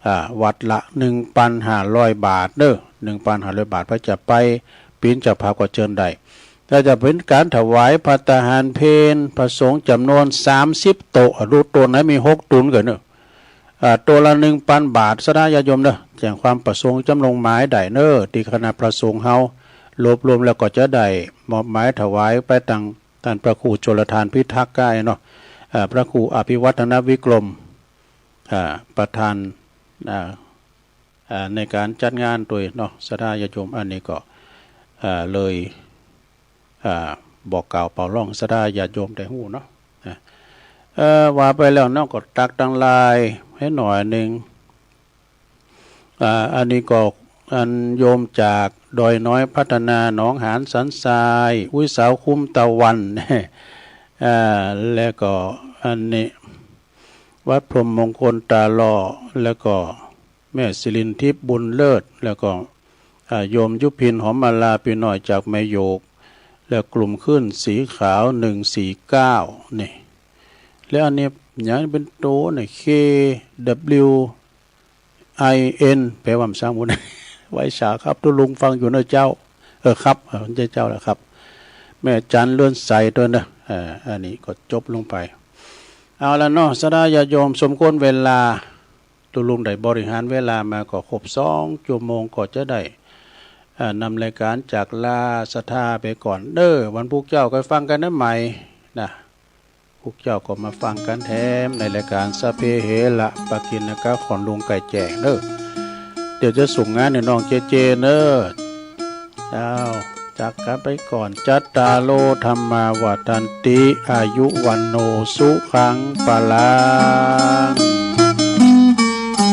อ่า วัตต์ละหนึ่งปันห้าร้อยบาทเนอะ หนึ่งปันห้าร้อยบาท ไผจะไปเป๋นเจ้าภาพก็เจิญได้ แล้วจะเป๋นก๋านถวายภัตตาหารเพลพระสงฆ์จ๋ำนวนสามสิบโต๊ะ ดูโต๊ะไหนมีหกตุ๊นก็เนอะ อ่า โต๊ะละหนึ่งปันบาท ศรัทธาญาติโยมเนอะ แจ้งความประสงค์จ๋ำลงหมายได้เนอะ ตี้คณะพระสงฆ์เฮารวบรวมแล้วก็จะได้มอบหมายถวายไปตังต้านพระครูชลทานพิทักษ์ก็ได้เนาะ อ่า พระครูอภิวัฒนวิกรม อ่า ประธาน อ่า อ่า ในก๋านจัดงานตวยเนาะ ศรัทธาญาติโยม อันนี้ก็ อ่า เลย อ่า บอกกล่าวเป่าฮ้องศรัทธาญาติโยมได้ฮู้เนาะ นะ เอ่อ ว่าไปแล้วเนาะ ก็ตักตังหลายให้หน่อยหนึ่ง อ่า อันนี้ก็อันโยมจากดอยน้อยพัฒนา หนองหานสันทราย อุ๊ยสาวคุ้มตะวัน อ่า แล้วก็อันนี้ วัดพรหมมงคลตาหล่อ แล้วก็แม่สิรินทิพย์บุญเลิศ แล้วก็ อ่า โยมยุพินหอมมาลา ปี้น้อยจากแม่โยก และกลุ่มคลื่นสีขาวหนึ่งสี่เก้า นี่ แล้วอันนี้หยังเป๋นโตนี่ เค ดับเบิลยู ไอ เอ็น แปลว่าหยังบุญ ไหว้สาครับ ตุ๊ลุงฟังอยู่เนอะเจ้า เออครับ เออ บ่ใจ้เจ้าแล้วครับ แม่จันเรือนใสตวยเนอะ เออ อันนี้ก็จบลงไป เอาละเนาะ ศรัทธาญาติโยม สมควรเวลา ตุ๊ลุงได้บริหารเวลามาก็ครบสองจั่วโมง ก็จะได้ เอ่อ นำรายการจากลาศรัทธาไปก่อนเด้อ วันพุธเจ้าก็ฟังกันนะใหม่นะ พุธเจ้าก็มาฟังกันแถมในรายการสัพเพเหระ ปกิณณกะของลุงไก่แจ้งเด้อ เดี๋ยวจะส่งงานให้น้องเจเจเนอะ เจ้า จากกันไปก่อน จัตตาโร ธัมมา วัฑฒันติ อายุ วัณโณ สุขัง พลัง